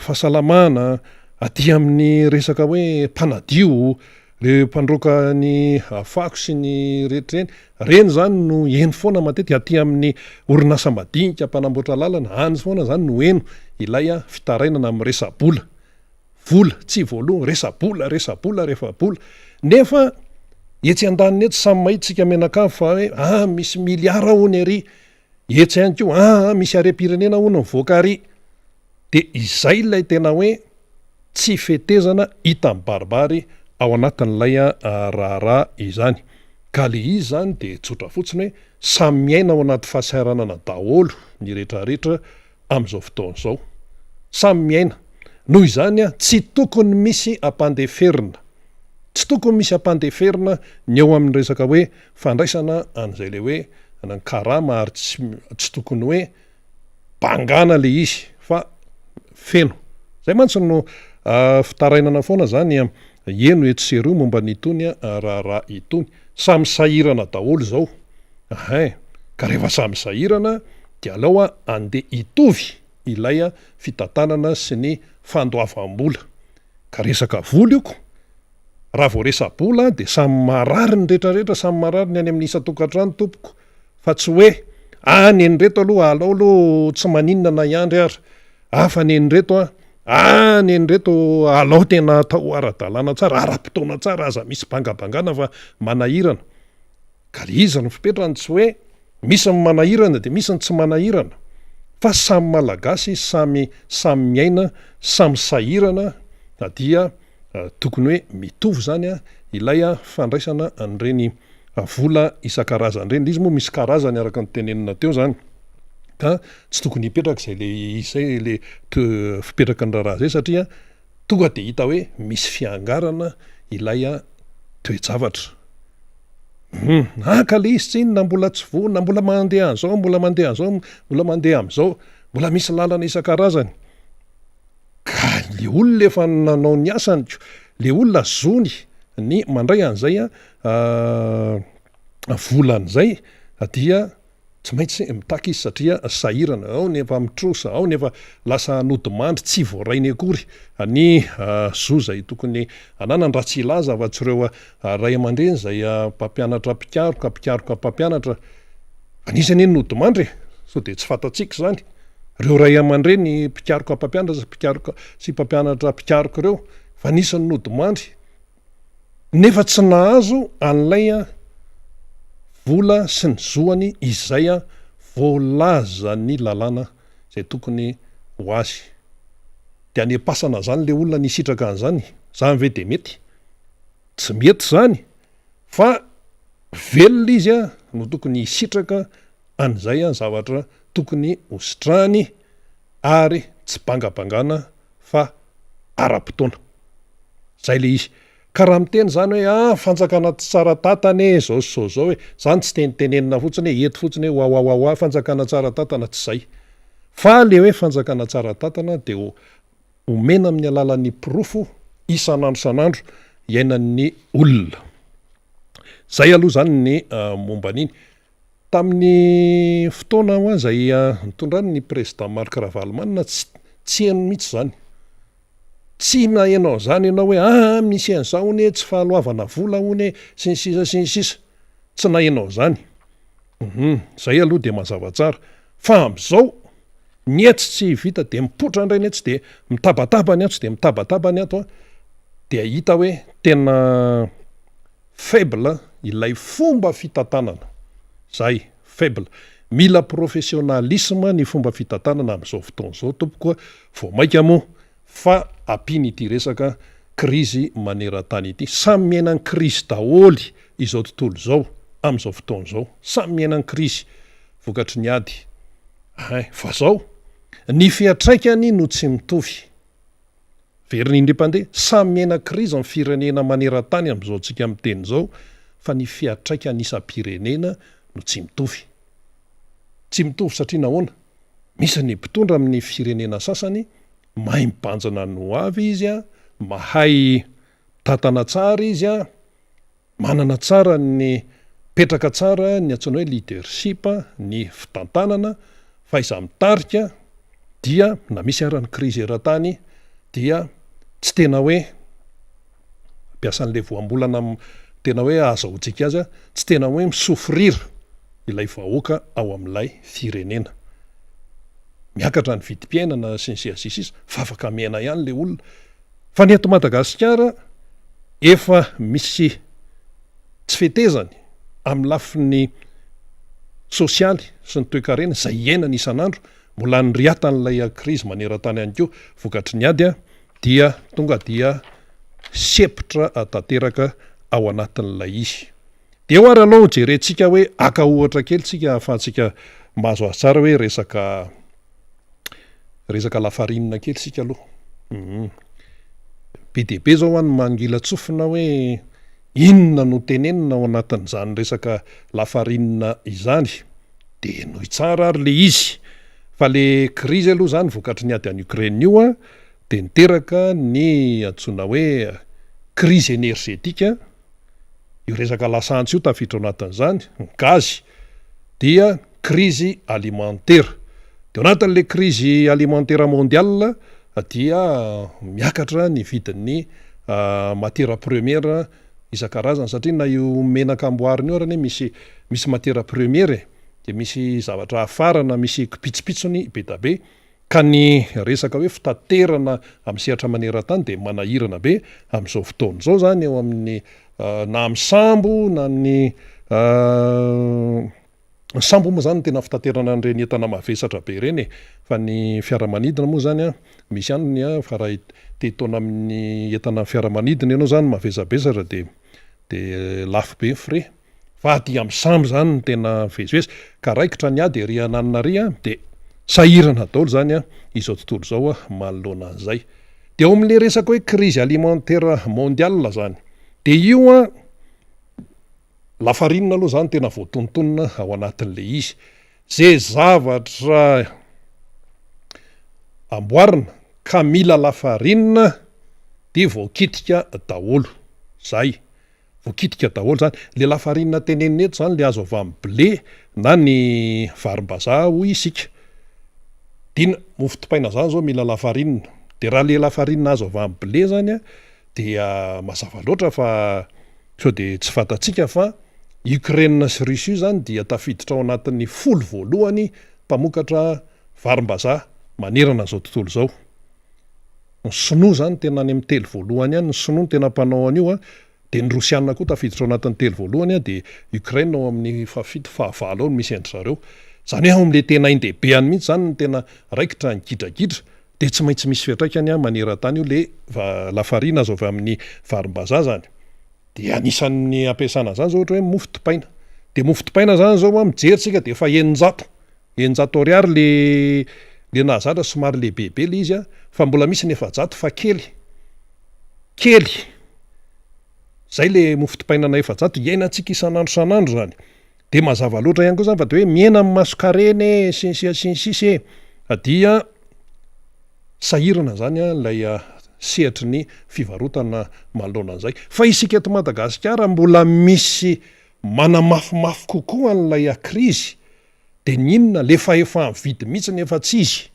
fahasalamana, aty amin'ny resaka hoe mpanadio, reo mpandroaka ny fako sy ny rehetra ireny, reny zany no heno foana matetika, aty amin'ny orinasa madinika mpanamboatra lalana, any foana zany no heno ilay fitarainana amin'ny resa-bola. Vola tsy voaloa, resa-bola, resa-bola, refa-bola. Nefa etsy andaniny etsy samy mahita isika mianakavy fa hoe ah misy miliara hono ery, etsy ihany koa ah misy harem-pirenena hono mivoaka ary. Dia izay ilay tena hoe tsy fetezana hita mibaribary ao anatin'ilay raharaha izany. Ka le izy izany dia tsotra fotsiny hoe samy miaina ao anaty fahasahiranana daholo ny rehetrarehetra amin'izao fotoana izao. Samy miaina. Noho izany, tsy tokony misy ampandeferina. Tsy tokony misy ampandeferina ny eo amin'ny resaka hoe fandraisana an'izay ilay hoe ny karama ary tsy tsy tokony hoe bangana ilay izy fa feno. Izay mantsy no fitarainana foana izany heno etsy sy eroa momba an'itony raharaha itony. Samy sahirana daholo izao. Ahin. Ka rehefa samy sahirana dia aleo andeha hitovy ilay fitantanana sy ny fandoavam-bola. Ka resaka vola io ko. Raha vao resa-bola dia samy marary ny retraretra, samy marary ny any amin'ny isan-tokantrano tompoko. Fa tsy hoe, ah nen'ireto aloha alao aloha tsy maninona na hiandry ary. Ah fa nen'ireto an, ah nen'ireto alao tena atao ara-dalàna tsara, ara-potoana tsara, aza misy bangabangana fa manahirana. Ka le izy no fipetrany tsy hoe misy ny manahirana de misy ny tsy manahirana fa samy malagasy samy samy miaina samy sahirana dia tokony hoe mitovy zany ilay fandraisana an'ireny vola isan-karazany ireny, le izy moa misy karazany araka ny tenenina teo zany ka tsy tokony hipetraka izay le izy zay le fipetraky ny raharaha zay satria tonga de hita hoe misy fiangarana ilay toe-javatra. Hum, ah ka le izy tsinona mbola tsy vonona, mbola mandeha an'izao, mbola mandeha an'izao, mbola mandeha amin'izao, mbola misy lalana isan-karazany. Ka le olona efa nanao ny asany ko, le olona zony ny mandray an'izay volany izay dia. Tsy maintsy mitaky izy satria sahirana, ao ny efa mitrosa, ao ny efa lasa nodimandry tsy voarainy akory ny zo izay tokony ananany raha tsy hilaza afa-tsy ireo ray aman-dreny izay mpampianatra mpikaroka, mpikaroka mpampianatra. Fa nisy anie ny nodimandry e! Sao dia tsy fantatsika izany. Ireo ray aman-dreny mpikaroka mpampianatra sy mpikaroka sy mpampianatra mpikaroka ireo fa nisy ny nodimandry. Nefa tsy nahazo an'ilay vola sy ny zoany izay voalazan'ny lalàna izay tokony ho azy. Dia any am-pasana izany ilay olona nisitraka an'izany, izany ve dia mety? Tsy mety izany fa velona izy no tokony hisitraka an'izay zavatra tokony hositrahany ary tsy bangabangana fa ara-potoana. Zay le izy. Ka raha miteny zany hoe ah fanjakana tsy tsara tantana e, zao sy zao zao e, zany tsy tenitenenina fotsiny hoe eto fotsiny hoe wawawawa fanjakana tsara tantana, tsy zay. Fa le hoe fanjakana tsara tantana de omena amin'ny alalan'ny porofo isan'andro isan'andro iainan'ny olona. Zay aloha zany ny momba an'iny. Tamin'ny fotoana hoa izay nitondrany ny Président Marc Ravalomanana tsy tsy heno mihitsy izany. Tsy naheno an'izany ianao hoe aa misy an'izao hono e, tsy fahaloavana vola hono e, sy ny sisa sy ny sisa. Tsy naheno an'izany. Hum, izay aloha dia mazava tsara. Fa amin'izao, ny etsy tsy vita dia mipoitra indray ny etsy dia mitabataba ny atsy dia mitabataba ny ato an, dia hita hoe tena Faible ilay fomba fitantanana. Zay, faible. Mila professionnalisme ny fomba fitantanana amin'izao fotoana izao tompoko a, vao maika moa fa ampiana ity resaka krizy maneran-tany ity. Samy miaina ny krizy daholo izao tontolo izao amin'izao fotoana izao. Samy miaina ny krizy vokatry ny ady. Ein, fa zao, ny fiantraikany no tsy mitovy. Verina indray-pandeha, samy miaina krizy ny firenena maneran-tany amin'izao antsika miteny izao fa ny fiantraikany isam-pirenena no tsy mitovy. Tsy mitovy satria nahoana? Misy ny mpitondra amin'ny firenena sasany mahay mibanjina ny ho avy izy, mahay mitantana tsara izy, Manana tsara ny petraka tsara ny antsoina hoe leadership, ny fitantanana, fahaiza-mitarika dia na misy ara ny krizy eran-tany dia tsy tena hoe ampiasa an'ilay voambolana tena hoe ahazahoantsika azy, tsy tena hoe mi-souffrir ilay vahoaka ao amin'ilay firenena. Miakatra ny vidim-piainana sy ny sisa sy ny sisa fa afaka miaina ihany ilay olona. Fa ny eto Madagasikara efa misy tsy fetezany amin'ny lafiny sosialy sy ny toekarena izay iainana isan'andro, mbola niriatan'ilay krizy maneran-tany ihany koa vokatry ny ady dia tonga dia sempotra tanteraka ao anatin'ilay izy. Dia eo ary aloha ho jerentsika hoe haka ohatra kely tsika ahafahantsika mahazo azy tsara hoe resaka resaka lafarinina kely isika aloha. Hum. Be dia be zao an mangilan-tsofina hoe inona no tenenina ao anatin'izany resaka lafarinina izany. Dia henoy tsara ary le izy. Fa le krizy aloha zany vokatry ny ady any Ukraine io an, dia niteraka ny antsoina hoe crise énergétique. io resaka lasantsy io tafiditra ao anatin'izany, ny gazy, dia krizy alimentaire. Dia ao anatin'ilay krizy alimentaire mondiale dia miakatra ny vidin'ny matière première isan-karazany satria na io menaka amboarina io ary anie misy misy matière première e, dia misy zavatra afarana, misy kipitsopitsony be da be. Ka ny resaka hoe fitaterana amin'ny sehatra maneran-tany dia manahirana be amin'izao fotoana izao izany eo amin'ny na amin'ny sambo na ny ny sambo moa izany no tena fitaterana an'ireny entana mavesatra be ireny e, fa ny fiaramanidina moa izany an, misy ihany ny an, fa raha te hitaona amin'ny entana amin'ny fiaramanidina ianao izany mavesabesatra dia dia lafo be ny frais. Fa aty amin'ny sambo izany no tena mivezivezy ka raikitra ny ady ery ananona ery an, dia sahirana daholo izany an izao tontolo izao manoloana an'izay. Dia ao amin'ilay resaka hoe crise alimentaire mondiale izany, dia io an, lafarinina aloha izany tena voatonontonona ao anatin'ilay izy. Ze zavatra amboarina ka mila lafarinina dia voakitika daholo. Zay. Voakitika daholo izany. Le lafarinina tenenina eto izany le azo avy amin'ny blé na ny varim-bazaha hoy isika. Dina, mofo dipaina izany izao mila lafarinina. De raha le lafarinina azo avy amin'ny blé izany an, dia mazava loatra fa sao dia tsy fantatsika fa Ukraine sy Russie izany dia tafiditra ao anatin'ny folo voalohany mpamokatra varim-bazaha manerana an'izao tontolo izao. Ny sinoa izany tena any amin'ny telo voalohany any, ny sinoa no tena mpanao an'io an, dia ny rosiana koa tafiditra ao anatin'ny telo voalohany an, dia Ukraine ao amin'ny fahafito, fahavalo ao no misy an-dry zareo. Izany hoe ao amin'ilay tena ain-dehibe any mihitsy izany no tena raikitra ny gidragidra, dia tsy maintsy misy fiantraikany maneran-tany io ilay lafarina azo avy amin'ny varim-bazaha izany. Dia anisan'ny ampiasana an'izany izao ohatra hoe mofo dipaina. Dia mofo dipaina izany izao an, mijery isika dia efa 600, 600 ariary le le nahazatra somary lehibebe le izy an, fa mbola misy ny 400 fa kely, kely. Zay le mofo dipaina ana 400 iainantsika isan'andro isan'andro izany. Dia mazava loatra ihany koa izany fa dia hoe mihena ny masonkarena e, sy ny sisa sy ny sisa e. Dia Sahirana izany ilay sehatry ny fivarotana manoloana an'izay. Fa isika eto Madagasikara mbola misy manamafimafy kokoa an'ilay krizy dia ny inona? Le fahefa-mividy mihitsy no efa tsy izy.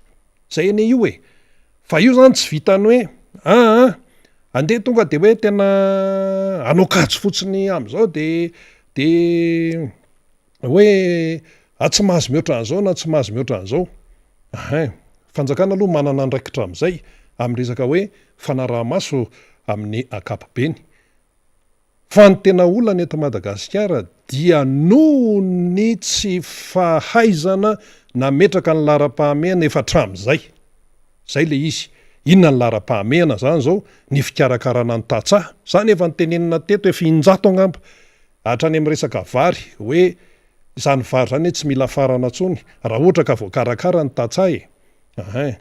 Izay anie io e! Fa io izany tsy vitan'ny hoe aa andeha tonga dia hoe tena hanao kajy fotsiny amin'izao dia dia hoe a tsy mahazo mihoatra an'izao na tsy mahazo mihoatra an'izao. Ahin. Fanjakana aloha manana andraikitra amin'izay amin'ny resaka hoe fanaraha-maso amin'ny ankapobeny. Fa ny tena olana eto Madagasikara dia noho ny tsy fahaizana nametraka ny laharam-pahamehana efa hatramin'izay. Izay ilay izy. Inona ny laharam-pahamehana izany izao? Ny fikarakarana ny tantsaha. Izany efa notenenina teto efa injato angamba. Hatrany amin'ny resaka vary, hoe izany vary izany anie tsy mila afarana intsony raha ohatra ka voakarakara ny tantsaha e! Ahin.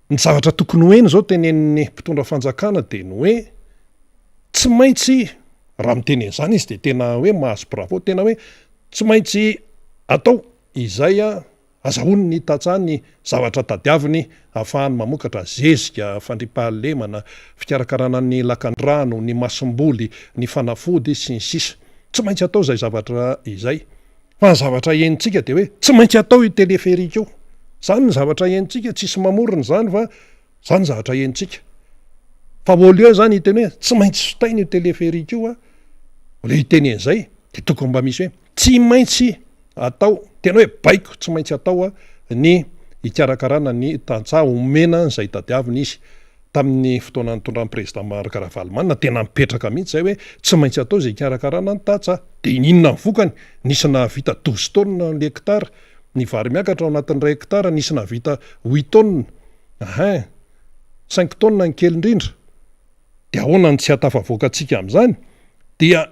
Ny zavatra tokony ho heno izao tenenin'ny mpitondra fanjakana dia ny hoe tsy maintsy, raha miteny an'izany izy dia tena hoe mahazo bravo, tena hoe tsy maintsy atao izay Azahoany ny tantsaha ny zavatra tadiaviny ahafahany mamokatra zezika, fandriampahalemana, fikarakarana ny lakandrano, ny masomboly, ny fanafody, sy ny sisa Tsy maintsy atao izay zavatra izay. Fa ny zavatra henontsika dia hoe tsy maintsy atao io téléphérique io. Izany ny zavatra henontsika, tsisy mamorona izany fa izany ny zavatra henontsika. Fa au lieu izany hiteny hoe tsy maintsy vitaina io téléphérique io, au lieu hiteny an'izay dia tokony mba misy hoe Tsy maintsy atao, tena hoe baiko tsy maintsy atao ny hikarakarana ny tantsaha, omena an'izay tadiaviny izy. Tamin'ny fotoana nitondran'ny Président Marc Ravalomanana, tena nipetraka mihitsy izay hoe tsy maintsy atao izay hikarakarana ny tantsaha. Dia inona ny vokany? Nisy nahavita douze tonnes ny hectare, ny vary miakatra ao anatin'ny iray hectare nisy nahavita huit tonnes, ahin, cinq tonnes ny kely indrindra. Dia ahoana no tsy hahatafavoaka antsika amin'izany? Dia.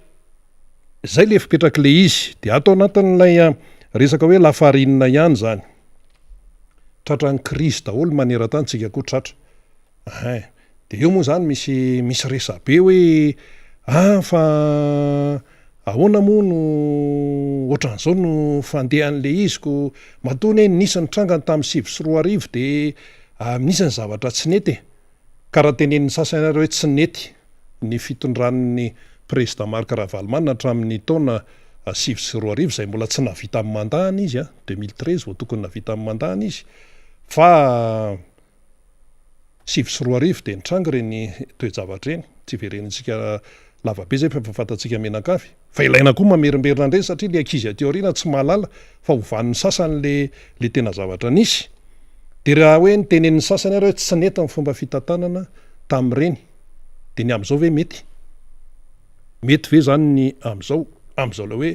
Zay le fipetrak'le izy. De ato anatin'ilay resaka hoe lafarinina ihany zany. Tratran'ny krizy daholo maneran-tany, tsika koa tratra. Ein. De eo moa zany misy misy resabe hoe ah fa ahoana moa no ohatran'izao no fandehan'le izy ko matoa anie nisy ny trangany tamin'ny 2009 de nisy ny zavatra tsy nety e. Ka raha tenenin'ny sasany ary hoe tsy nety ny fitondran'ny Prezida Marc Ravalomanana hatramin'ny taona 2009 izay mbola tsy nahavita ny mandat-ny izy an, 2013 vao tokony nahavita ny mandat-ny izy fa 2009 dia nitranga ireny toe-javatra ireny, tsy hiverenantsika lava be izay fa efa fantatsika mianakavy. Fa ilaina koa mamerimberina an'ireny satria le ankizy aty aoriana tsy mahalala fa hovan'ny sasany le le tena zavatra nisy. Dia raha hoe nitenenin'ny sasany ary hoe tsy nety ny fomba fitantanana tamin'ireny dia ny amin'izao ve mety? Mety ve izany ny amin'izao? Amin'izao ilay hoe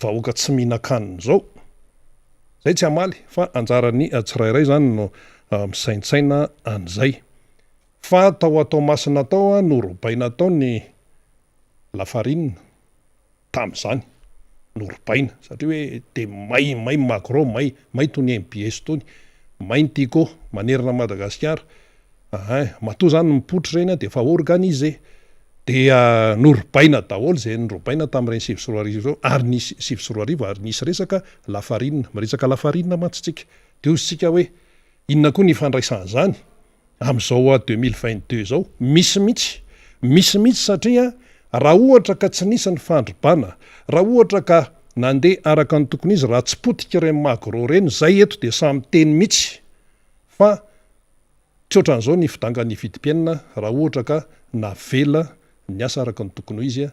vahoaka tsy mihinan-kanina izao? Izay tsy hamaly fa anjaran'ny tsirairay izany no misaintsaina an'izay. Fa tao Toamasina tao norobaina tao ny lafarinina tamin'izany, norobaina satria hoe dia may may ny magro may, may tony MBS tony, may ny Tiko manerana an'i Madagasikara, ahin, matoa zany mipoitra ireny dia efa organisé, dia norobaina daholo izay norobaina tamin'ireny 2009 ireo ary nisy 2009 ary nisy resaka lafarinina, miresaka lafarinina mantsy tsika, dia hozy tsika hoe inona koa ny ifandraisan'izany Amin'izao 2022 izao, misy mihitsy, misy mihitsy satria Raha ohatra ka tsy nisy ny fandrobana, raha ohatra ka nandeha araka ny tokony izy, raha tsy potika ireny magro ireny, izay eto dia samy miteny mihitsy fa tsy ohatran'izao ny fidangan'ny vidim-piainana raha ohatra ka navela niasa araka ny tokony ho izy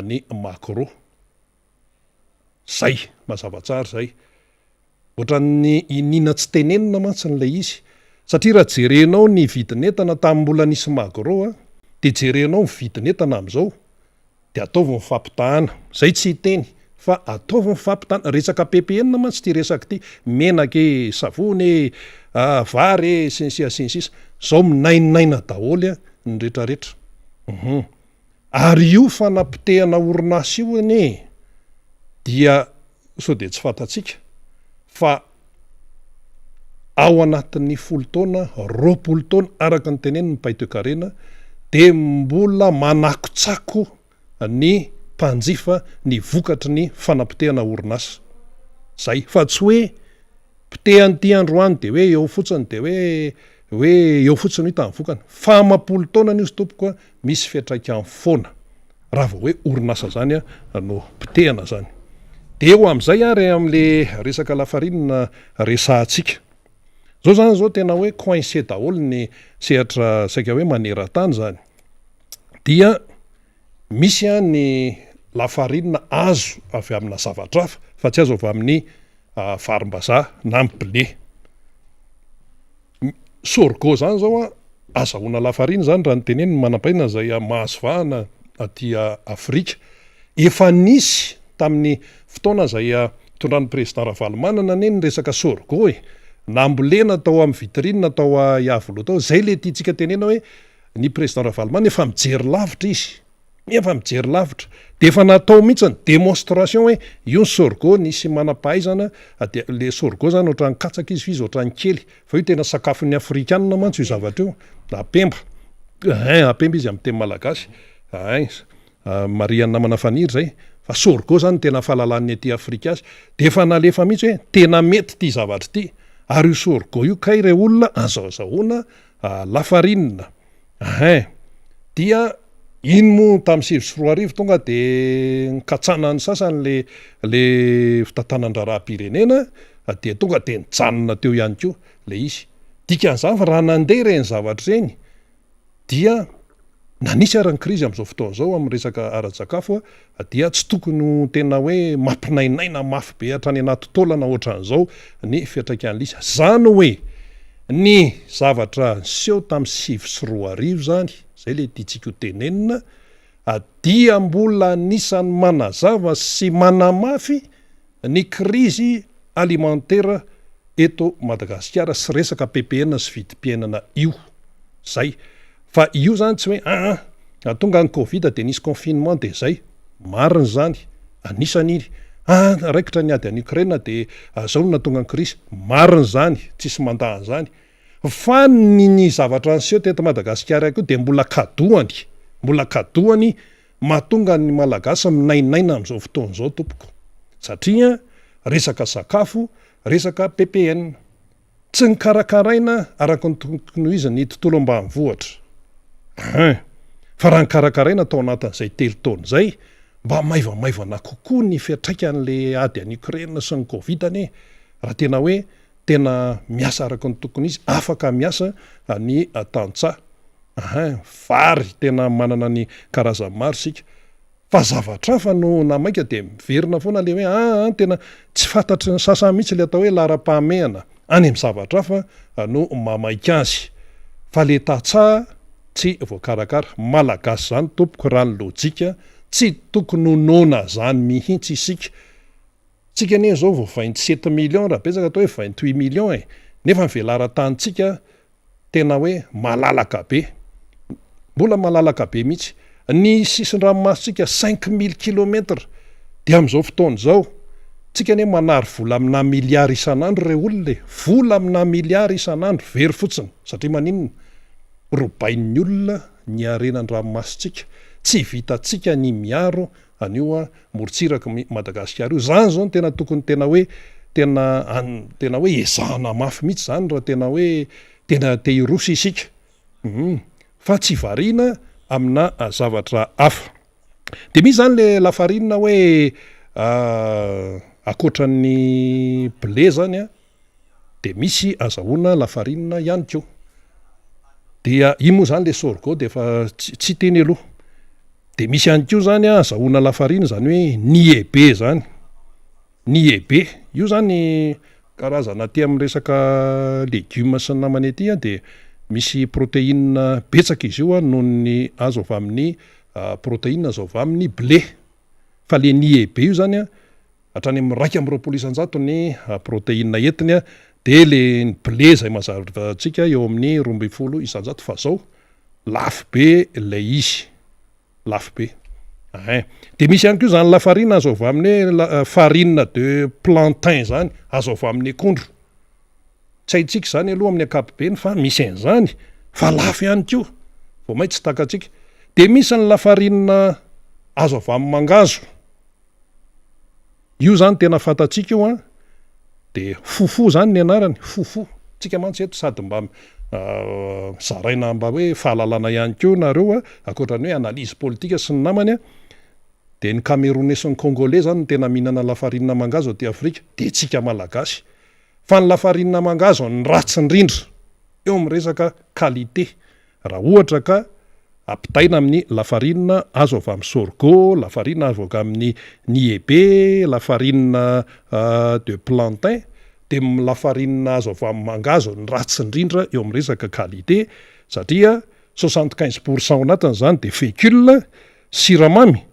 ny magro. Zay, mazava tsara zay. Ohatran'ny iniana tsy tenenina mantsy ilay izy. Satria raha jerenao ny vidin'entana tamin'ny mbola nisy magro a, dia jerenao ny vidin'entana amin'izao, dia ataovy ny fampitahana. Zay tsy hiteny fa ataovy ny fampitahana. Resaka ppn mantsy ity resaka ity. Menaka e, savony e, vary e, sy ny sisa sy ny sisa. Zao minainaina daholo ny retraretra. Hum. Ary io fanapotehana orinasa io anie dia sao dia tsy fantatsika fa ao anatin'ny folo taona, 20 taona araka ny tenenin'ny mpahay toekarena dia mbola manakotsako ny mpanjifa ny vokatry ny fanapotehana orinasa. Zay fa tsy hoe Potehan'ity androany dia hoe eo fotsiny dia hoe hoe eo fotsiny no hita ny vokany. Fa amam-polo taonany io tompoko a, misy fiantraikany foana raha vao hoe orinasa zany no potehana zany. Dia eo amin'izay ary amin'le resaka lafarinina resahantsika. Zao zany zao tena hoe coincé daholo ny sehatra saika hoe maneran-tany zany. Dia misy ny lafarinina azo avy amina zavatra hafa fa tsy azo avy amin'ny varim-bazaha na ny blé. Sorgho zany zao an, azahoana lafarina zany raha ny tenenin'ny manam-pahaizana izay mahazo vahana aty Afrika. Efa nisy tamin'ny fotoana izay nitondran'ny président Ravalomanana anie ny resaka sorgho e, nambolena tao amin'ny vitrine tao Iavoloha tao, zay le tiantsika tenena hoe ny président Ravalomanana efa mijery lavitra izy, efa mijery lavitra, dia efa natao mihitsy ny démonstration hoe io ny sorgho nisy manam-pahaizana dia le sorgho zany ohatran'ny katsaka izy fa izy ohatran'ny kely fa io tena sakafon'ny afrikanina mantsy io zavatra io, apemba, ein apemba izy amin'ny teny malagasy, ein marihan'ny namana Faniry zay, fa sorgho zany no tena fahalalan'ny aty Afrika azy, dia efa nalefa mihitsy hoe tena mety ity zavatra ity, ary io sorgho io kay re olona azahozahoana Lafarinina, hein! Dia iny moa tamin'ny 2009 tonga dia nikatsanan'ny sasany le le fitantanan-draharaham-pirenena dia tonga dia nijanona teo ihany koa le izy. Dikan'izany fa raha nandeha ireny zavatra ireny dia Na nisy ara ny krizy amin'izao fotoana izao amin'ny resaka ara-tsakafo dia tsy tokony ho tena hoe mampinainaina mafy be hatrany anaty taolana ohatran'izao ny fiantraikan'ny lisa. Izany hoe ny zavatra niseho tamin'ny 2009 izany, izay ilay tiantsika ho tenenina, dia mbola anisan'ny manazava sy manamafy ny krizy alimentaire eto Madagasikara sy resaka ppn sy vidim-piainana io. Zay. Fa io zany tsy hoe aa ah, tonga ny covid dia nisy confinement dia zay. Marina izany. Anisany iny. Ah, raikitra ny ady any Ukraine dia zao no nahatonga ny krizy. Marina izany. Tsisy mandà an'izany. Fa ny ny zavatra niseho teto Madagasikara koa dia mbola kadoany. Mbola kadoany Mahatonga ny Malagasy minainaina amin'izao fotoana izao tompoko satria resaka sakafo, resaka ppn. Tsy nikarakaraina araka ny tokony ho izy ny tontolo ambanivohitra. Hein. Fa raha nikarakaraina tao anatin'izay telo taona izay, mba maivamaivana kokoa ny fiantraikan'le ady any Ukraine sy ny covid anie, raha tena hoe tena miasa araka ny tokony izy, afaka miasa ny tantsaha. Ahin, vary tena manana ny karazany maro isika. Fa zavatra hafa no na mainka dia miverina foana le hoe aa tena tsy fantatry ny sasany mihitsy le atao hoe laharam-pahamehana. Any amin'ny zavatra hafa no mamaika azy. Fa le tantsaha tsy voakarakara. Malagasy zany tompoko raha ny lojika, tsy tokony ho noana zany mihitsy isika. Tsika anie zao vao 27 millions raha betsaka atao hoe 28 millions e! Nefa ny velaran-tanintsika tena hoe malalaka be, mbola malalaka be mihitsy. Ny sisin-dranomasintsika 5000 kilomètres dia amin'izao fotoana izao, tsika anie manary vola aminà milliards isan'andro re olona e, vola aminà milliards isan'andro very fotsiny, satria maninona? Robain'ny olona ny harena an-dranomasintsika, tsy vitantsika ny miaro an'io morontsirak'i Madagasikara io. Izany izao no tena tokony tena hoe tena tena hoe ezahana mafy mihitsy izany raha tena hoe tena te hiroso isika. Hum. Fa tsy variana amina zavatra hafa. De misy zany le lafarinina hoe ankoatran'ny blé zany a, de misy azahoana lafarinina ihany koa. Dia iny moa zany le sorgho de efa tsy hiteny aloha. De misy ihany koa zany a azahoana lafarinina zany hoe niebe zany, niebe io zany karazana aty amin'ny resaka legioma sy ny namany aty a de misy protéine betsaka izy io a noho ny azo avy amin'ny protéine azo avy amin'ny blé. Fa le niebe io zany a hatrany amin'ny 21% ny protéine entiny a, de le ny blé zay mahazatra antsika eo amin'ny 12% fa zao lafo be lay izy, lafo be ein. De misy ihany koa zany lafarina azo avy amin'ny hoe la- farine de plantain zany, azo avy amin'ny akondro. Tsy haintsika zany aloha amin'ny ankapobeny fa misy an'zany fa lafo ihany koa, vao may tsy takatsika. De misy ny lafarina azo avy amin'ny mangahazo, io zany tena fantatsika io a, de fufu zany ny anarany, fufu. Tsika mantsy eto sady mba zaraina mba hoe fahalalana ihany koa nareo a, ankoatran'ny hoe analyse politika sy ny namany a, de ny Camerounais sy ny Congolais zany no tena mihinana lafarinina mangahazo aty Afrika, de tsika Malagasy. Fa ny lafarinina mangahazo ny ratsy indrindra eo amin'ny resaka qualité, raha ohatra ka ampitaina amin'ny lafarinina azo avy amin'ny sorgho, lafarinina azo avy amin'ny niebe, lafarinina de plantain, de lafarinina azo avy amin'ny mangahazo ny ratsy indrindra eo amin'ny resaka qualité, satria 75% ao anatiny zany de fécule, siramamy,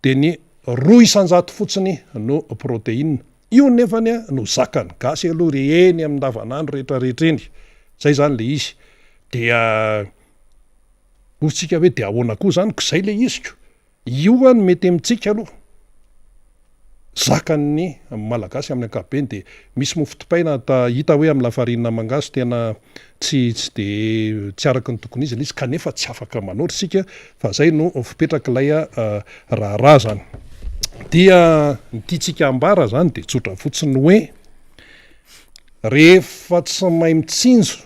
de ny 2% fotsiny no protéine. Io nefany a no zakany gasy aloha re eny amin'ny andavanandro rehetrarehetra eny, zay zany le izy. Dia hoy tsika hoe de ahoana koa zany ko zay le izy ko, io a no mety amintsika aloha, zakan'ny Malagasy amin'ny ankapobeny. De misy mofo dipaina ta hita hoe amin'ny lafarinina mangahazo tena tsy de tsy araky ny tokony izy le izy, kanefa tsy afaka manoatra isika fa zay no fipetrak'ilay raharaha zany. Dia ny tiantsika ambara zany de tsotra fotsiny hoe rehefa tsy mahay mitsinjo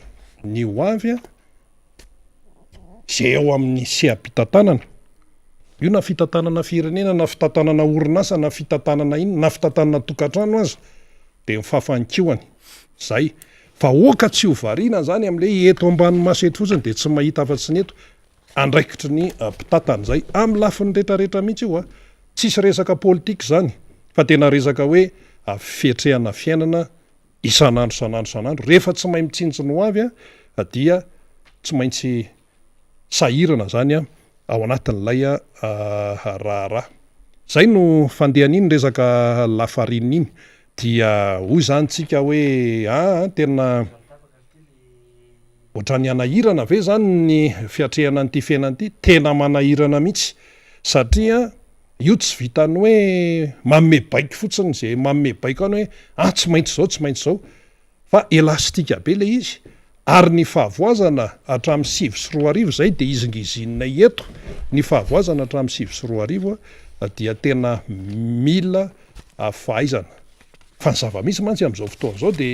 ny ho avy a, zay eo amin'ny seha-pitantanana io, na fitantanana firenena, na fitantanana orinasa, na fitantanana inona, na fitantanana tokantrano aza, de mifafanikohany zay. Fa oka tsy ho variana zany am'le eto ambany maso eto fotsiny de tsy mahita afa-tsy ny eto. Andraikitry ny mpitantana zay amin'ny lafiny rehetrarehetra mihitsy io a, tsisy resaka politika zany fa tena resaka hoe fiatrehana fiainana isan'andro isan'andro isan'andro. Rehefa tsy mahay mitsinjo ny ho avy a dia tsy maintsy sahirana zany a ao anatin'ilay raharaha. Zay no fandehan'iny resaka lafarinina iny. Dia hoy zany tsika hoe aa tena ohatran'ny hanahirana ve zany ny fiatrehana an'ity fiainana ity? Tena manahirana mihitsy, satria io tsy vitan'ny hoe manome baiko fotsiny zay manome baiko any hoe ah tsy maintsy zao, tsy maintsy zao, fa elastika be le izy. Ary ny fahavoazana hatramin'ny 2009 zay de izingizinay eto, ny fahavoazana hatramin'ny 2009 a dia tena mila fahaizana. Fa ny zava-misy mantsy amin'izao fotoana izao de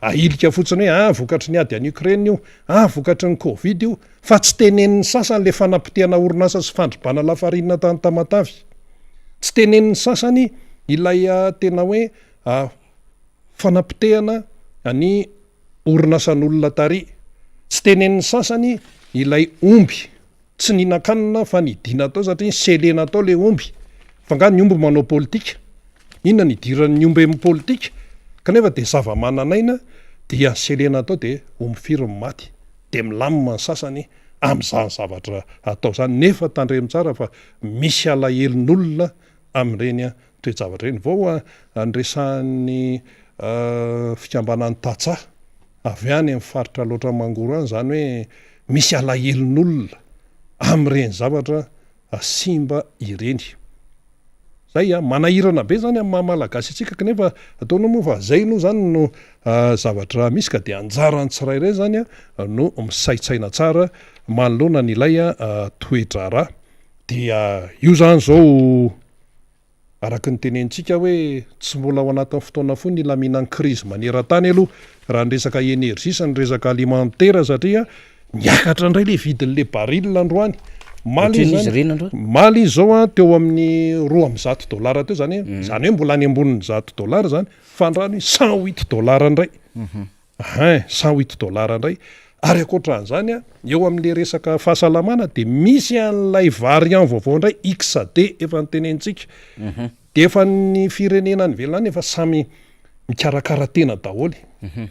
ahilika fotsiny hoe ah vokatry ny ady any Ukraine io, ah vokatry ny Covid io, fa tsy tenenin'ny sasany le fanapotehana orinasa sy fandrobana lafarinina tany Tamatave. Tsy tenenin'ny sasany ilay tena hoe fanapotehana ny orinasan'olona tary. Tsy tenenin'ny sasany ilay omby tsy nihinan-kanina fa nidina tao satria niselena tao le omby. Fa nga ny omby manao politika? Inona no idiran'ny omby amin'ny politika? Kanefa dia zava-manan'aina dia niselena tao dia omby firy no maty? Dia milamina ny sasany amin'izany zavatra atao izany. Nefa tandremo tsara fa misy alahelon'olona amin'ireny toe-javatra ireny. Vao niresahan'ny fikambanan'ny tantsaha avy any amin'ny faritra Alaotra Mangoro any izany hoe misy alahelon'olona amin'ireny zavatra simba ireny. Zay a, manahirana be zany amin'ny maha Malagasy antsika kanefa ataonao moa fa zay aloha zany no zavatra misy ka dia anjaran'ny tsirairay zany no misaintsaina tsara manoloana an'ilay toe-draharaha. Dia io zany zao araka ny tenenintsika hoe tsy mbola ao anatin'ny fotoana fohy ny hilaminan'ny krizy maneran-tany aloha raha ny resaka énergie sy ny resaka alimentaire satria niakatra indray le vidin'le baril androany. Omaly izy zany, omaly izy zao an teo amin'ny 102 dollars teo zany hoe, zany hoe mbola any ambonin'ny 100 dollars zany, fa androany 108 dollars indray. Hein, 108 dollars indray. Ary ankoatran'izany an, eo amin'le resaka fahasalamana de misy an'ilay variant vaovao indray XD efa notenenintsika. De efa ny firenena any ivelany any efa samy mikarakara tena daholo.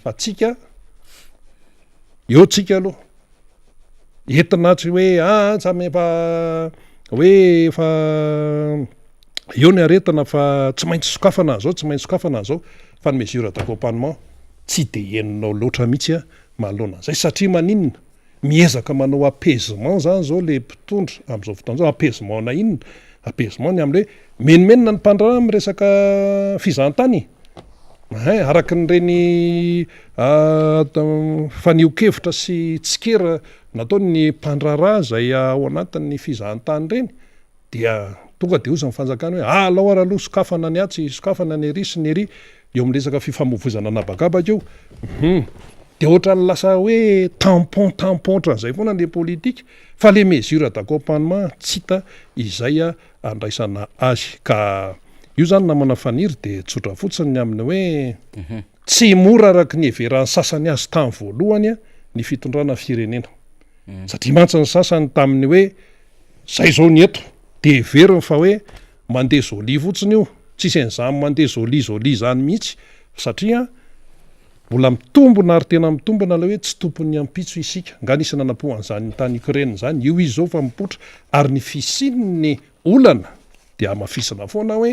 Fa tsika, eo tsika aloha. Entina tsy hoe aa samy efa hoe efa eo ny aretina fa tsy maintsy sokafana an'izao, tsy maintsy sokafana an'izao, fa ny mesure d'accompagnement tsy de henonao loatra mihitsy a manoloana an'izay satria maninona? Miezaka manao apaisement zany zao le mpitondra amin'izao fotoana izao, apaisement na inona? Apaisement ny amin'ny hoe menomenona ny mpandraharaha amin'ny resaka fizahantany e! Hein, araka ny ireny fanehoan-kevitra sy tsikera nataon'ny mpandraharaha izay ao anatin'ny fizahantany ireny dia tonga dia hozy ny fanjakana hoe alao ary aloha sokafana ny atsy, sokafana ny ery sy ny ery, eo amin'ny resaka fifamoivoizana an'habakabaka io, hum, dia ohatran'ny lasa hoe tampon tampon ohatran'izay foana ilay politika fa ilay mesure d'accompagnement tsy hita izay andraisana azy ka io zany namana Faniry de tsotra fotsiny ny amin'ny hoe tsy mora araky ny heveran'ny sasany azy tany voalohany ny fitondrana firenena satria mantsy ny sasany tamin'ny hoe zay zao ny eto de heveriny fa hoe mandeha jolie fotsiny io, tsisy an'izany mandeha jolie jolie zany mihitsy satria Mbola mitombina ary tena mitombina ilay hoe tsy tompon'ny ampitso isika. Nga nisy nanapo an'izany tany Ukraine izany? Io izy izao fa mipoitra. Ary ny fisian'ny olana dia hamafisina foana hoe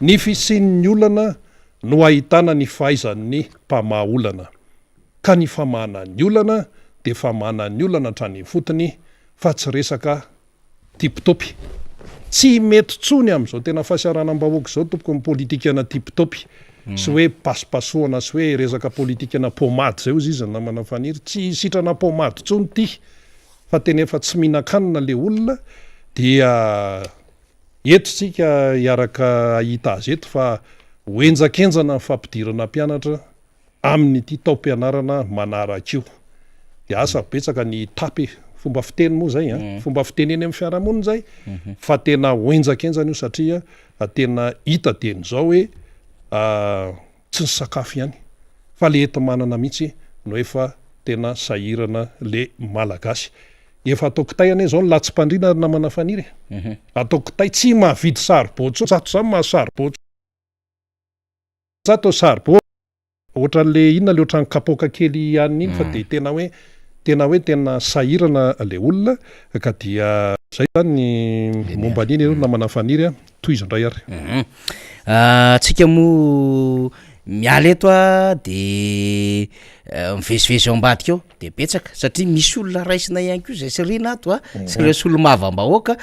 ny fisian'ny olana no ahitana ny fahaizan'ny mpamaha olana. Ka ny famahana ny olana dia famahana ny olana hatrany ifotony fa tsy resaka Tiptopy. Tsy mety tsony amin'izao tena fahasahiranam-bahoaka izao tompoko ny politikana tiptopy sy hoe pasopasohana sy hoe resaka politikana pomady zay hozy izy ny namana Faniry. Tsy sitrana pomady tsony ty fa tena efa tsy mihinan-kanina le olona dia eto tsika hiaraka hahita azy eto fa ho henjakenjana ny fampidirana mpianatra amin'ity taom-pianarana manaraka io. Dia asa betsaka ny hitapy e! Fomba fiteny moa izay an! Fomba fiteny eny amin'ny fiarahamonina izay fa tena ho henjakenjana io satria tena hita dieny izao hoe tsy ny sakafo ihany fa le enti-manana mihitsy no efa tena sahirana le Malagasy. Efa atao kitay anie izao ny latsim-pandriana ry namana Faniry e! Atao kitay, tsy mahavidy saribao intsony, zato izany mahazo saribao intsony. Za atao saribao ohatran'le inona le ohatran'ny kapoaka kely hanina iny fa de tena hoe tena hoe tena sahirana le olona ka dia zay zany ny momba an'iny aloha namana Faniry a, tohizo indray ary. Tsika moa miala eto a de mivezivezy ao ambadika ao. de betsaka satria misy olona raisina ihany koa zay sy rina ato a, sy ireo solomavam-bahoaka,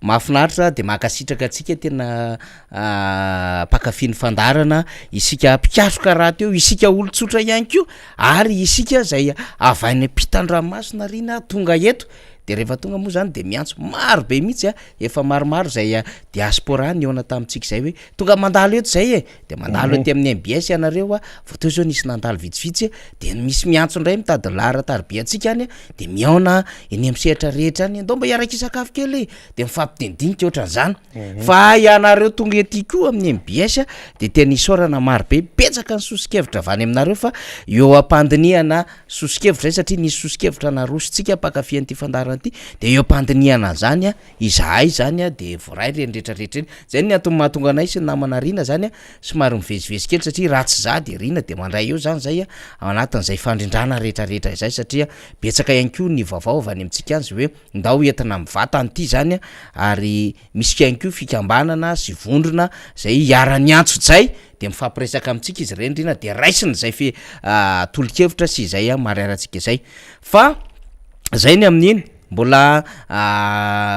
mahafinaritra de mankasitraka antsika tena mpankafy ny fandaharana, isika mpikatroka rahateo, isika olon-tsotra ihany koa ary isika zay avy any ampitan-dranomasina rina tonga eto, de rehefa tonga moa zany de miantso maro be mihitsy a, efa maromaro zay diaspora nihaona tamintsika zay hoe tonga mandalo eto zay e. De mandalo aty amin'ny mbs ianareo a, vao teo zao nisy nandalo vitsivitsy de misy miantso indray mitady laharan-tariby antsika any de mihaona eny amin'ny sehatra rehetra any, ndao mba hiaraka hisakafo kely e, de mifampidinidinika ohatran'izany, fa ianareo tonga ety koa amin'ny mbs de tena isaorana maro be, betsaka ny sosokevitra avy any aminareo fa eo am-pandinihana sosokevitra zay satria nisy sosokevitra narosontsika mpankafy an'ity fandaharana ity de eo am-pandinihana an'izany a Izahay zany a de voaray ireny retraretra ireny, zay ny antony mahatonga anay sy ny namana Rina zany a somary mivezivezy kely satria raha tsy za de Rina de mandray eo zany zay a ao anatin'izay fandrindrana retraretra izay satria betsaka ihany koa ny vaovao avy any amintsika any zay hoe ndao entina mivantana ity zany a ary misy ihany koa fikambanana sy vondrona zay hiara-niantso jay de mifampiresaka amintsika izy ireny Rina de raisina izay fe tolo-kevitra sy izay mariarantsika izay fa zay ny amin'iny. Mbola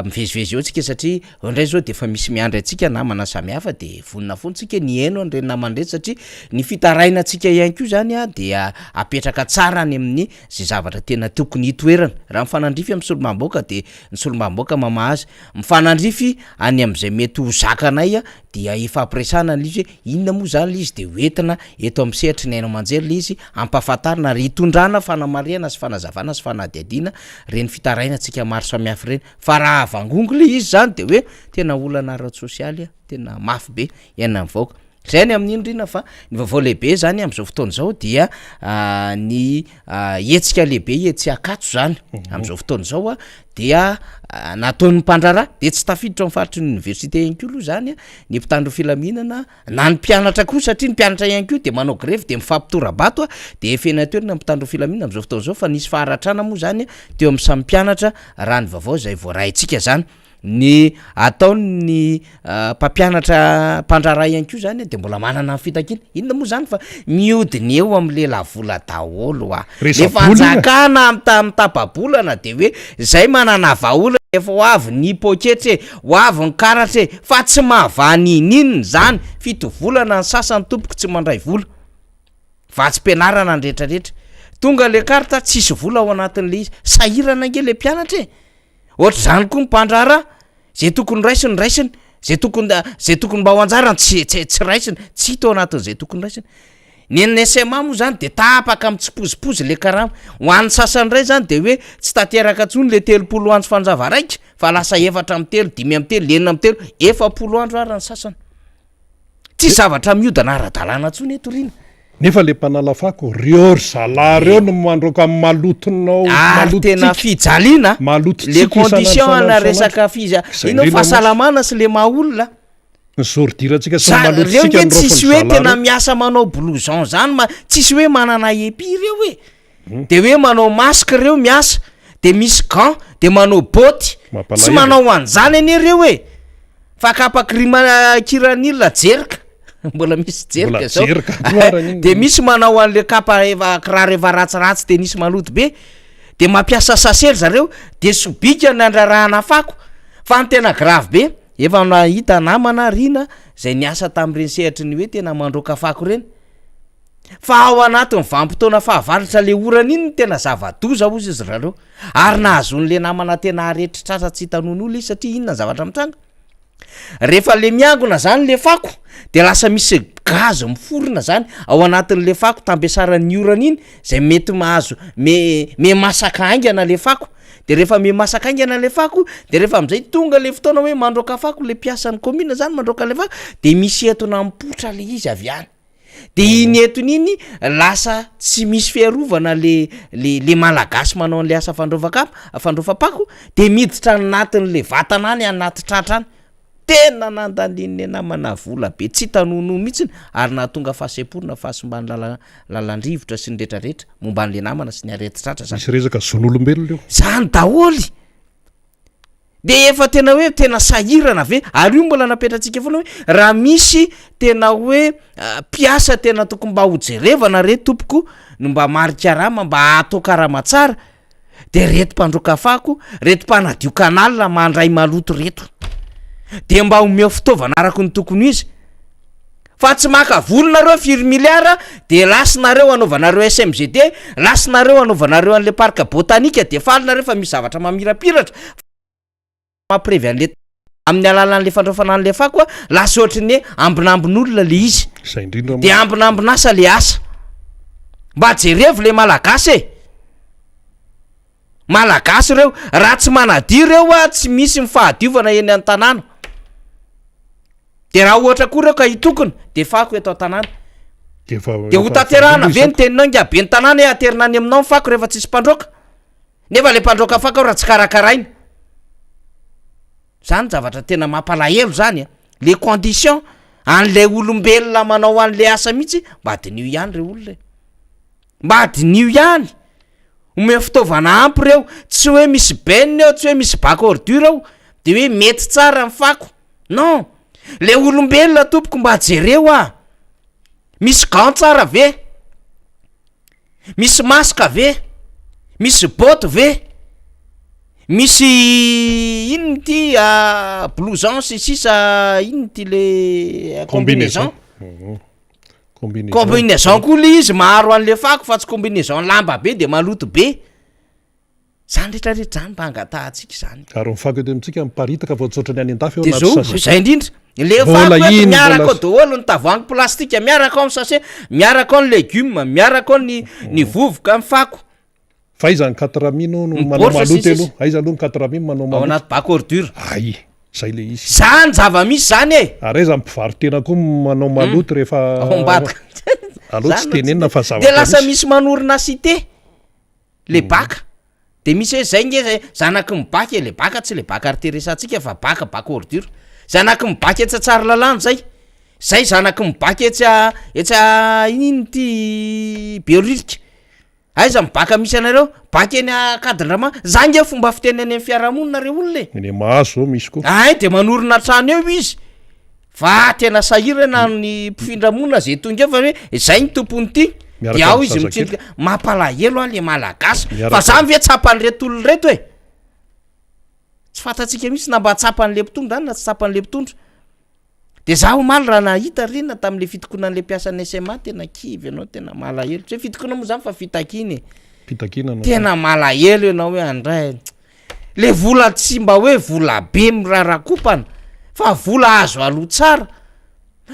mivezivezy eo tsika satria eo indray zao de efa misy miandry antsika namana samihafa de vonona foana tsika ny hihaino an'ireny namana ireny satria ny fitarainantsika ihany koa zany a dia apetraka tsara any amin'ny zay zavatra tena tokony hitoerana, raha mifanandrify amin'ny solombavambahoaka de ny solombavambahoaka mamaha azy, mifanandrify any amin'izay mety ho zakanay a dia efa ampiresahana le izy hoe inona moa zany le izy de hoentina eto amin'ny sehatry ny haino aman-jery le izy hampahafantarina ary hitondrana fanamarihana sy fanazavana sy fanadihadiana reny fitarainantsika. iainantsika maro samihafa ireny fa raha avangongo le izy zany de hoe tena olana ara-tsosialy tena mafy be iainan'ny vahoaka. Zay ny amin'iny Rina fa ny vaovao lehibe zany amin'izao fotoana izao dia ny hetsika lehibe etsy Ankatso zany amin'izao fotoana izao a dia nataon'ny mpandraharaha de tsy tafiditra ao amin'ny faritry ny oniversite ihany koa aloha zany ny mpitandro filaminana na ny mpianatra koa satria ny mpianatra ihany koa de manao grevy de mifampitora-bato a de efa eny an-toerana ny mpitandro filaminana amin'izao fotoana izao fa nisy faharatrana moa zany teo amin'ny samy mpianatra raha ny vaovao izay voaraintsika zany. Ny ataon'ny mpampianatra mpandraharaha ihany koa zany de mbola manana ny fitakiana, inona moa zany fa mihodina eo am'le lavola daholo hoa, le Resa-bola io e. fanjakana mita- mitapa-bolana de hoe zay manana vahaolana efa ho avy ny poketra e, ho avy ny karatra e, fa tsy mahavaha n'inon'inona zany, fito volana ny sasany tompoko tsy mandray vola, vatsim-pianarana ny retraretra, tonga le carte tsisy vola ao anatin'le izy, sahirana ange le mpianatra e. Ohatr'izany koa ny mpandraharaha, zay tokony raisiny raisiny, zay tokony zay tokony mba ho anjarany tsy tsy tsy raisiny, tsy hita ao anatin'izay tokony raisiny. Ny an'ny SMA moa zany de tapaka mitsipozipozy le karama, ho an'ny sasany indray zany de hoe tsy tanteraka intsony le 30 andro fanjava raika fa lasa 43, 35, 36, 40 andro ary ny sasany. Tsisy zavatra miodina ara-dalàna intsony eto Rina. Nefa le mpanala fako, reo ry zalahy reo no mandroaka ny malotonao, Ary tena malotontsika, fijaliana, le malotontsika isan'andro condition isan'andro ana isan'andro. resaka fiza, Izay inona indrindra mantsy. fahasalamana sy le maha olona. Ny zoridirantsika sy ny Za, reo malotontsika nge no tsisy raofin'ny hoe zalahy tena reo. miasa manao blouson zany ma, tsisy hoe manana epi reo e. De hoe manao masque reo miasa, de misy gant, de manao botte, tsy Mampalahelo. manao an'zany anie reo e. Fa kapa kirima kiranil jerika, mbola misy jerika Mbola zao, jerika koa ara iny. de misy manao an'le kapa efa kiraro efa ratsiratsy tenisy maloto be, de mampiasa sachet ry zareo, de sobika ny andrarahana fako, fa ny tena grave be, efa nahita namana Rina zay niasa tamin'ireny sehatry ny hoe tena mandroaka fako ireny, Fa ao anatin'ny vanim-potoana fahavaratra le orana iny no tena zava-doza hozy izy rareo. Ary nahazoan'le namana tena aretin-tratra tsy hita nonoa le izy satria inona ny zavatra mitranga? Rehefa le miangona zany le fako de lasa misy gaz miforona zany ao anatin'le fako tambesaran'ny orana iny zay mety mahazo me- miha-masaka haingana le fako, de rehefa miha-masaka haingana le fako de rehefa am'zay tonga le fotoana hoe mandroaka fako le mpiasan'ny commune zany mandroaka le fako de misy entona mipoitra le izy avy any. De iny entona iny lasa tsy misy fiarovana le le le malagasy manao an'le asa fandrovan-kapa fandrofam-pako de miditra anatin'le vatana any anaty tratra any, tena nandanian'ny namana vola be tsy hita nonoa mihitsiny ary nahatonga fahasemporana fahasimban'ny lala- lalan-drivotra sy ny retraretra momba an'le namana sy ny aretin-tratra zany. Misy resaka zon'olombelona eo. Zany daholy! De efa tena hoe tena sahirana ve? Ary io mbola napetratsika foana hoe raha misy tena hoe mpiasa tena tokony mba ho jerevana re tompoko no mba mari-karama mba atao karama tsara de reto mpandroaka fako, reto mpanadio canal mandray maloto reto. De mba omeo fitaovana araka ny tokony ho izy. Fa tsy maka vola nareo firy milliards de lasa nareo anaovanareo SMGD, lasa nareo anaovanareo an'le parc botanique de faly nareo fa misy zavatra mamirapiratra, mampirevy an'le amin'ny alalan'le fandraofana an'le fako a, lasa ohatry ny hoe ambinambin'olona le izy, Izay indrindra de moa. ambinambin'asa le asa. Mba jerevo le malagasy e! Malagasy ireo, raha tsy manadio ireo a, tsy misy ny fahadiovana eny an-tanàna. De raha ohatra koa ireo ka hitokona de fako eto an-tanàna. De efa De ho efa tanterahana voaroy ve ny izako. teninao ingahy ben'ny tanàna hoe aterina any aminao ny fako rehefa tsisy mpandroaka? Nefa le mpandroaka fako ao raha tsy karakaraina. Zany zavatra tena mampalahelo zany a! Le condition an'ilay olombelona manao an'le asa mihitsy mba diniho ihany re olona e! Mba diniho ihany! Omeo fitaovana ampy reo, tsy hoe misy benne ao, tsy hoe misy bac ordure ao de hoe mety tsara ny fako. Non! Le olombelona tompoko mba jereo ah! Misy gant tsara ve? Misy masque ve? Misy botte ve? Misy inona ity blouson sy sisa inona ity le combinaison? Combinaison. Combinaison koa le izy maharo an'le fako fa tsy combinaison lamba be de maloto be. Zany rehetra rehetra zany mba angatahantsika izany. Ary ny fako eto amintsika miparitaka fa tsy ohatran'ny any an-dafy ao De anaty zao, sachet. zay indrindra. Le Mbola fako eto iny, miaraka mbola ao daholo ny tavoahangy plastika, miaraka ao ny sachet, miaraka ao ny legioma, miaraka ao ny ny vovoka, ny fako. Fa aiza ny quatre mille no Ny manao baoritra sy ny maloto sisa. aloha? Aiza aloha ny 4000 manao Ao maloto? anaty bac ordure. Ay, zay le izy. Zany zava-misy zany e! Ary aiza ny mpivaro-tena koa manao maloto rehefa Ao ambadika. Aleo tsy Zany no tenenina fa De zavatra lasa misy. misy manorina cité le bac. De misy hoe zay nge zay zanaky ny bac e, le bac tsy le bac arty resahantsika fa bac bac ordure. Zanaky ny bac etsy Tsaralalàna zay. Zay zanaky ny bac etsy a etsy a ino ty Behoririka. Aiza ny bac misy anareo? Bac eny Ankadindrama. Zany nge fomba fiteny any amin'ny fiarahamonina re olona e. Eny Mahazo zao misy koa. Ay de manorina trano eo izy. Fa tena sahirana ny mpifindra monina zay tonga eo fa hoe zay ny tompon'ity. Miaraka De ao amin'ny izy zazakely. mitsindrika. Mampalahelo an le Malagasy. Fa Miaraka zany ve tsapan'ireto olona ireto e? Tsy fantatsika mihitsy na mba tsapan'le mpitondra na tsy tsapan'le mpitondra. De za omaly raha nahita rina tamin'le fitokonan'le mpiasan'ny SMA tena kivy ianao, tena malahelo. Tsy hoe fitokona moa zany fa fitakiana e. Fitakiana no Tena malahelo ianao hoe andray. Le vola tsy mba hoe vola be mirarakopana fa vola azo aloa tsara.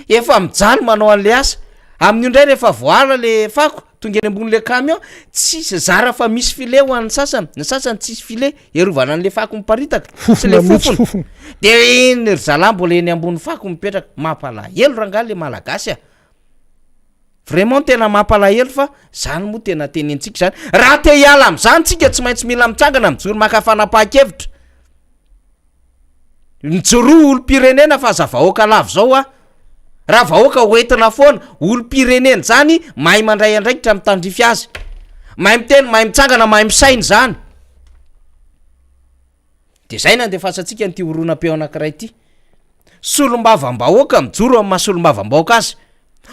Efa mijaly manao an'le asa. Amin'io indray rehefa voaala le fako, tonga eny ambon'le camion, tsisy zara fa misy filet ho an'ny sasany, ny sasany tsisy filet hiarovana an'le fako miparitaka sy le Fofona mihitsy fofona. fofona. De iny ry zalahy mbola eny ambony fako mipetraka. Mampalahelo rangahy le Malagasy a. Vraiment tena mampalahelo fa zany moa tena tenentsika zany. Raha te hiala am'zany tsika tsy maintsy mila mitsangana mijoro maka fanapahan-kevitra. Mijoroa olom-pirenena fa aza vahoaka lava zao ah. Raha vahoaka ho entina foana, olom-pirenena zany mahay mandray andraikitra mitandrify azy. Mahay miteny, mahay mitsangana, mahay misaina zany. De zay nandefasantsika an'ity horonam-peo anankiray ity. Solombavambahoaka mijoro amin'ny maha solombavambahoaka azy.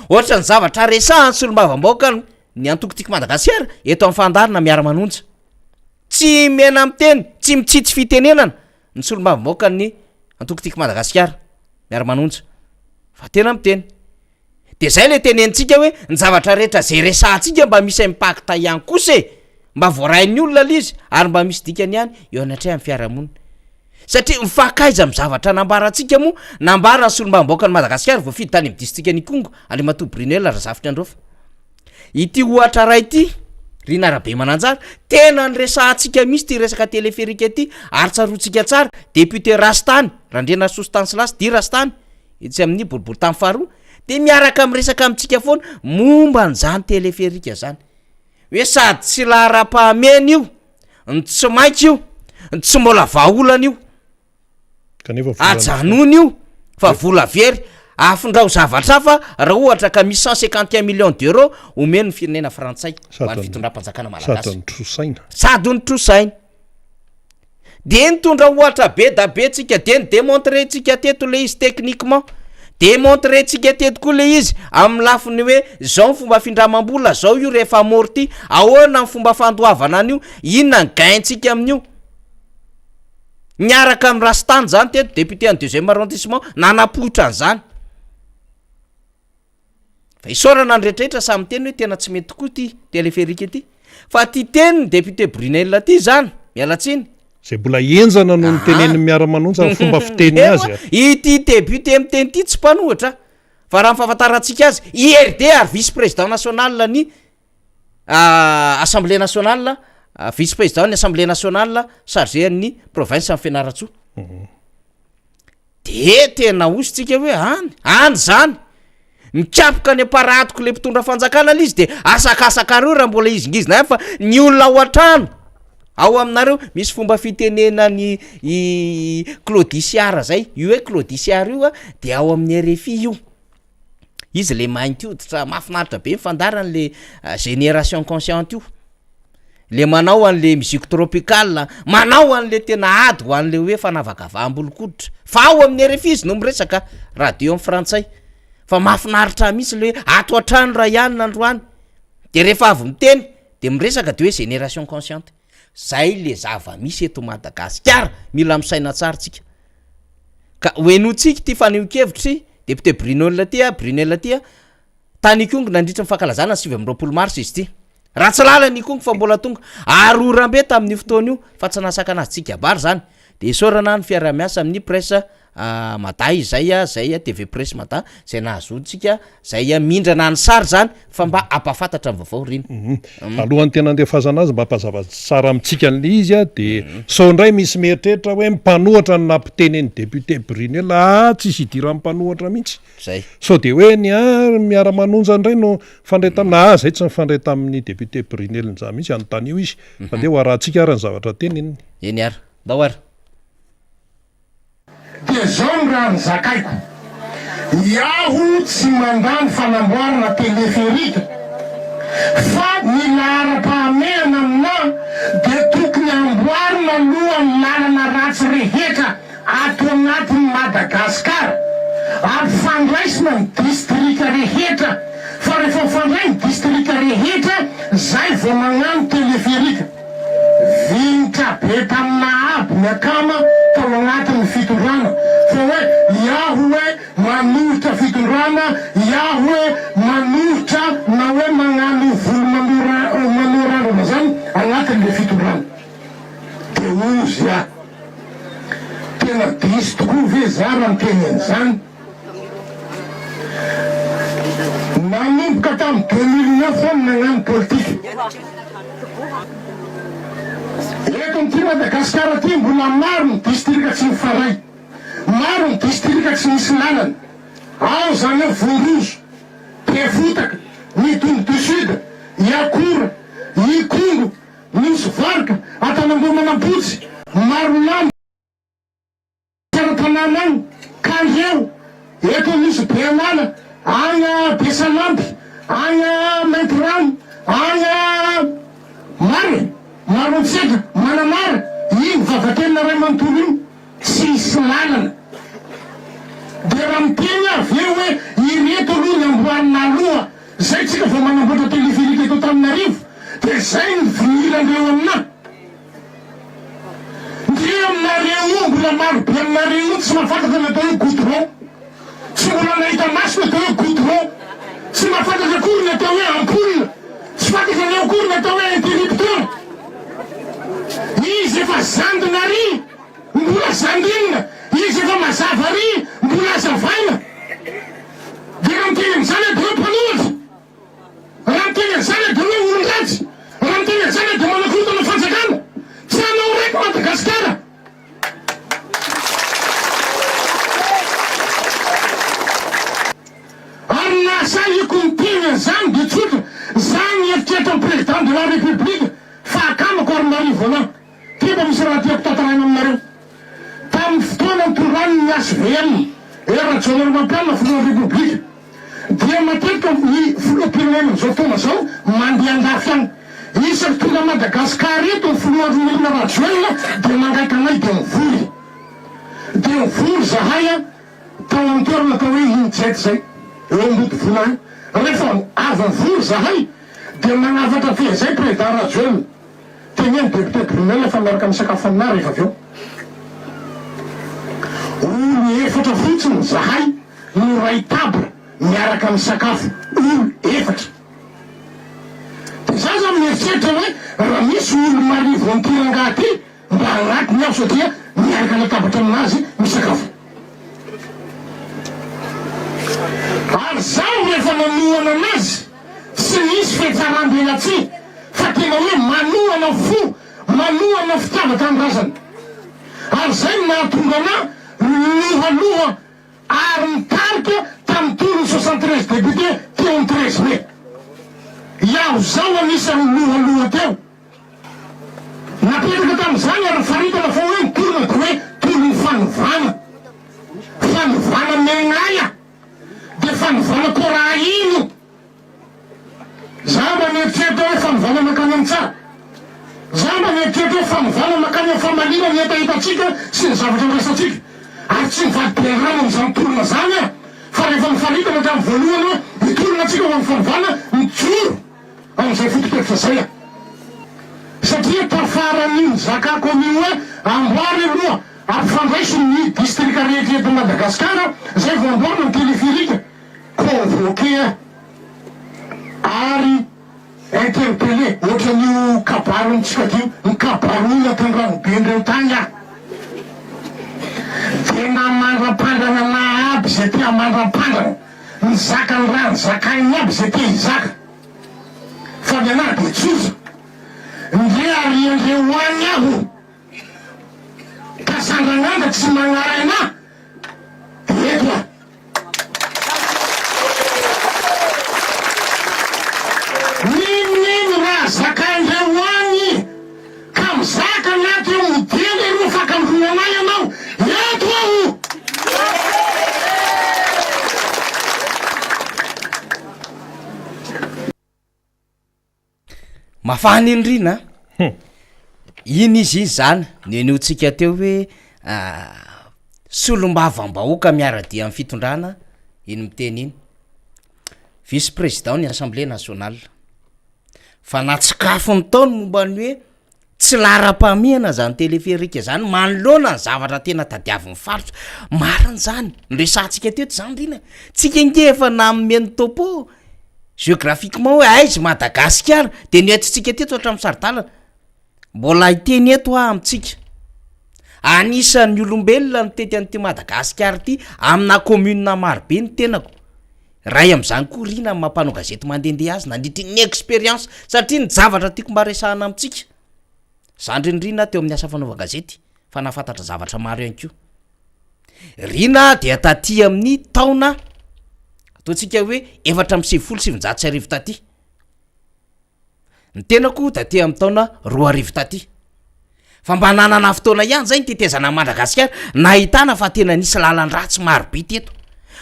Ohatra ny zavatra resahan'ny solombavambahoaka ny antoko Tiako Madagasikara eto amin'ny fandaharana miara-manonja. Tsy mena miteny, tsy mitsitsy fitenenana ny solombavambahoakan'ny antoko Tiako Madagasikara miara-manonja fa tena miteny. De zay le tenenintsika hoe ny zavatra rehetra zay resahantsika mba misy impact ihany kosa e, mba voarain'ny olona le izy ary mba misy dikany ihany eo anatrehan'ny fiarahamonina. Satria mifankaiza amin'ny zavatra nambarantsika moa, nambaran'ny solombavambahoakan'i Madagasikara voafidy tany amin'ny distrikan'Ikongo, Andriamatoa Brunelle Razafitrandrofa. Ity ohatra iray ity, Rina Rabemananjara, tena niresahantsika mihitsy ity resaka téléphérique ity ary tsaroantsika tsara, député Rastany, Randrianarisoa Stanislas dit Rastany, etsy amin'ny boriborintany faharoa, dia miaraka miresaka amintsika foana momba an'izany téléphérique zany. Hoe sady tsy laharam-pahamehana io, no tsy maika io, no tsy mbola vahaolana io. Kanefa vola Ajanony io fa vola very, afindrao zavatra hafa raha ohatra ka misy 151 millions d'euros omeny ny firenena frantsay ho an'ny Sady fitondram-panjakana malagasy. Sady nitrosaina. Sady nitrosaina. De nitondra ohatra be da be tsika, de ni-demontrer-tsika teto le izy techniquement, demontrer-tsika teto koa le izy amin'ny lafiny hoe zao ny fomba findramam-bola, zao io rehefa amorti, ahoana ny fomba fandoavana an'io, inona ny gain-tsika amin'io. Niaraka amin'i Rastany zany teto, député an'ny deuxième arrondissement, nanapoitra an'izany. Fa isaorana ny rehetrarehetra samy miteny hoe tena tsy mety tokoa ity téléphérique ity. Fa ty tenin'ny député Brunelle ty zany, miala tsiny. Zay mbola henjana noho ny tenenin'ny miara-manonja ny fomba fiteniny azy a. Ity député miteny ity tsy mpanohitra fa raha ny fahafantarantsika azy, IRD ary vice président national ny Assemblée nationale, vice président ny Assemblée nationale chargé an'ny province an'i Fianarantsoa. De tena hozy tsika hoe any, any zany. Mikapoka any am-paradoko le mpitondra fanjakana le izy de asakasakareo raha mbola hizingizina ihany fa ny olona ao an-trano ao aminareo misy fomba fitenenan'i i Claudie Siara zay, io hoe Claudie Siara io a de ao amin'ny RFI io. Izy le mainty hoditra, mahafinaritra be ny fandaharany le génération consciente io, le manao an'le musique tropicale, manao an'le tena ady ho an'le hoe fanavakavaham-bolon-koditra, fa ao amin'ny RFI izy no miresaka, radio amin'ny frantsay, fa mahafinaritra ahy mihitsy le hoe ato an-trano raha ihany nandroany, de rehefa avy miteny de miresaka de hoe génération consciente, zay le zava-misy eto Madagasikara, mila misaina tsara tsika. Ka ho henointsika ity fanehoan-kevitr'i député Brunel ity a, Brunel ity a, tany Ikongo nandritra ny fankalazana ny 29 marsa izy ity. Ratsy lalana Ikongo fa mbola tonga ary oram-be tamin'io fotoana io fa tsy nahasakana azy tsy hikabary izany. Dia isaorana ny fiaraha-miasa amin'ny presse Mada izay zay TV Presse Mada zay nahazoantsika zay mindrana ny sary zany fa mba hampahafantatra ny vaovao Rina. Alohan'ny tena handefasana azy mba hampazava tsara amintsika an'ilay izy dia sao indray misy mieritreritra hoe mpanohatra no nampiteny an'i député Brunelle, aa tsisy idiran'ny mpanohatra mihitsy. Zay. Sao dia hoe ny ahy miara-manonja indray no nifandray taminy, aa zay tsy nifandray tamin'ny député Brunelle injany mihitsy, anontanio izy fa ndeha ho arahantsika ary ny zavatra teneniny. Eny ary. Ndao ary. Dia zao ny raha nozakaiko, Iaho tsy mandà ny fanamboarana téléphérique fa ny laharam-pahamehana aminà dia tokony amboarina aloha ny lalana ratsy rehetra ato anatin'i Madagasikara, ampifandraisina ny distrika rehetra fa rehefa mifandray ny distrika rehetra zay vao magnano téléphérique. Vinitra be tamina aby ny akama tao agnatin'ny fitondrana fa hoe iaho hoe manohitra fitondrana, iaho hoe manohitra na hoe magnano volo manoa randrana zany agnatin'le fitondrana. De ozy ah! Tena diso tokoa ve za raha miteny an'izany? Nanomboka tamin'ny 2009 aho no nagnano politika. Eto amin'ity Madagasikara ity mbola maro ny distrika tsy mifaray. Maro ny distrika tsy misy lalana. Ao izany hoe Vondrozo, Befotaka, Midongy du Sud, Iakora, Ikongo, Nosy Varika, Antanambao Manampotsy, Marolambo. Tsaratanàna any, Kandreho, eto Nosy Be An'ala, any Besalampy, any Maintirano, any maro e, Maroantsetra, Mananara, iny Vavatenina iray manontolo iny, tsisy lalana. Dia raha miteny aho avy eo hoe ireto aloha ny amboarina aloha, zay tsika vao manamboatra téléphérique eto Antananarivo, dia zay ny vinilandreo aminà. Ndry aminareo io mbola maro be aminareo io tsy mahafantatra ny atao hoe goudron, tsy mbola nahita maso ny atao hoe goudron, tsy mahafantatra akory ny atao hoe ampoule, tsy fantatrareo akory ny atao hoe interrupteur. Izy efa zandrina ary mbola zandrinina, izy efa mazava ary mbola azavaina. Dia raha miteny amin'izany aho dia hoe mpanohitra. Raha miteny an'izany aho dia hoe olon-dratsy. Raha miteny an'izany aho dia manakorontana ny fanjakana. Tsy hanao reko Madagasikara. Ary ny nahasahiko niteny an'izany dia tsotra, za nieritreritra ny président de la république fa akamako ary marivo anah. Ty mba misy raha tiako tantaraina aminareo. Tamin'ny fotoana nitondrany ny HVM, Hery Rajaonarimampianina filohan'ny Repoblika, dia matetika ny filoham-pirenena amin'izao fotoana izao mandeha andafy any. Isaky tonga Madagascar eto ny filoha Andry Nirina Rajoelina dia mangaika anay dia mivory. Dia mivory zahay tao amin'ny toerana atao hoe Injet izay, eo Ambodivona any. Rehefa avy mivory zahay dia manafatra fehizay Président Rajoelina. Teneno député Brunelle fa miaraka misakafo aminah rehefa avy eo. Olo efatra fotsiny zahay no ray table miaraka misakafo olo efatra. De za zany mieritreritra hoe raha misy olo marivo an'ity rangaha ty mba agnatiny aho satria miaraka latabatra aminazy misakafo. Ary zaho rehefa nanohana anazy tsy nisy fihatsaram-belatsihy fa tena hoe manohana fo, manohana fitiavan-tanindrazana. Ary izay no nahatonga anah nilohaloha ary nitarika tamin'ny tolon'ny 73 députés teo amin'ny 13 mai. Iaho izao anisan'ny nilohaloha teo. Napetraka tamin'izany ary nofaritana fa hoe ny tolona dia hoe tolon'ny fanovana. Fanovana megnaya dia fanovana koa ino. Za mba mieritreritra hoe fanovana mankany amin'ny tsara. Za mba mieritreritra hoe fanovana mankany amin'ny famaliana ny hetahetantsika sy ny zavatra andrasantsika. Ary tsy nivadi-pianarana amin'izany tolona izany aho fa rehefa nofaritana hatramin'ny voalohany hoe hitolona antsika ho amin'ny fanovana, mijoro amin'izay foto-kevitra izay aho. Satria tafaran'io nizakako an'io hoe amboary aloha ampifandraiso ny distrika rehetra eto Madagasikara izay vao amboarina ny téléphérique. Convoquer aho ary interpeller ohatran'io kabarintsika teo, ny kabaroina tany Ranobe ndreo tany aho. Dia namandrampandrana anah aby izay te hamandrampandrana, nizaka ny raha nizakainy aby izay te hizaka. Fa ny anah dia tsotra, ndre ariandreo any aho ka sandragnandra tsy magnary anah dia eto aho. N'inon'ino raha zakaindreo any ka mizaka ny ato eo modely aloha fakandroana anay ianao eto aho. Mafana iny Rina a! Iny izy iny zany nohenointsika teo hoe solombavambahoaka miara-dia amin'ny fitondrana iny miteny iny, vice président ny assemblée nationale, fa natsikafony tao ny momba ny hoe Tsy laharam-pahamehana zany téléphérique zany manoloana ny zavatra tena tadiavin'ny faritra. Marina zany, noresahantsika teto zany Rina, tsika nge efa nanome ny topo géographiquement hoe aiza i Madagasikara, de noentintsika teto hatramin'ny sari-dalana. Mbola hiteny eto aho amintsika, anisan'ny olombelona nitety an'ity Madagasikara ity amina commune marobe ny tenako. Iray amin'izany koa Rina ny maha mpanao gazety mandehandeha azy nandritry ny expérience satria ny zavatra tiako mba resahana amintsika, zandrin'i Rina teo amin'ny asa fanaovan-gazety fa nahafantatra zavatra maro ihany koa. Rina dia taty amin'ny taona ataontsika hoe 1994 taty. Ny tenako taty amin'ny taona 2000 taty. Fa mba nanana fotoana ihany zay nitetezana an'i Madagasikara, nahitana fa tena nisy lalan-dratsy maro be teto.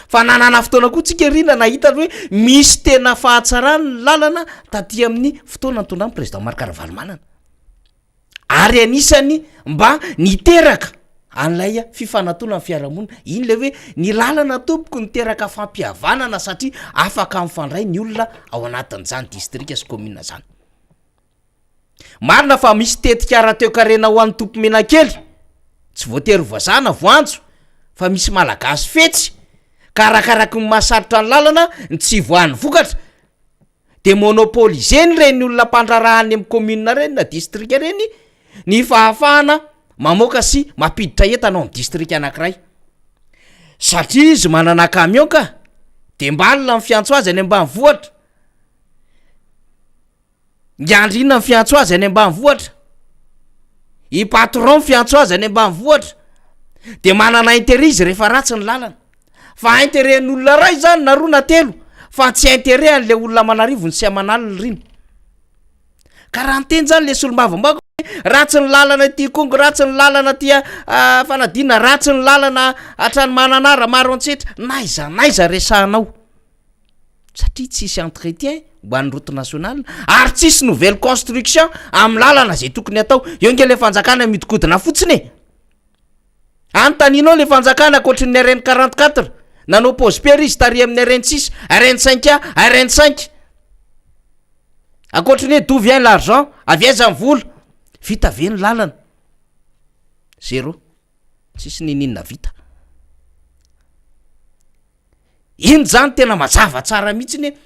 Fa nanana fotoana koa tsika ry nahita hoe misy tena fahatsarany ny lalana taty amin'ny fotoana nitondran'ny président Marc Ravalomanana. Ary anisan'ny mba niteraka an'ilay fifanatona ny fiarahamonina. Iny ilay hoe ny lalana tompoko niteraka fampihavanana satria afaka mifandray ny olona ao anatin'izany distrika sy commune zany. Marina fa misy tetika ara-toekarena ho an'ny tompomenakely, tsy voatery ho vazaha na voanjo fa misy malagasy fetsy ka arakaraky ny mahasarotra ny lalana ny tsy hivoahan'ny vokatra de monopoliser-ny ireny olona mpandraharaha any amin'ny commune ireny na distrika ireny ny fahafahana mamoaka sy mampiditra entana ao amin'ny distrika anankiray, satria izy manana camion ka, de mbalona ny fiantso azy any ambanivohitra. Miandry inona ny fiantso azy any ambanivohitra? I patron fiantso azy any ambanivohitra de manana intérêt izy rehefa ratsy ny lalana. Fa intérêt an'olona ray zany na roa na telo fa tsy intérêt an'le olona aman'arivony sy aman'alina ireny. Ka raha niteny zany le solombavambahoaka hoe ratsy ny lalana aty Ikongo, ratsy ny lalana aty Fanadinana, ratsy ny lalana hatrany Mananara, Maroantsetra, n'aiza n'aiza resahanao. satria tsisy entretien ho an'ny route nationale ary tsisy nouvelle construction amin'ny lalana zay tokony atao, eo nge le fanjakana miodikodina fotsiny e! Anontanianao le fanjakana ankoatry ny RN 44 nanao pause pery izy tary amin'ny RN 6, RN 5 A, RN 5 ankoatry ny hoe d'où vient l'argent, avy aiza ny vola, vita ve ny lalana? Zéro, tsisy niniana vita. Iny zany tena mazava tsara mihitsiny hoe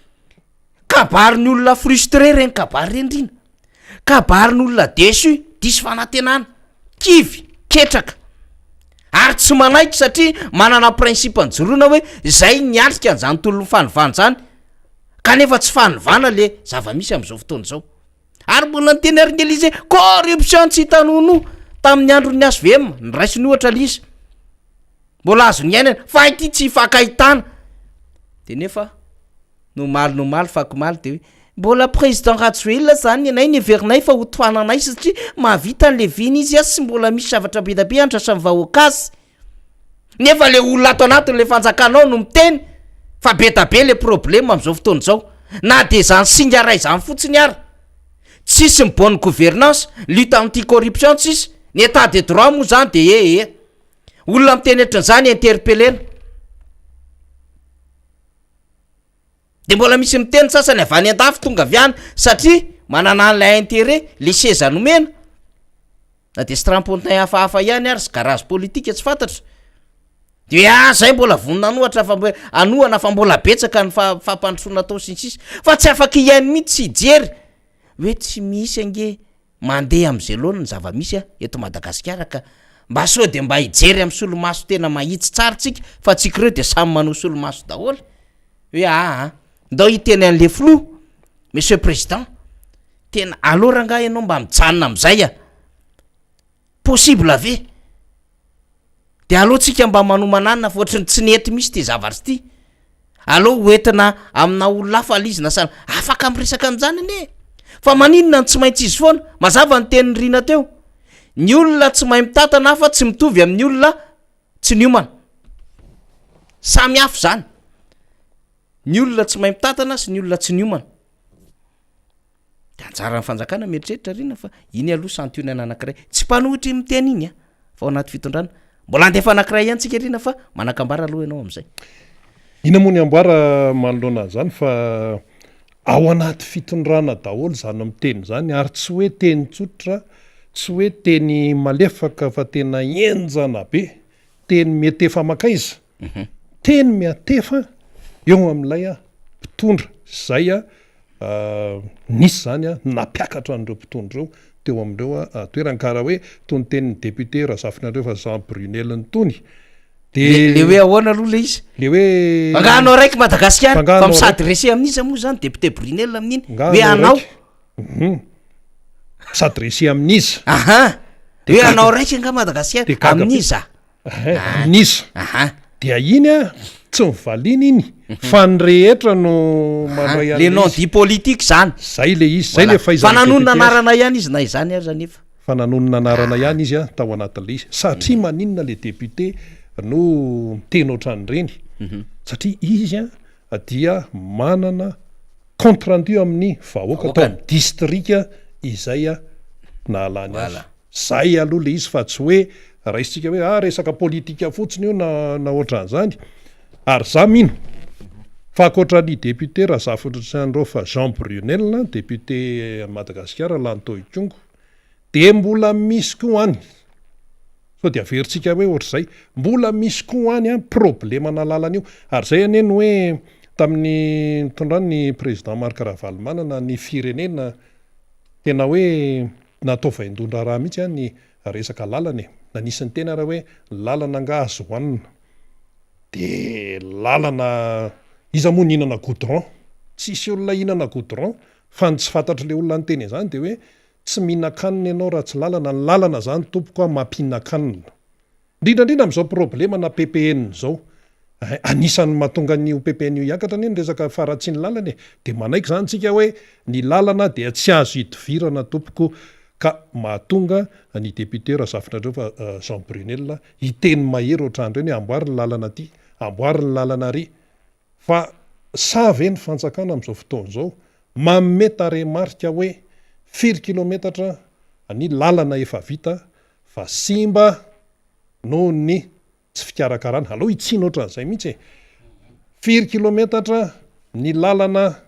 kabarin'ny olona frustré reny kabary reny rina, kabarin'olona déçu, diso fanantenana, kivy, ketraka ary tsy manaiky satria manana principe nijoroana hoe zay niatrika an'izany tolon'ny fanovana zany kanefa tsy fanovana le zava-misy am'izao fotoana izao. Ary mbola niteny ary nge l'izy hoe corruption tsy hita nonoa tamin'ny andron'ny HVM, noraisiny ohatra l'izy. Mbola azo niainana fa ity tsy ifankahitana. De nefa nomaly nomaly fakomaly de hoe mbola président Rajoelina zany ny anay neverinay fa ho tohananay satria mahavita an'le vina izy sy mbola misy zavatra be da be andrasan'ny vahoaka azy. Nefa le olona ato anatin'le fanjakana ao no miteny fa be da be le problème am'zao fotoana izao. Na de zany singa ray zany fotsiny ara. Tsisy ny bonne gouvernance, lutte anti corruption tsisy, ny état de droit moa zany de eh eh. Olona miteny ohatran'izany interpellena. De mbola misy miteny sasany avy any andafy tonga avy any satria manana an'ilay intérêt le seza nomena. Na de strapontin hafahafa ihany ary sy garage politique tsy fantatra. De hoe ah zay mbola vonona hanohatra fa mbo- hanohana fa mbola betsaka ny fa- fampandrosoana atao sy ny sisa. Fa tsy afaka hihaino mihitsy sy hijery hoe tsy misy ange. Mandeha amin'izay laoniny ny zava-misy eto Madagasikara ka. Mba sao dia mba hijery amin'ny solomaso tena mahitsy tsara tsika fa tsika ireo dia samy manao solomaso daholo. Hoe aa, ndao hiteny an'le filoha, monsieur président, tena aleo rangahy ianao mba mijanona amin'izay a! Possible ve? De aleo tsika mba manomanana fa ohatry ny tsy nety mihitsy ty zavatra ity. Aleo ho entina amina olona hafa le izy na sa afaka miresaka an'izany anie e. Fa maninona no tsy maintsy izy foana? Mazava ny tenin'i Rina teo. Ny olona tsy mahay mitantana hafa tsy mitovy amin'ny olona tsy niomana. Samy hafa izany. Ny olona tsy mahay mitantana sy ny olona tsy niomana. De anjaran'ny fanjakana mieritreritra ry inona fa iny aloha santionany anankiray. Tsy mpanohitra iny miteny iny an, fa ao anaty fitondrana. Mbola handefa anankiray ihany tsika ry inona fa manan-kambara aloha ianao amin'izay. Inona moa ny amboara manoloana an'izany fa ao anaty fitondrana daholo izany miteny izany ary tsy hoe teny tsotra, tsy hoe teny malefaka fa tena henjana be, teny miantefa mankaiza? Teny miantefa eo amin'ilay mpitondra izay nisy izany nampiakatra an'ireo mpitondra ireo teo amin'ireo toerana. Ka raha hoe toy ny tenin'ny député Razafinareo Jean Brunel itony dia. Le hoe ahoana aloha le izy? Le hoe. Angaha anao raiky Madagasikara fa mi-s'adresser amin'iza moa izany député Brunel amin'iny? Hoe anao. Mi-s'adresser amin'iza? Aha! Hoe anao raiky angaha Madagasikara amin'iza? Amin'iza? Dia iny a, tsy nivaliana iny fa ny rehetra no mandray an'ilay izy. Le non dit politique zany. Zay le izy, zay le fahaizan'ny Fa nanonona anarana ihany izy na izany aza anefa. Fa nanonona anarana ihany izy a tao anatin'ilay izy. Satria maninona le député no miteny ohatran'ireny? Satria izy a dia manana compte rendu amin'ny vahoaka tao amin'ny distrika izay nahalany azy. Zay aloha le izy fa tsy hoe raisintsika hoe ah resaka politika fotsiny io na na ohatran'izany. Ary za mino fa ankoatra an'i député Razafindraofa Jean Brunel, député an'i Madagasikara lany tao Ikongo, dia mbola misy koa any, sao dia averintsika hoe ohatr'izay, mbola misy koa any an problemana lalana io. Ary zay anie no hoe tamin'ny nitondran'ny président Marc Ravalomanana ny firenena tena hoe Natao vaindohan-draharaha mihitsy an ny resaka lalana e! Na nisy niteny ara hoe ny lalana angaha azo hohanina? De lalana iza moa nihinana goudron? Tsisy olona hihinana goudron fa ny tsy fantatr'le olona niteny an'izany de hoe tsy mihinan-kanina ianao raha tsy lalana, ny lalana zany tompoko a mampihinan-kanina. Indrindra indrindra amin'izao problema na ppn izao. Ein, anisan'ny mahatonga an'io ppn io hiakatra anie ny resaka faharatsian'ny lalana e. Dia manaiky izany tsika hoe ny lalana dia tsy azo idovirana tompoko ka mahatonga ny député Razafindraindreo Jean Brunel hiteny mahery ohatran'ireny hoe amboary ny lalana aty, amboary ny lalana ary. Fa sahy ve ny fanjakana amin'izao fotoana izao manome tarehimarika hoe firy kilometatra ny lalana efa vita fa simba noho ny tsy fikarakarana, aleo hitsiny ohatran'izay mihitsy e! Firy kilometatra ny lalana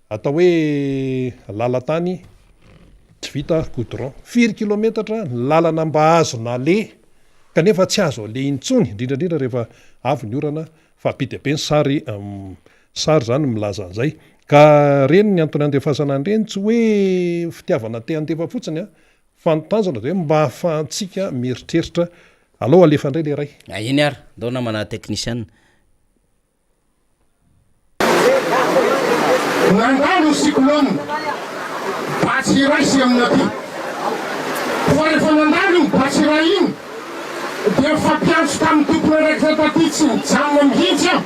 atao hoe lalan-tany tsy vita goudron? Firy kilometatra ny lalana mba azo naleha kanefa tsy azo aleha intsony, indrindra indrindra rehefa avy ny orana fa be dia be ny sary sary izany milaza an'izay. Ka ireny ny antony andefasana an'ireny tsy hoe fitiavana te handefa fotsiny an, Fa ny tanjona dia hoe mba ahafahantsika mieritreritra, alao alefa indray le ray. Ah eny ary, ndao namana technician. Nandalo ny cyclone Batsirai sy Emnati. Fa rehefa nandalo iny Batsirai iny dia nifampiantso tamin'ny tompon'andraikitra taty tsy nijanona mihitsy aho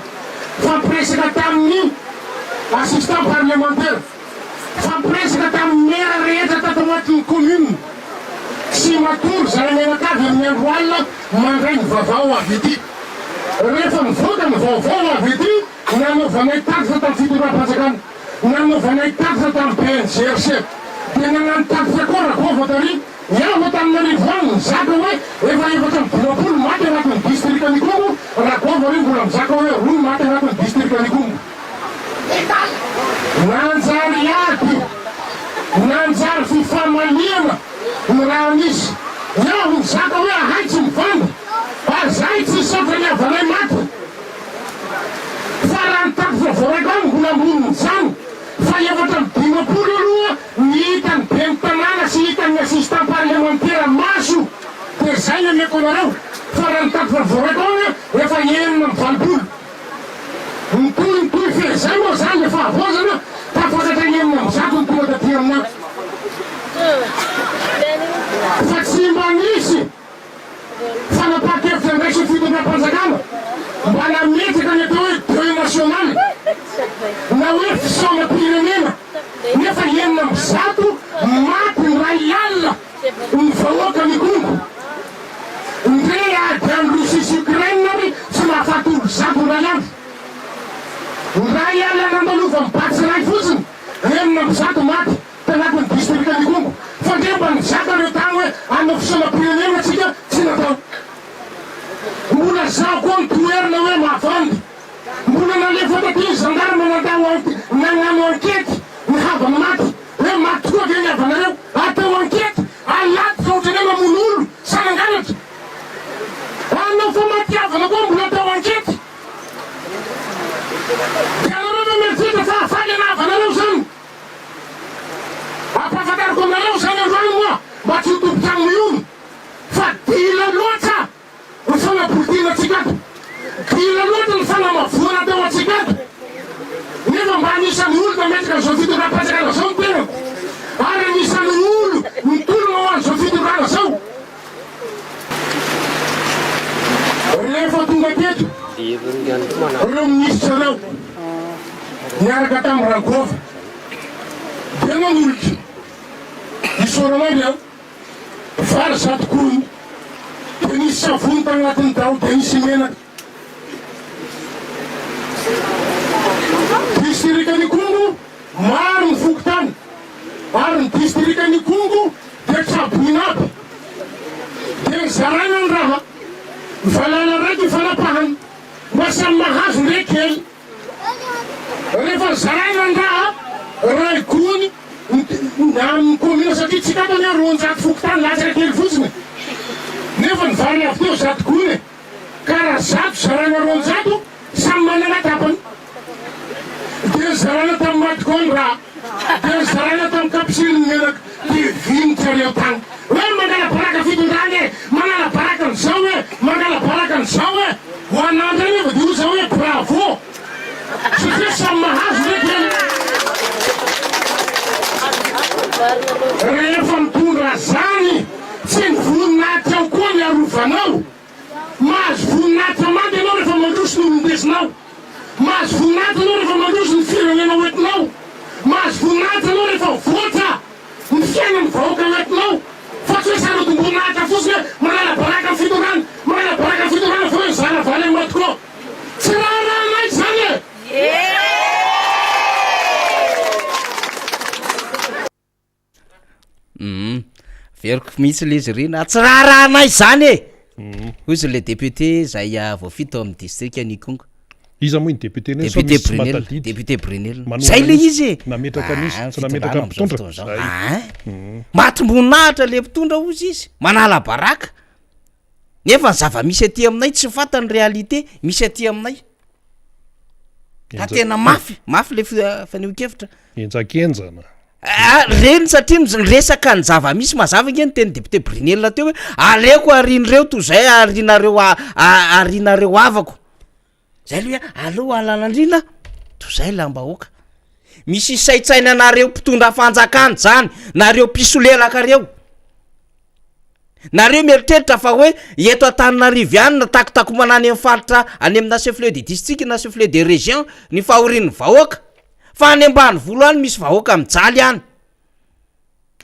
fa mpiresaka tamin'ny assistant parlementaire. Nifampiresaka tamin'ny mera rehetra tato anatin'ny commune. Tsy matory izahay mianakavy amin'ny andro alina mandray ny vavao avy ety. Rehefa nivoaka ny vaovao avy ety, nanaovanay tatitra tamin'ny fitondram-panjakana, nanaovanay tatitra tamin'ny BNGRC, dia nagnano tatitra koa Ragôva tary. Iaho Antananarivo any mizaka hoe efa 54 maty anatin'ny distrikan'Ikongo, Ragôva ry mbola mizaka hoe roa ny maty anatin'ny distrikan'Ikongo. Nanjary ady, nanjary fifamaliana ny raha nisy. Iaho mizaka hoe ahay tsy mivandy, ary zahay tsy hisaotra ny havanay maty. Fa raha ny tatitra voaraiko any mbola ambonin'izany, fa 54 aloha ny hitan'ny ben'ny tanàna sy hitan'ny assistant parlemantera maso, dia zay ny ameko. Ampahafantariko anareo fa raha ny tatitra voaraiko ao anie efa 86. Mitohy mitohy fehizay moa zany le fahavoazana, tafakatra 106 ny tonga taty aminà. Fa tsy mba nisy fanapahan-kevitra ndraisin'ny fitondram-panjakana mba nametraka ny atao hoe deuil national na hoe fisaonam-pirenena nefa 106 maty indray alina ny vahoaka Ikongo. Ndre ady any Russie sy Ukraine ary tsy mahafaty olo zato indray andro. Ndray alina nandalovan'ny basy iray fotsiny 106 maty. Tanatin'ny distrikan'Ikongo fa ndre mba nizaka ireo tany hoe hanao fisaonam-pirenena tsika tsy natao. Mbola zaho koa nitoherina hoe mavandy. Mbola nalefa taty ny gendarme nandao nagnano ankety ny havany maty hoe maty tokoa ve ny havanareo? Atao ankety alatsaka ohatran'ny hoe namono olo sa nangalatra? Hanao famatiavana koa mbola atao ankety. Dia anareo ve mieritreritra fa hahafaly ny havanareo zany? Ampahafantariko aminareo izany androany moa mba tsy ho tompon-trano mihono fa dila loatra ny fanapolitihana antsika ato, dila loatra ny fanamavoana atao antsika ato, nefa mba anisan'ny olo nametraka an'izao fitondram-panjakana izao ny tenako ary anisan'ny olo nitolona ho an'izao fitondrana izao. Rehefa tonga teto ireo minisitra ireo niaraka tamin'i Ragôva dia nanolotra isaorana ahy aho, vary zato gony, dia nisy savony tagnatin'ny tao, dia nisy menaka. Distrikan'Ikongo, maro ny fokontany ary ny distrikan'Ikongo dia traboina aby. Dia nozaraina ny raha, valala raiky ifanapahana, mba samy mahazo ndre kely. Rehefa nozaraina ny raha, ray gony ny amin'ny commune satria tsika ato anie 200 fokontany latsaka kely fotsiny e, nefa ny vary avy teo zato gony e, ka raha zato zaraina 200 samy manana tapany. Dia nozaraina tamin'ny Madco ny raha, dia nozaraina tamin'ny Kapsily ny menaka, dia vinitra ireo tany. Hoe mangala-baraka fitondrana e, manala-baraka an'izao e, mangala-baraka an'izao e. Ho anà indray nefa dia hoy za hoe bravo, satria samy mahazo ve kely. Rehefa mitondra zany, tsy ny voninahitra ao koa ny arovanao. Mahazo voninahitra manda ianao rehefa mandroso ny olon-desinao. Mahazo voninahitra ianao rehefa mandroso ny firenena hoentinao. Mahazo voninahitra ianao rehefa mivoatra ny fiainan'ny vahoaka hoentinao. Fa tsy hoe sarodim-boninahitra fotsiny hoe manala baraka ny fitondrana, manala baraka ny fitondrana fa hoe mizara vary amin'ny Madco. Tsy raharahanay izany e! Humm averiko mihitsy le izy ry na tsy raharahanay izany e! Hoy izy le député izay voafidy tao amin'ny distrikan'Ikongo. Iza moa iny député iny sao Député misy tsy Brunel, mahatadidy? député Brunel. Manohana Zay le an'iza? izy e! Nametraka an'iza? Ah, Tsy nametraka fitondrana ny amin'izao mpitondra? fotoana izao. Zay. Hein! Matim-boninahitra le mpitondra hozy izy, manala baraka. Nefa ny zava-misy aty aminay tsy fantany réalité misy aty aminay. Ka tena mafy, mafy le fanehoan-kevitra. Henjakenjana. Ah, reny satria miresaka ny zava-misy mazava ange ny tenin'ny député Brunelle teo hoe aleoko arian'ireo toy izay arianareo arianareo havako. Zay aloha hoe aleo alalandriana toy izay lambahoaka. Misy isaintsainanareo mpitondra fanjakana zany, nareo mpisolelaka reo. Nareo mieritreritra fa hoe eto Antananarivo ihany na takotakomana any amin'ny faritra any amina chef lieu de district na chef lieu de région ny fahorian'ny vahoaka fa any ambanivolo any misy vahoaka mijaly any.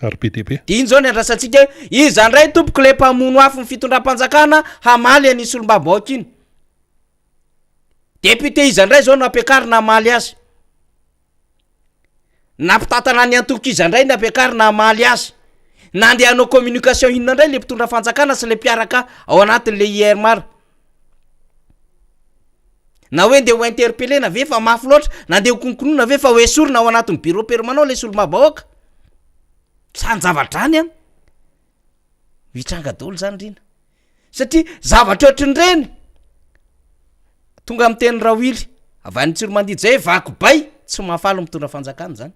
Ary be dia be. Dia iny zao ny andrasantsika hoe iza ndray tompoko le mpamono afo ny fitondram-panjakana hamaly an'iny solombavambahoaka iny. Député iza ndray zao no ampiakarina hamaly azy. Nampitantana ny antoko iza indray ny ampiakarina hamaly azy? Na andeha hanao communication inona indray le mpitondra fanjakana sy le mpiaraka ao anatin'le IRMAR? Na hoe ndeha ho interpeller-na ve fa mafy loatra? Na ndeha ho konkonona ve fa ho esorina ao anatin'ny bureau permanent le solombavambahoaka? Zany zavatra zany an! Mitranga daholo zany rina. Satria zavatra ohatrin'ireny, tonga amin'ny teny Rawily, avy any Tsiromandidy zay hoe vaky bay, tsy mahafaly ny mpitondra fanjakana zany.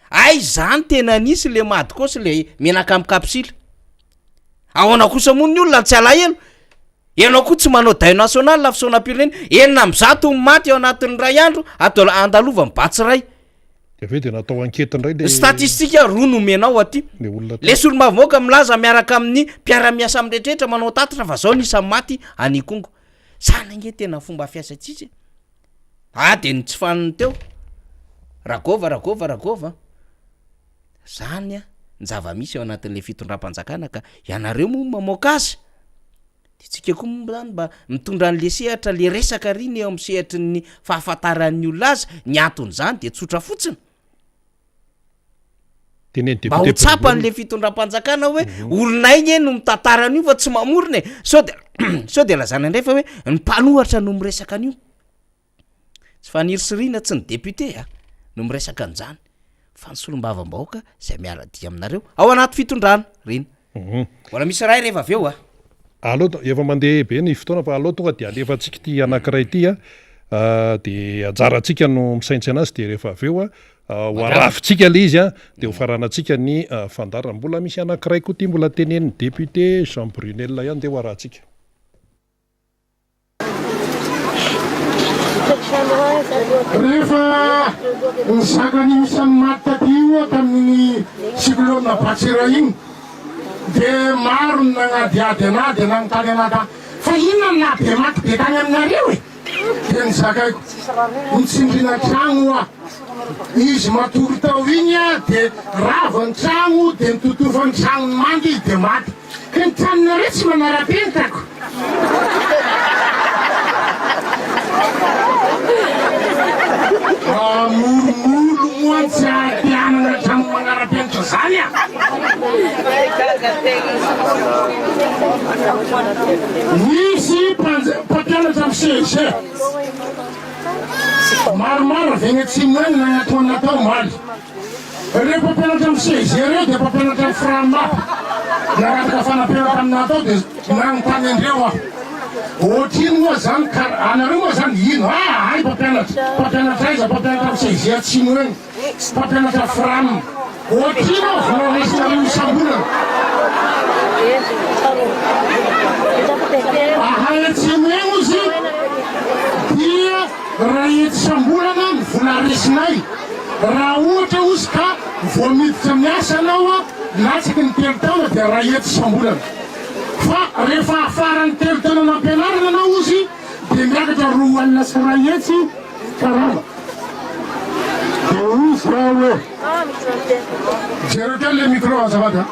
Hay zany tena nisy le madco sy le menaka amin'ny kapsily. Ahoana kosa moa ny olona tsy alahelo? Ianao koa tsy manao deuil national fisaonam-pirenena, 106 ny maty ao anatin'ny iray andro ato andalovan'ny Batsiray. Dia avy eo dia natao enquête indray le. Statistique roa nomenao aty. Le olona Le solombavambahoaka milaza miaraka amin'ny mpiara-miasa amin'ny rehetrarehetra manao tatitra fa zao ny isan'ny maty any Ikongo. Zany ange tena fomba fiasantsika e. Ah dia notsifaniny teo. Ragôva, ragôva, ragôva. Zany ny zava-misy ao anatin'le fitondram-panjakana ka ianareo moa mamoaka azy. De tsika koa moa zany mba mitondra an'le sehatra le resaka ry ny eo amin'ny sehatry ny fahafantaran'ny olona azy, ny anton'izany de tsotra fotsiny. Tenen'ny Mba ho député tsapan'le fitondram-panjakana hoe olonay nge no mitantara an'io fa tsy mamorona e, sao de sao de lazana indray fa hoe ny mpanohatra no miresaka an'io. Tsy fanirisiriana tsy ny député a no miresaka an'izany fa ny solombavambahoaka izay miara-dia aminareo ao anaty fitondrana reny. Mbola misy iray rehefa avy eo a. Aleo to- efa mandeha be ny fotoana fa aleo tonga de alefantsika ity anankiray ity a, de anjarantsika no misaintsaina azy de rehefa avy eo a ho arafintsika le izy a de ho faranantsika ny fandaharana. Mbola misy anankiray koa ity mbola tenenin'ny député Jean Brunelle ihany ndeha ho arahantsika. Rehefa nizaka ny isan'ny maty taty io aho tamin'iny cyclone Batsira iny dia maro ny nagnadihady anah dia nanontany anah ta fa inona no naha be maty be tany aminareo e? Dia nozakaiko, nitsindrina tragno aho, izy matory tao iny dia rava ny tragno dia nitotofan'ny tragnony manda izy dia maty. Ka ny tranonareo tsy manara-penitra ko. Mamoromolo moa tsy te hanana trano manara-penitra zany a! Misy mpampianatra am CEG maromaro avy any atsimo any nagnatona tao omaly. Ireo mpampianatra amin'ny CEG ireo dia mpampianatra amin'ny Framap. Nangataka fanampiana taminà tao dia nanontany an'ireo aho. Ohatrino moa izany kar anareo moa izany ino? Ah, hay mpampianatra. Mpampianatra aiza? Mpampianatra amin'ny CEG atsimo eny. Mpampianatra Fram. Ohatrino aho vola raisinareo isam-bolana? Ahay atsimo eny ozy dia Raha hetsy isam-bolana ny vola resinay, raha ohatra ozy ka vao miditra miasa anao latsaky ny telo taona dia ray hetsy isam-bolana. Fa rehefa afaran'ny telo taona nampianarana anao ozy dia miakatra 102 karama. Dia ozy aho hoe. Jereo kely le micro azafady a.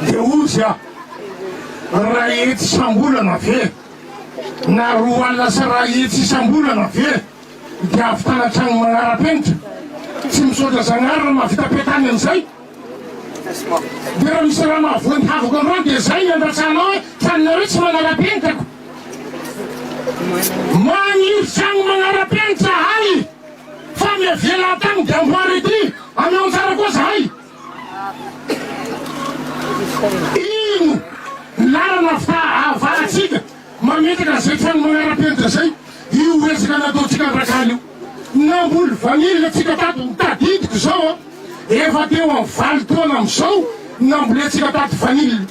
Dia ozy aho, ray hetsy isam-bolana ve? Na 102 isam-bolana ve dia ahavitana trano manara-penitra? Tsy misaotra Zagnahary raha mahavita petany amin'izay? Dia raha misy raha mahavoa ny havako androany dia izay ny andatsahanao hoe tranonareo tsy manara-penitra ko. Magniry trano manara-penitra ahay fa miavela tany dia amboary ety ameo anjara koa zahay. Ino ny lalana ahavahantsika mametraka an'izay trano manara-penitra izay? Io resaka nataontsika andrakany io. Namboly vanille tsika tato, ny tadidiko izao an, efa teo amin'ny valo taona amin'izao ny nambolentsika tato vanille.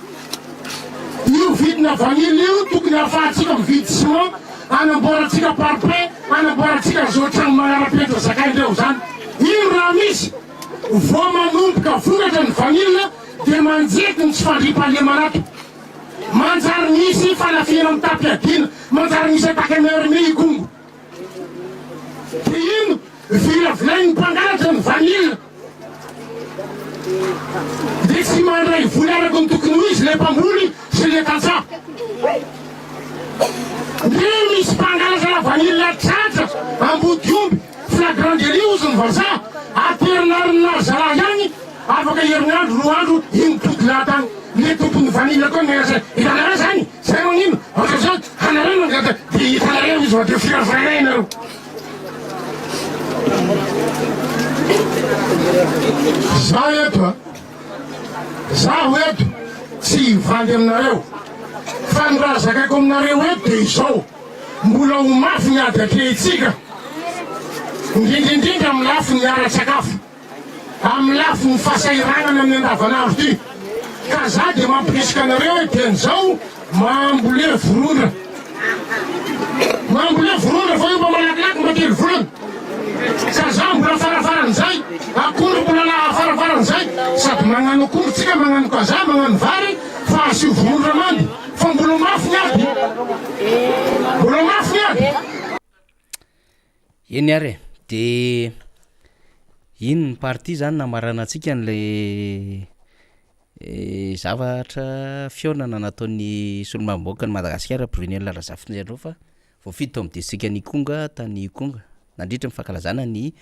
Io vidina vanille io tokony ahafahantsika mividy ciment hanamboarantsika parpaing, hanamboarantsika an'izao trano manara-penitra zakaindreo izany. Ino raha misy? Vao manomboka vokatra ny vanille dia manjeky ny tsy fandriampahalemana ato. Manjary misy fanafihana mitam-piadiana, manjary misy attaque main armée Ikongo. Dia ino? Vilavilain'ny mpangalatra ny vanille. Dia tsy mandray vola araka ny tokony ho izy ilay mpamboly sy ilay tantsaha. Dia misy mpangalatra lavanila tratra ambodiomby. Flagrant délit ozy ny vazaha, aterinarina ry zalahy ihany, afaka herinandro roa andro iny mipody lahy tany, le tompon'ny vanille koa mianatra hitanareo zany, zay magnino, ohatr'izao, anareo mangalatra de hitanareo izy fa de firafiraina ianareo. Za eto a, zaho eto tsy hivandy aminareo fa ny raha zakaiko aminareo eto de izao. Mbola ho mafy ny ady atrehintsika, indrindra indrindra amin'ny lafiny ara-tsakafo, amin'ny lafiny fahasahiranana amin'ny andavanandro ity. Ka za dia mampirisika anareo hoe dian'izao mambolea vorondra. Mambolea vorondra fa io mba malakilaky mba telo volana. Kazaha mbola farafaran'izay, akondro mbola la farafaran'izay, sady magnano akondro tsika magnano kazaha magnano vary fa asio vorondra mandy fa mbola mafy ny ady, mbola mafy ny ady. Eny ary e, de iny ny partie zany namaranantsika an'ilay zavatra fihaonana nataon'ny solombavambahoakan'i Madagasikara Brunelle Razafinjaindraofa Voafidy tao amin'ny distrikan'Ikonga tany Ikonga nandritra ny fankalazana ny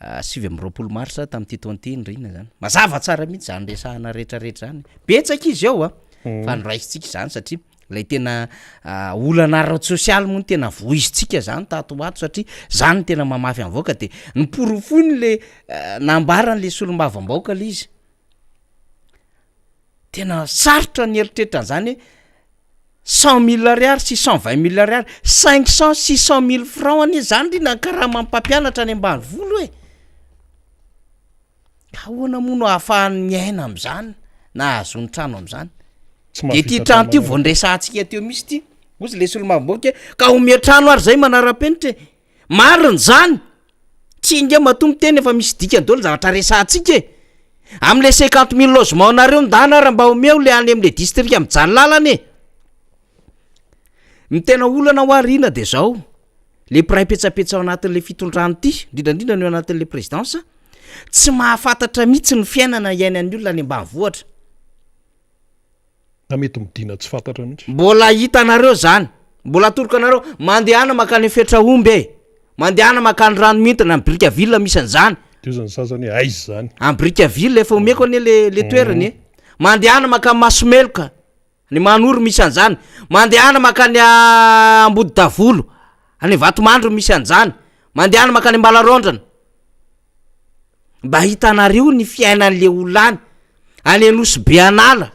29 marsa tamin'ity taona ity ny Rina izany. Mazava tsara mihitsy izany resahana rehetrarehetra izany. Betsaka izy eo a, fa noraisintsika izany satria ilay tena olana ara-tsosialy moa no tena voizintsika izany tato ho ato satria izany no tena mamafy ny vahoaka de noporofoiny le nambaran'le solombavambahoaka le izy. Tena sarotra ny eritreritra an'izany hoe 100 mille ariary sy 120 mille ariary, 500, 600 mille francs anie zany ry na ny karaman'ny mpampianatra any ambanivolo e! Ka ahoana moa no ahafahany miaina am'zany na ahazoany trano am'zany? Tsy De ty mahavita trano ty trano vao niresahantsika teo mihitsy ty, hozy le solombavambahoaka hoe ka omeo trano ary zay manara-penitra e! Marina zany! Tsy ingahy matoa miteny efa misy dikany daholo ny zavatra resahantsika e! Amin'le 50 mille logement nareo ndana ara mba omeo le any amle distrika mijaly lalana e! Ny tena olana hoa Rina de zao, le mpiray petsapetsa ao anatin'le fitondrana ity, indrindra indrindra ny ao anatin'le présidence, tsy mahafantatra mihitsy ny fiainana iainan'ny olona any ambanivohitra. Na mety midina tsy fantatra mihitsy. Mbola hitanareo zany. Mbola atoroko anareo, mandehana mankany Fetraomby e! Mandehana mankany Ranomintina, any Brickaville misy an'izany. De hozy ny sasany hoe aiza izany? Any Brickaville, efa omeko anie le le toerana e! Mandehana mankany Masomeloka, any Mahanoro misy an'izany. Mandehana mankany Ambodidavolo, any Vatomandry misy an'izany. Mandehana mankany Ambalarondrana. Mba hitanareo ny fiainan'le olona any, any Anosy be an'ala.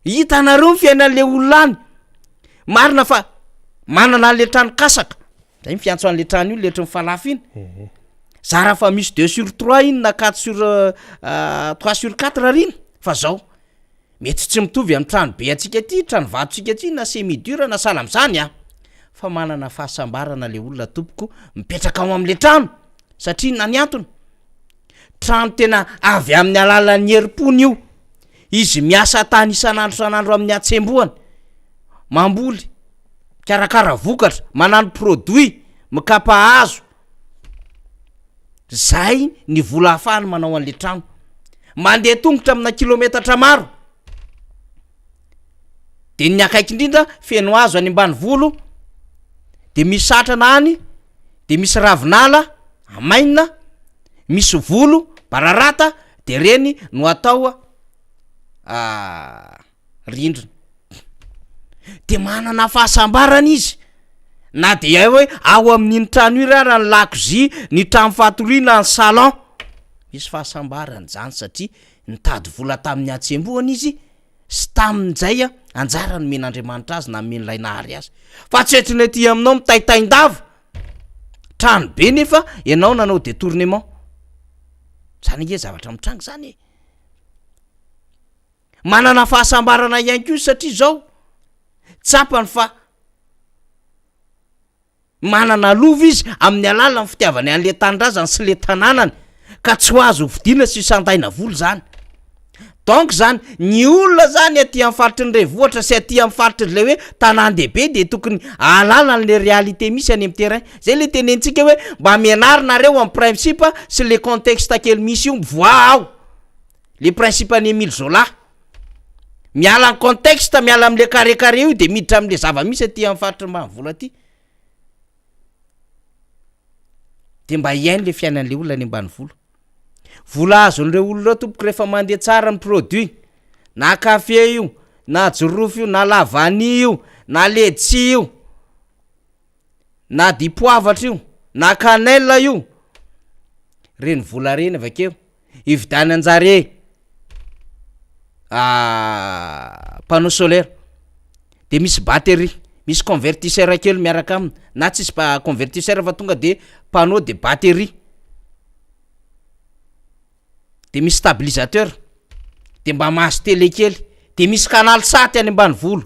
Hitanareo ny fiainan'le olona any. Marina fa manana an'le trano kasaka, zay ny fiantso an'le trano io le ohatran'ny falafa iny. Zara fa misy deux sur trois iny na quatre sur trois sur quatre ary iny fa zao. Mety tsy mitovy amin'ny trano be antsika aty, trano vatontsika aty na semi dur na sahala amin'izany an! Fa manana fahasambarana le olona tompoko mipetraka ao amin'le trano satria inona ny antony? Trano tena avy amin'ny alalan'ny herim-pony io, izy miasa tany isan'andro isan'andro amin'ny hatsembohany, mamboly, mikarakara vokatra, manano produit, mikapa hazo, Zay ny vola ahafahany manao an'le trano. Mandeha tongotra amina kilometatra maro. De ny akaiky indrindra feno hazo any ambanivolo, de misy satrana any, de misy ravinala amainina, misy volo bararata, de reny no atao rindrina. De manana fahasambarana izy na de hay hoe ao amin'iny trano iny ara ny lakozia, ny trano fatoriana, ny salon, misy fahasambarana zany satria nitady vola tamin'ny hatsembohana izy sy tamin'izay anjara nomen'Andriamanitra azy na nomen'ilay Nahary azy, fa tsy ohatry ny aty aminao mitaintain-dava, trano be nefa ianao nanao detournement, zany ange zavatra mitranga zany e. Manana fahasambarana ihany koa izy satria izao tsapany fa manana lova izy amin'ny alalan'ny fitiavany an'le tanindrazany sy le tanànany ka tsy ho azo hovidiana sy sandaina vola izany. Donc zany ny olona zany aty amin'ny faritry ny renivohitra sy aty amin'ny faritry le hoe tanàn-dehibe de tokony ahalala an'le réalité misy any amin'ny terrain. Zay le tenenitsika hoe mba mianara nareo amin'ny principe sy le contexte kely misy io mivoaha ao. Le principe an'i Emile Zola. Miala ny contexte, miala am'le carré carré io de miditra am'le zava-misy aty amin'ny faritry ny ambanivola aty. De mba hiaino le fiainan'le olona any ambanivolo. Vola azon'ireo olona ireo tompoko rehefa mandeha tsara ny produit, na kafe io, na jirofo io, na la vanille io, na letchi io, na dipoavatra io, na cannelle io, reny vola reny avakeo. Hividianan-jare panneau solaire de misy batterie, misy convertisseur kely miaraka aminy na tsisy ba- convertisseur fa tonga de panneau de batterie. De misy stabilisateur, de mba mahazo télé kely, de misy canal sat any ambanivolo.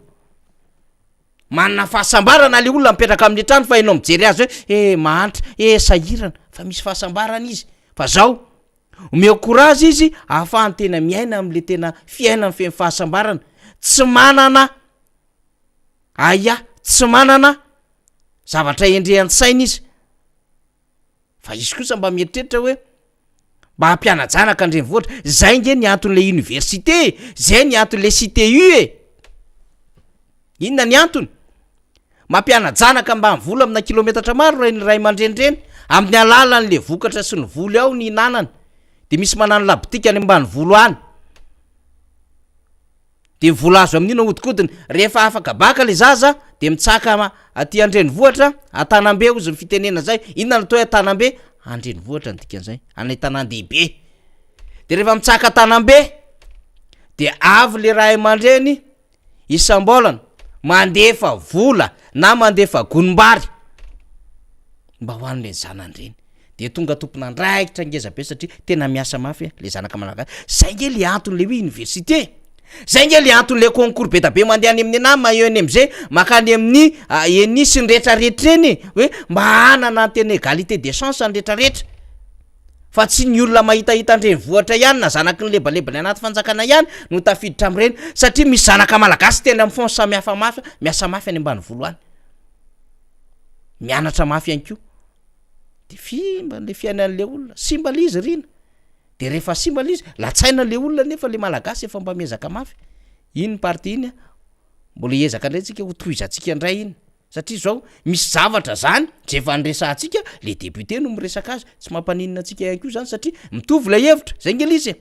Manana fahasambarana le olona mipetraka amle trano fa enao mijery azy hoe eh mahantra, eh sahirana, fa misy fahasambarana izy, fa zao, omeo courage izy ahafahany tena miaina amle tena fiainany feno fahasambarana, tsy manana ahiahy, tsy manana zavatra endrehan-tsaina izy. Fa izy kosa mba mieritreritra hoe mba hampiana-janaka an-drenivohitra, zay nge ny anton'le université e, zay ny anton'le cité U e! Inona ny antony? Mampiana-janaka ambanivolo amina kilometatra maro reny ray aman-dreny reny, amin'ny alalan'le vokatra sy ny voly ao ny hinanany, de misy manano labotika any ambanivolo any. De vola azo amin'io no ahodikodiny. Rehefa afaka baka le zaza de mitsaka aty andrenivohitra, antanambe hozy ny fitenena zay. Inona no atao hoe antanambe? Andrenivohitra ny dikan'izay, any an-tanàn-dehibe. De rehefa mitsaka antanambe de avy le ray aman-dreny isam-bolana mandefa vola na mandefa gonim-bary mba ho an'le zanany reny. de tonga tompon'andraikitra ngeza be satria tena miasa mafy le zanaka malagasy, zay nge le antony le hoe université, zay nge le antony le concours be da be mandeha any amin'ny ENAM, ENMG, makany amin'ny ENI sy ny retraretra eny e, hoe mba hanana ny tena égalité des chances ny retraretra, fa tsy ny olona mahitahita an-drenivohitra ihany na zanaky ny lebalebany anaty fanjakana ihany no tafiditra amin'ireny satria misy zanaka malagasy tena mifonce samihafa mafy, miasa mafy any ambanivolo any, mianatra mafy ihany koa. De fimba le fiainan'le olona, simba le izy rina, de rehefa simba le izy, latsaina le olona nefa le malagasy efa mba miezaka mafy, iny partie iny a, mbola hiezaka ndray tsika ho tohizantsika ndray iny, satria zao misy zavatra zany zay efa niresahantsika, le député no miresaka azy, tsy mampaninona antsika ihany koa zany satria mitovy lay hevitra, zay nge le izy e.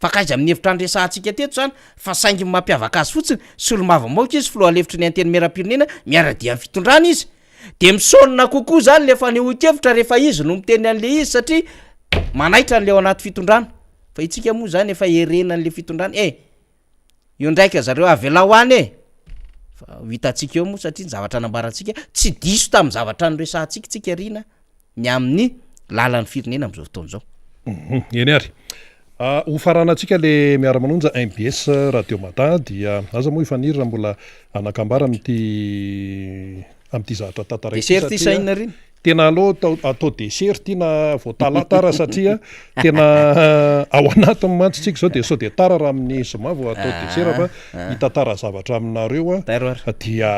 Fankaiza amin'ny hevitra niresahantsika teto izany fa saingy ny mampiavaka azy fotsiny, solombavambahoaka izy, filoha lefitry ny antenimierampirenena, miara-dia amin'ny fitondrana izy. Dia misaonina kokoa izany ilay fanehoan-kevitra rehefa izy no miteny an'ilay izy satria manaitra an'ilay ao anaty fitondrana. Fa itsika moa izany efa herenan'ilay fitondrana e! Io ndraika zareo avelao any e! Fa ho hitantsika eo moa satria ny zavatra nambarantsika tsy diso tamin'ny zavatra noresahantsika tsika ry ny amin'ny lalan'ny firenena amin'izao fotoana izao. Eny ary. Ho faranantsika le miara-manonja mbs Radio Mada dia aza moa i Faniry raha mbola hanakambara amin'ity amin'ity zavatra tantaraiko ity Dessert ity sa satria inona ry? Tena aleo atao atao dessert ity na vao talata ara satria tena ao anatiny mantsy tsika izao dia sao dia tara raha amin'ny zoma vao atao dessert fa hitantara zavatra aminareo aho dia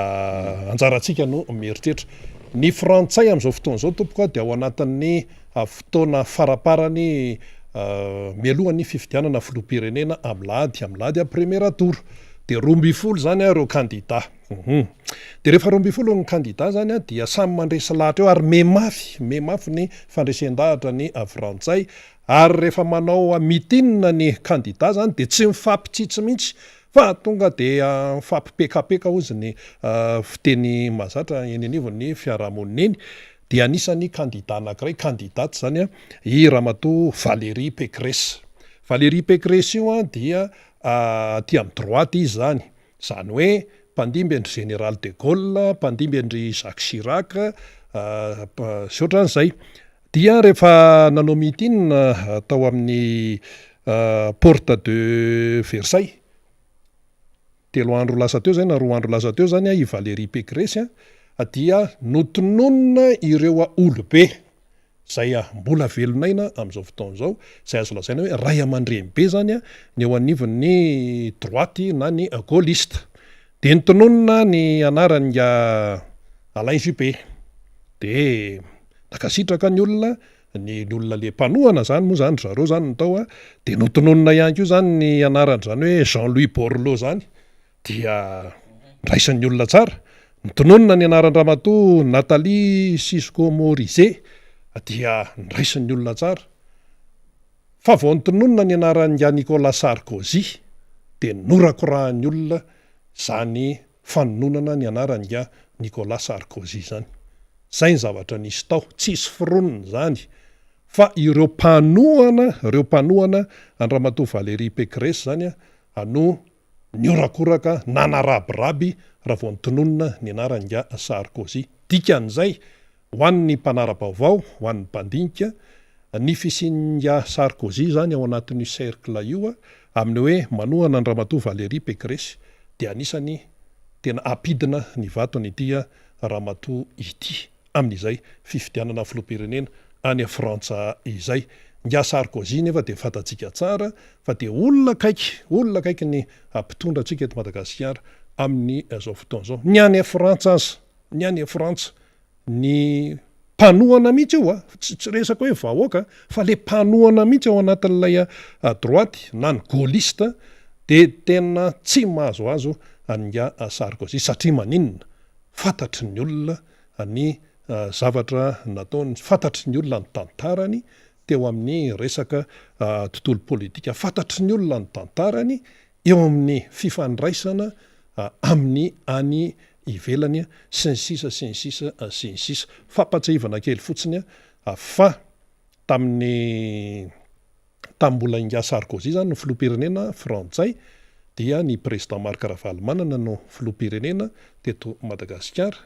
anjarantsika no mieritreritra. Ny frantsay amin'izao fotoana izao tompoko a dia ao anatin'ny fotoana faraparany mialohan'ny fifidianana filoham-pirenena amin'ny lahady, amin'ny lahady premier tour dia 12 izany ireo kandida. Hum. Dia rehefa 12 ny kandida zany an, dia samy mandresy lahatra eo ary mihamafy, mihamafy ny fandresen-dahatra ny frantsay, ary rehefa manao meeting ny kandida zany dia tsy mifampitsitsy mihitsy fa tonga dia mifampipekapeka hozy ny fiteny mahazatra eny anivon'ny fiarahamonina eny. Dia anisan'ny kandida anankiray, candidate zany an, i ramatoa Valérie Pécresse. Valérie Pécresse io an dia aty amin'ny droite izy zany, Izany hoe mpandimby an-dry Général de Gaulle, mpandimby an-dry Jacques Chirac, sy ohatran'izay. Dia rehefa nanao meeting tao amin'ny Porte de Versailles, telo andro lasa teo izay na roa andro lasa teo izany i Valérie Pécresse dia notononina ireo olobe izay mbola velon'aina amin'izao fotoana izao, izay azo lazaina hoe ray aman-dreny be izany ny eo anivon'ny droite na ny gaulliste. Dia nitononina ny anaran'ingahy Alain Juppé. Dia nankasitraka ny olona, ny olona le mpanohana izany moa izany ry zareo izany no tao, dia notononina ihany koa izany ny anaran'izany hoe Jean Louis Borloo izany. Dia raisin'ny olona tsara. Notononina ny anaran-dRamatoa Nathalie Sisco Morizet dia noraisin'ny olona tsara. Fa vao notononina ny anaran'ingahy Nicolas Sarkozy dia norakorahan'ny olona izany fanononana ny anaran'ingahy Nicolas Sarkozy izany. Izay ny zavatra nisy tao. Tsisy foronina izany fa ireo mpanohana, ireo mpanohana an-dRamatoa Valérie Pécresse izany no Nihorakoraka nanarabiraby raha vao nitononina ny anaran'ingahy Sarkozy. Dikan'izay, ho an'ny mpanara-baovao, ho an'ny mpandinika, Ny fisian'ingahy Sarkozy izany ao anatin'io cercle io amin'ny hoe manohana an-dRamatoa Valérie Pécresse dia anisany tena hampidina ny vaton'ity ramatoa ity amin'izay fifidianana filoham-pirenena any Frantsa izay. Ingahy Sarkozy nefa dia fantatsika tsara fa dia olona akaiky, olona akaiky ny mpitondra antsika eto Madagasikara amin'izao fotoana izao. Ny any Frantsa aza, ny any Frantsa, ny mpanohana mihitsy io a, tsy tsy resaka hoe vahoaka fa le mpanohana mihitsy ao anatin'ilay droite na ny gaulliste dia tena tsy mahazoazo an'ingahy Sarkozy satria maninona? Fantatry ny olona ny zavatra nataony, fantatry ny olona ny tantarany teo amin'ny resaka tontolo politika, fantatry ny olona ny tantarany eo amin'ny fifandraisana amin'ny any ivelany sy ny sisa sy ny sisa sy ny sisa. Fampatsiahivana kely fotsiny fa tamin'ny tamin'ny mbola ingahy Sarkozy izany no filoham-pirenena frantsay dia ny président Marc Ravalomanana no filoham-pirenena teto Madagasikara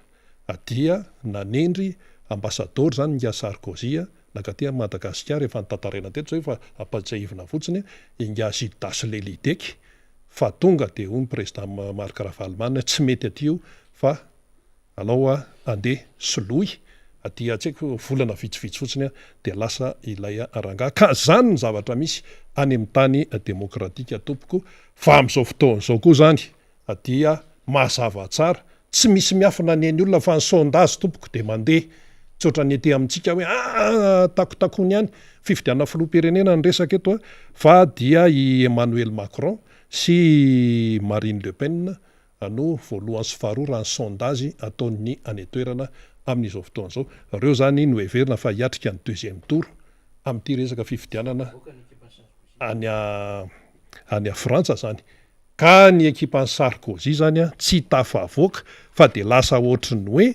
dia nanendry ambasadaoro izany ingahy Sarkozy nankaty Madagasikara, efa notantaraina teto izay fa ampatsiahivina fotsiny, ingahy Gildas Lelidec fa tonga dia hoy ny président Marc Ravalomanana tsy mety aty io fa alao andeha soloy aty tsy haiko volana vitsivitsy fotsiny dia lasa ilay rangahy ka zany ny zavatra misy any amin'ny tany demokratika tompoko fa amin'izao fotoana izao koa zany dia mazava tsara, tsy misy miafina ny eny olona fa ny sondage tompoko dia mandeha, tsy ohatran'ny ety amintsika hoe aa takotakony ihany, fifidianana filoham-pirenena ny resaka eto a, fa dia i Emmanuel Macron sy i Marine Le Pen no voalohany sy faharoa raha ny sondage ataon'ny any an-toerana amin'izao fotoana izao, ireo izany no heverina fa hiatrika ny deuxième tour amin'ity resaka fifidianana any any Frantsa izany. Ka ny ekipan'i Sarkozy zany tsy tafavoaka fa dia lasa ohatry ny hoe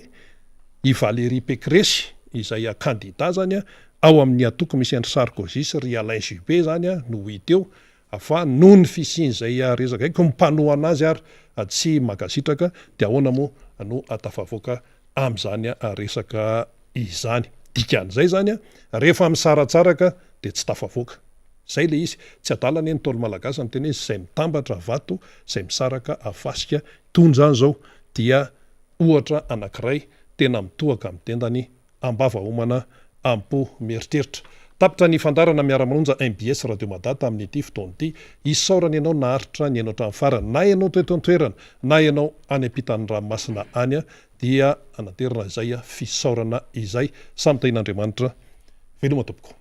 i Valérie Pécresse izay kandida zany ao amin'ny antoko misy an-dry Sarkozy sy ry Alain Juppé zany no ho hita eo fa noho ny fisian'izay resaka izay koa ny mpanohana azy ary tsy mankasitraka dia ahoana moa no tafavoaka amin'izany resaka izany. Dikan'izay zany rehefa misaratsaraka dia tsy tafavoaka. Zay le izy. Tsy adala anie ny Ntaolo Malagasy niteny hoe zay mitambatra vato, zay misaraka fasika. Itony zany zao dia ohatra anakiray tena mitohaka amin'ny tendany am-bava homana am-po mieritreritra. Tapitra ny fandaharana Miara-manonja mbs Radio Mada tamin'ity fotoana ity. Isaorana ianao naharitra nihaino hatramin'ny farany. Na ianao teto an-toerana na ianao any ampitan'ny ranomasina any dia anaterana izay fisaorana izay. Samy tahian'Andriamanitra. Veloma tompoko.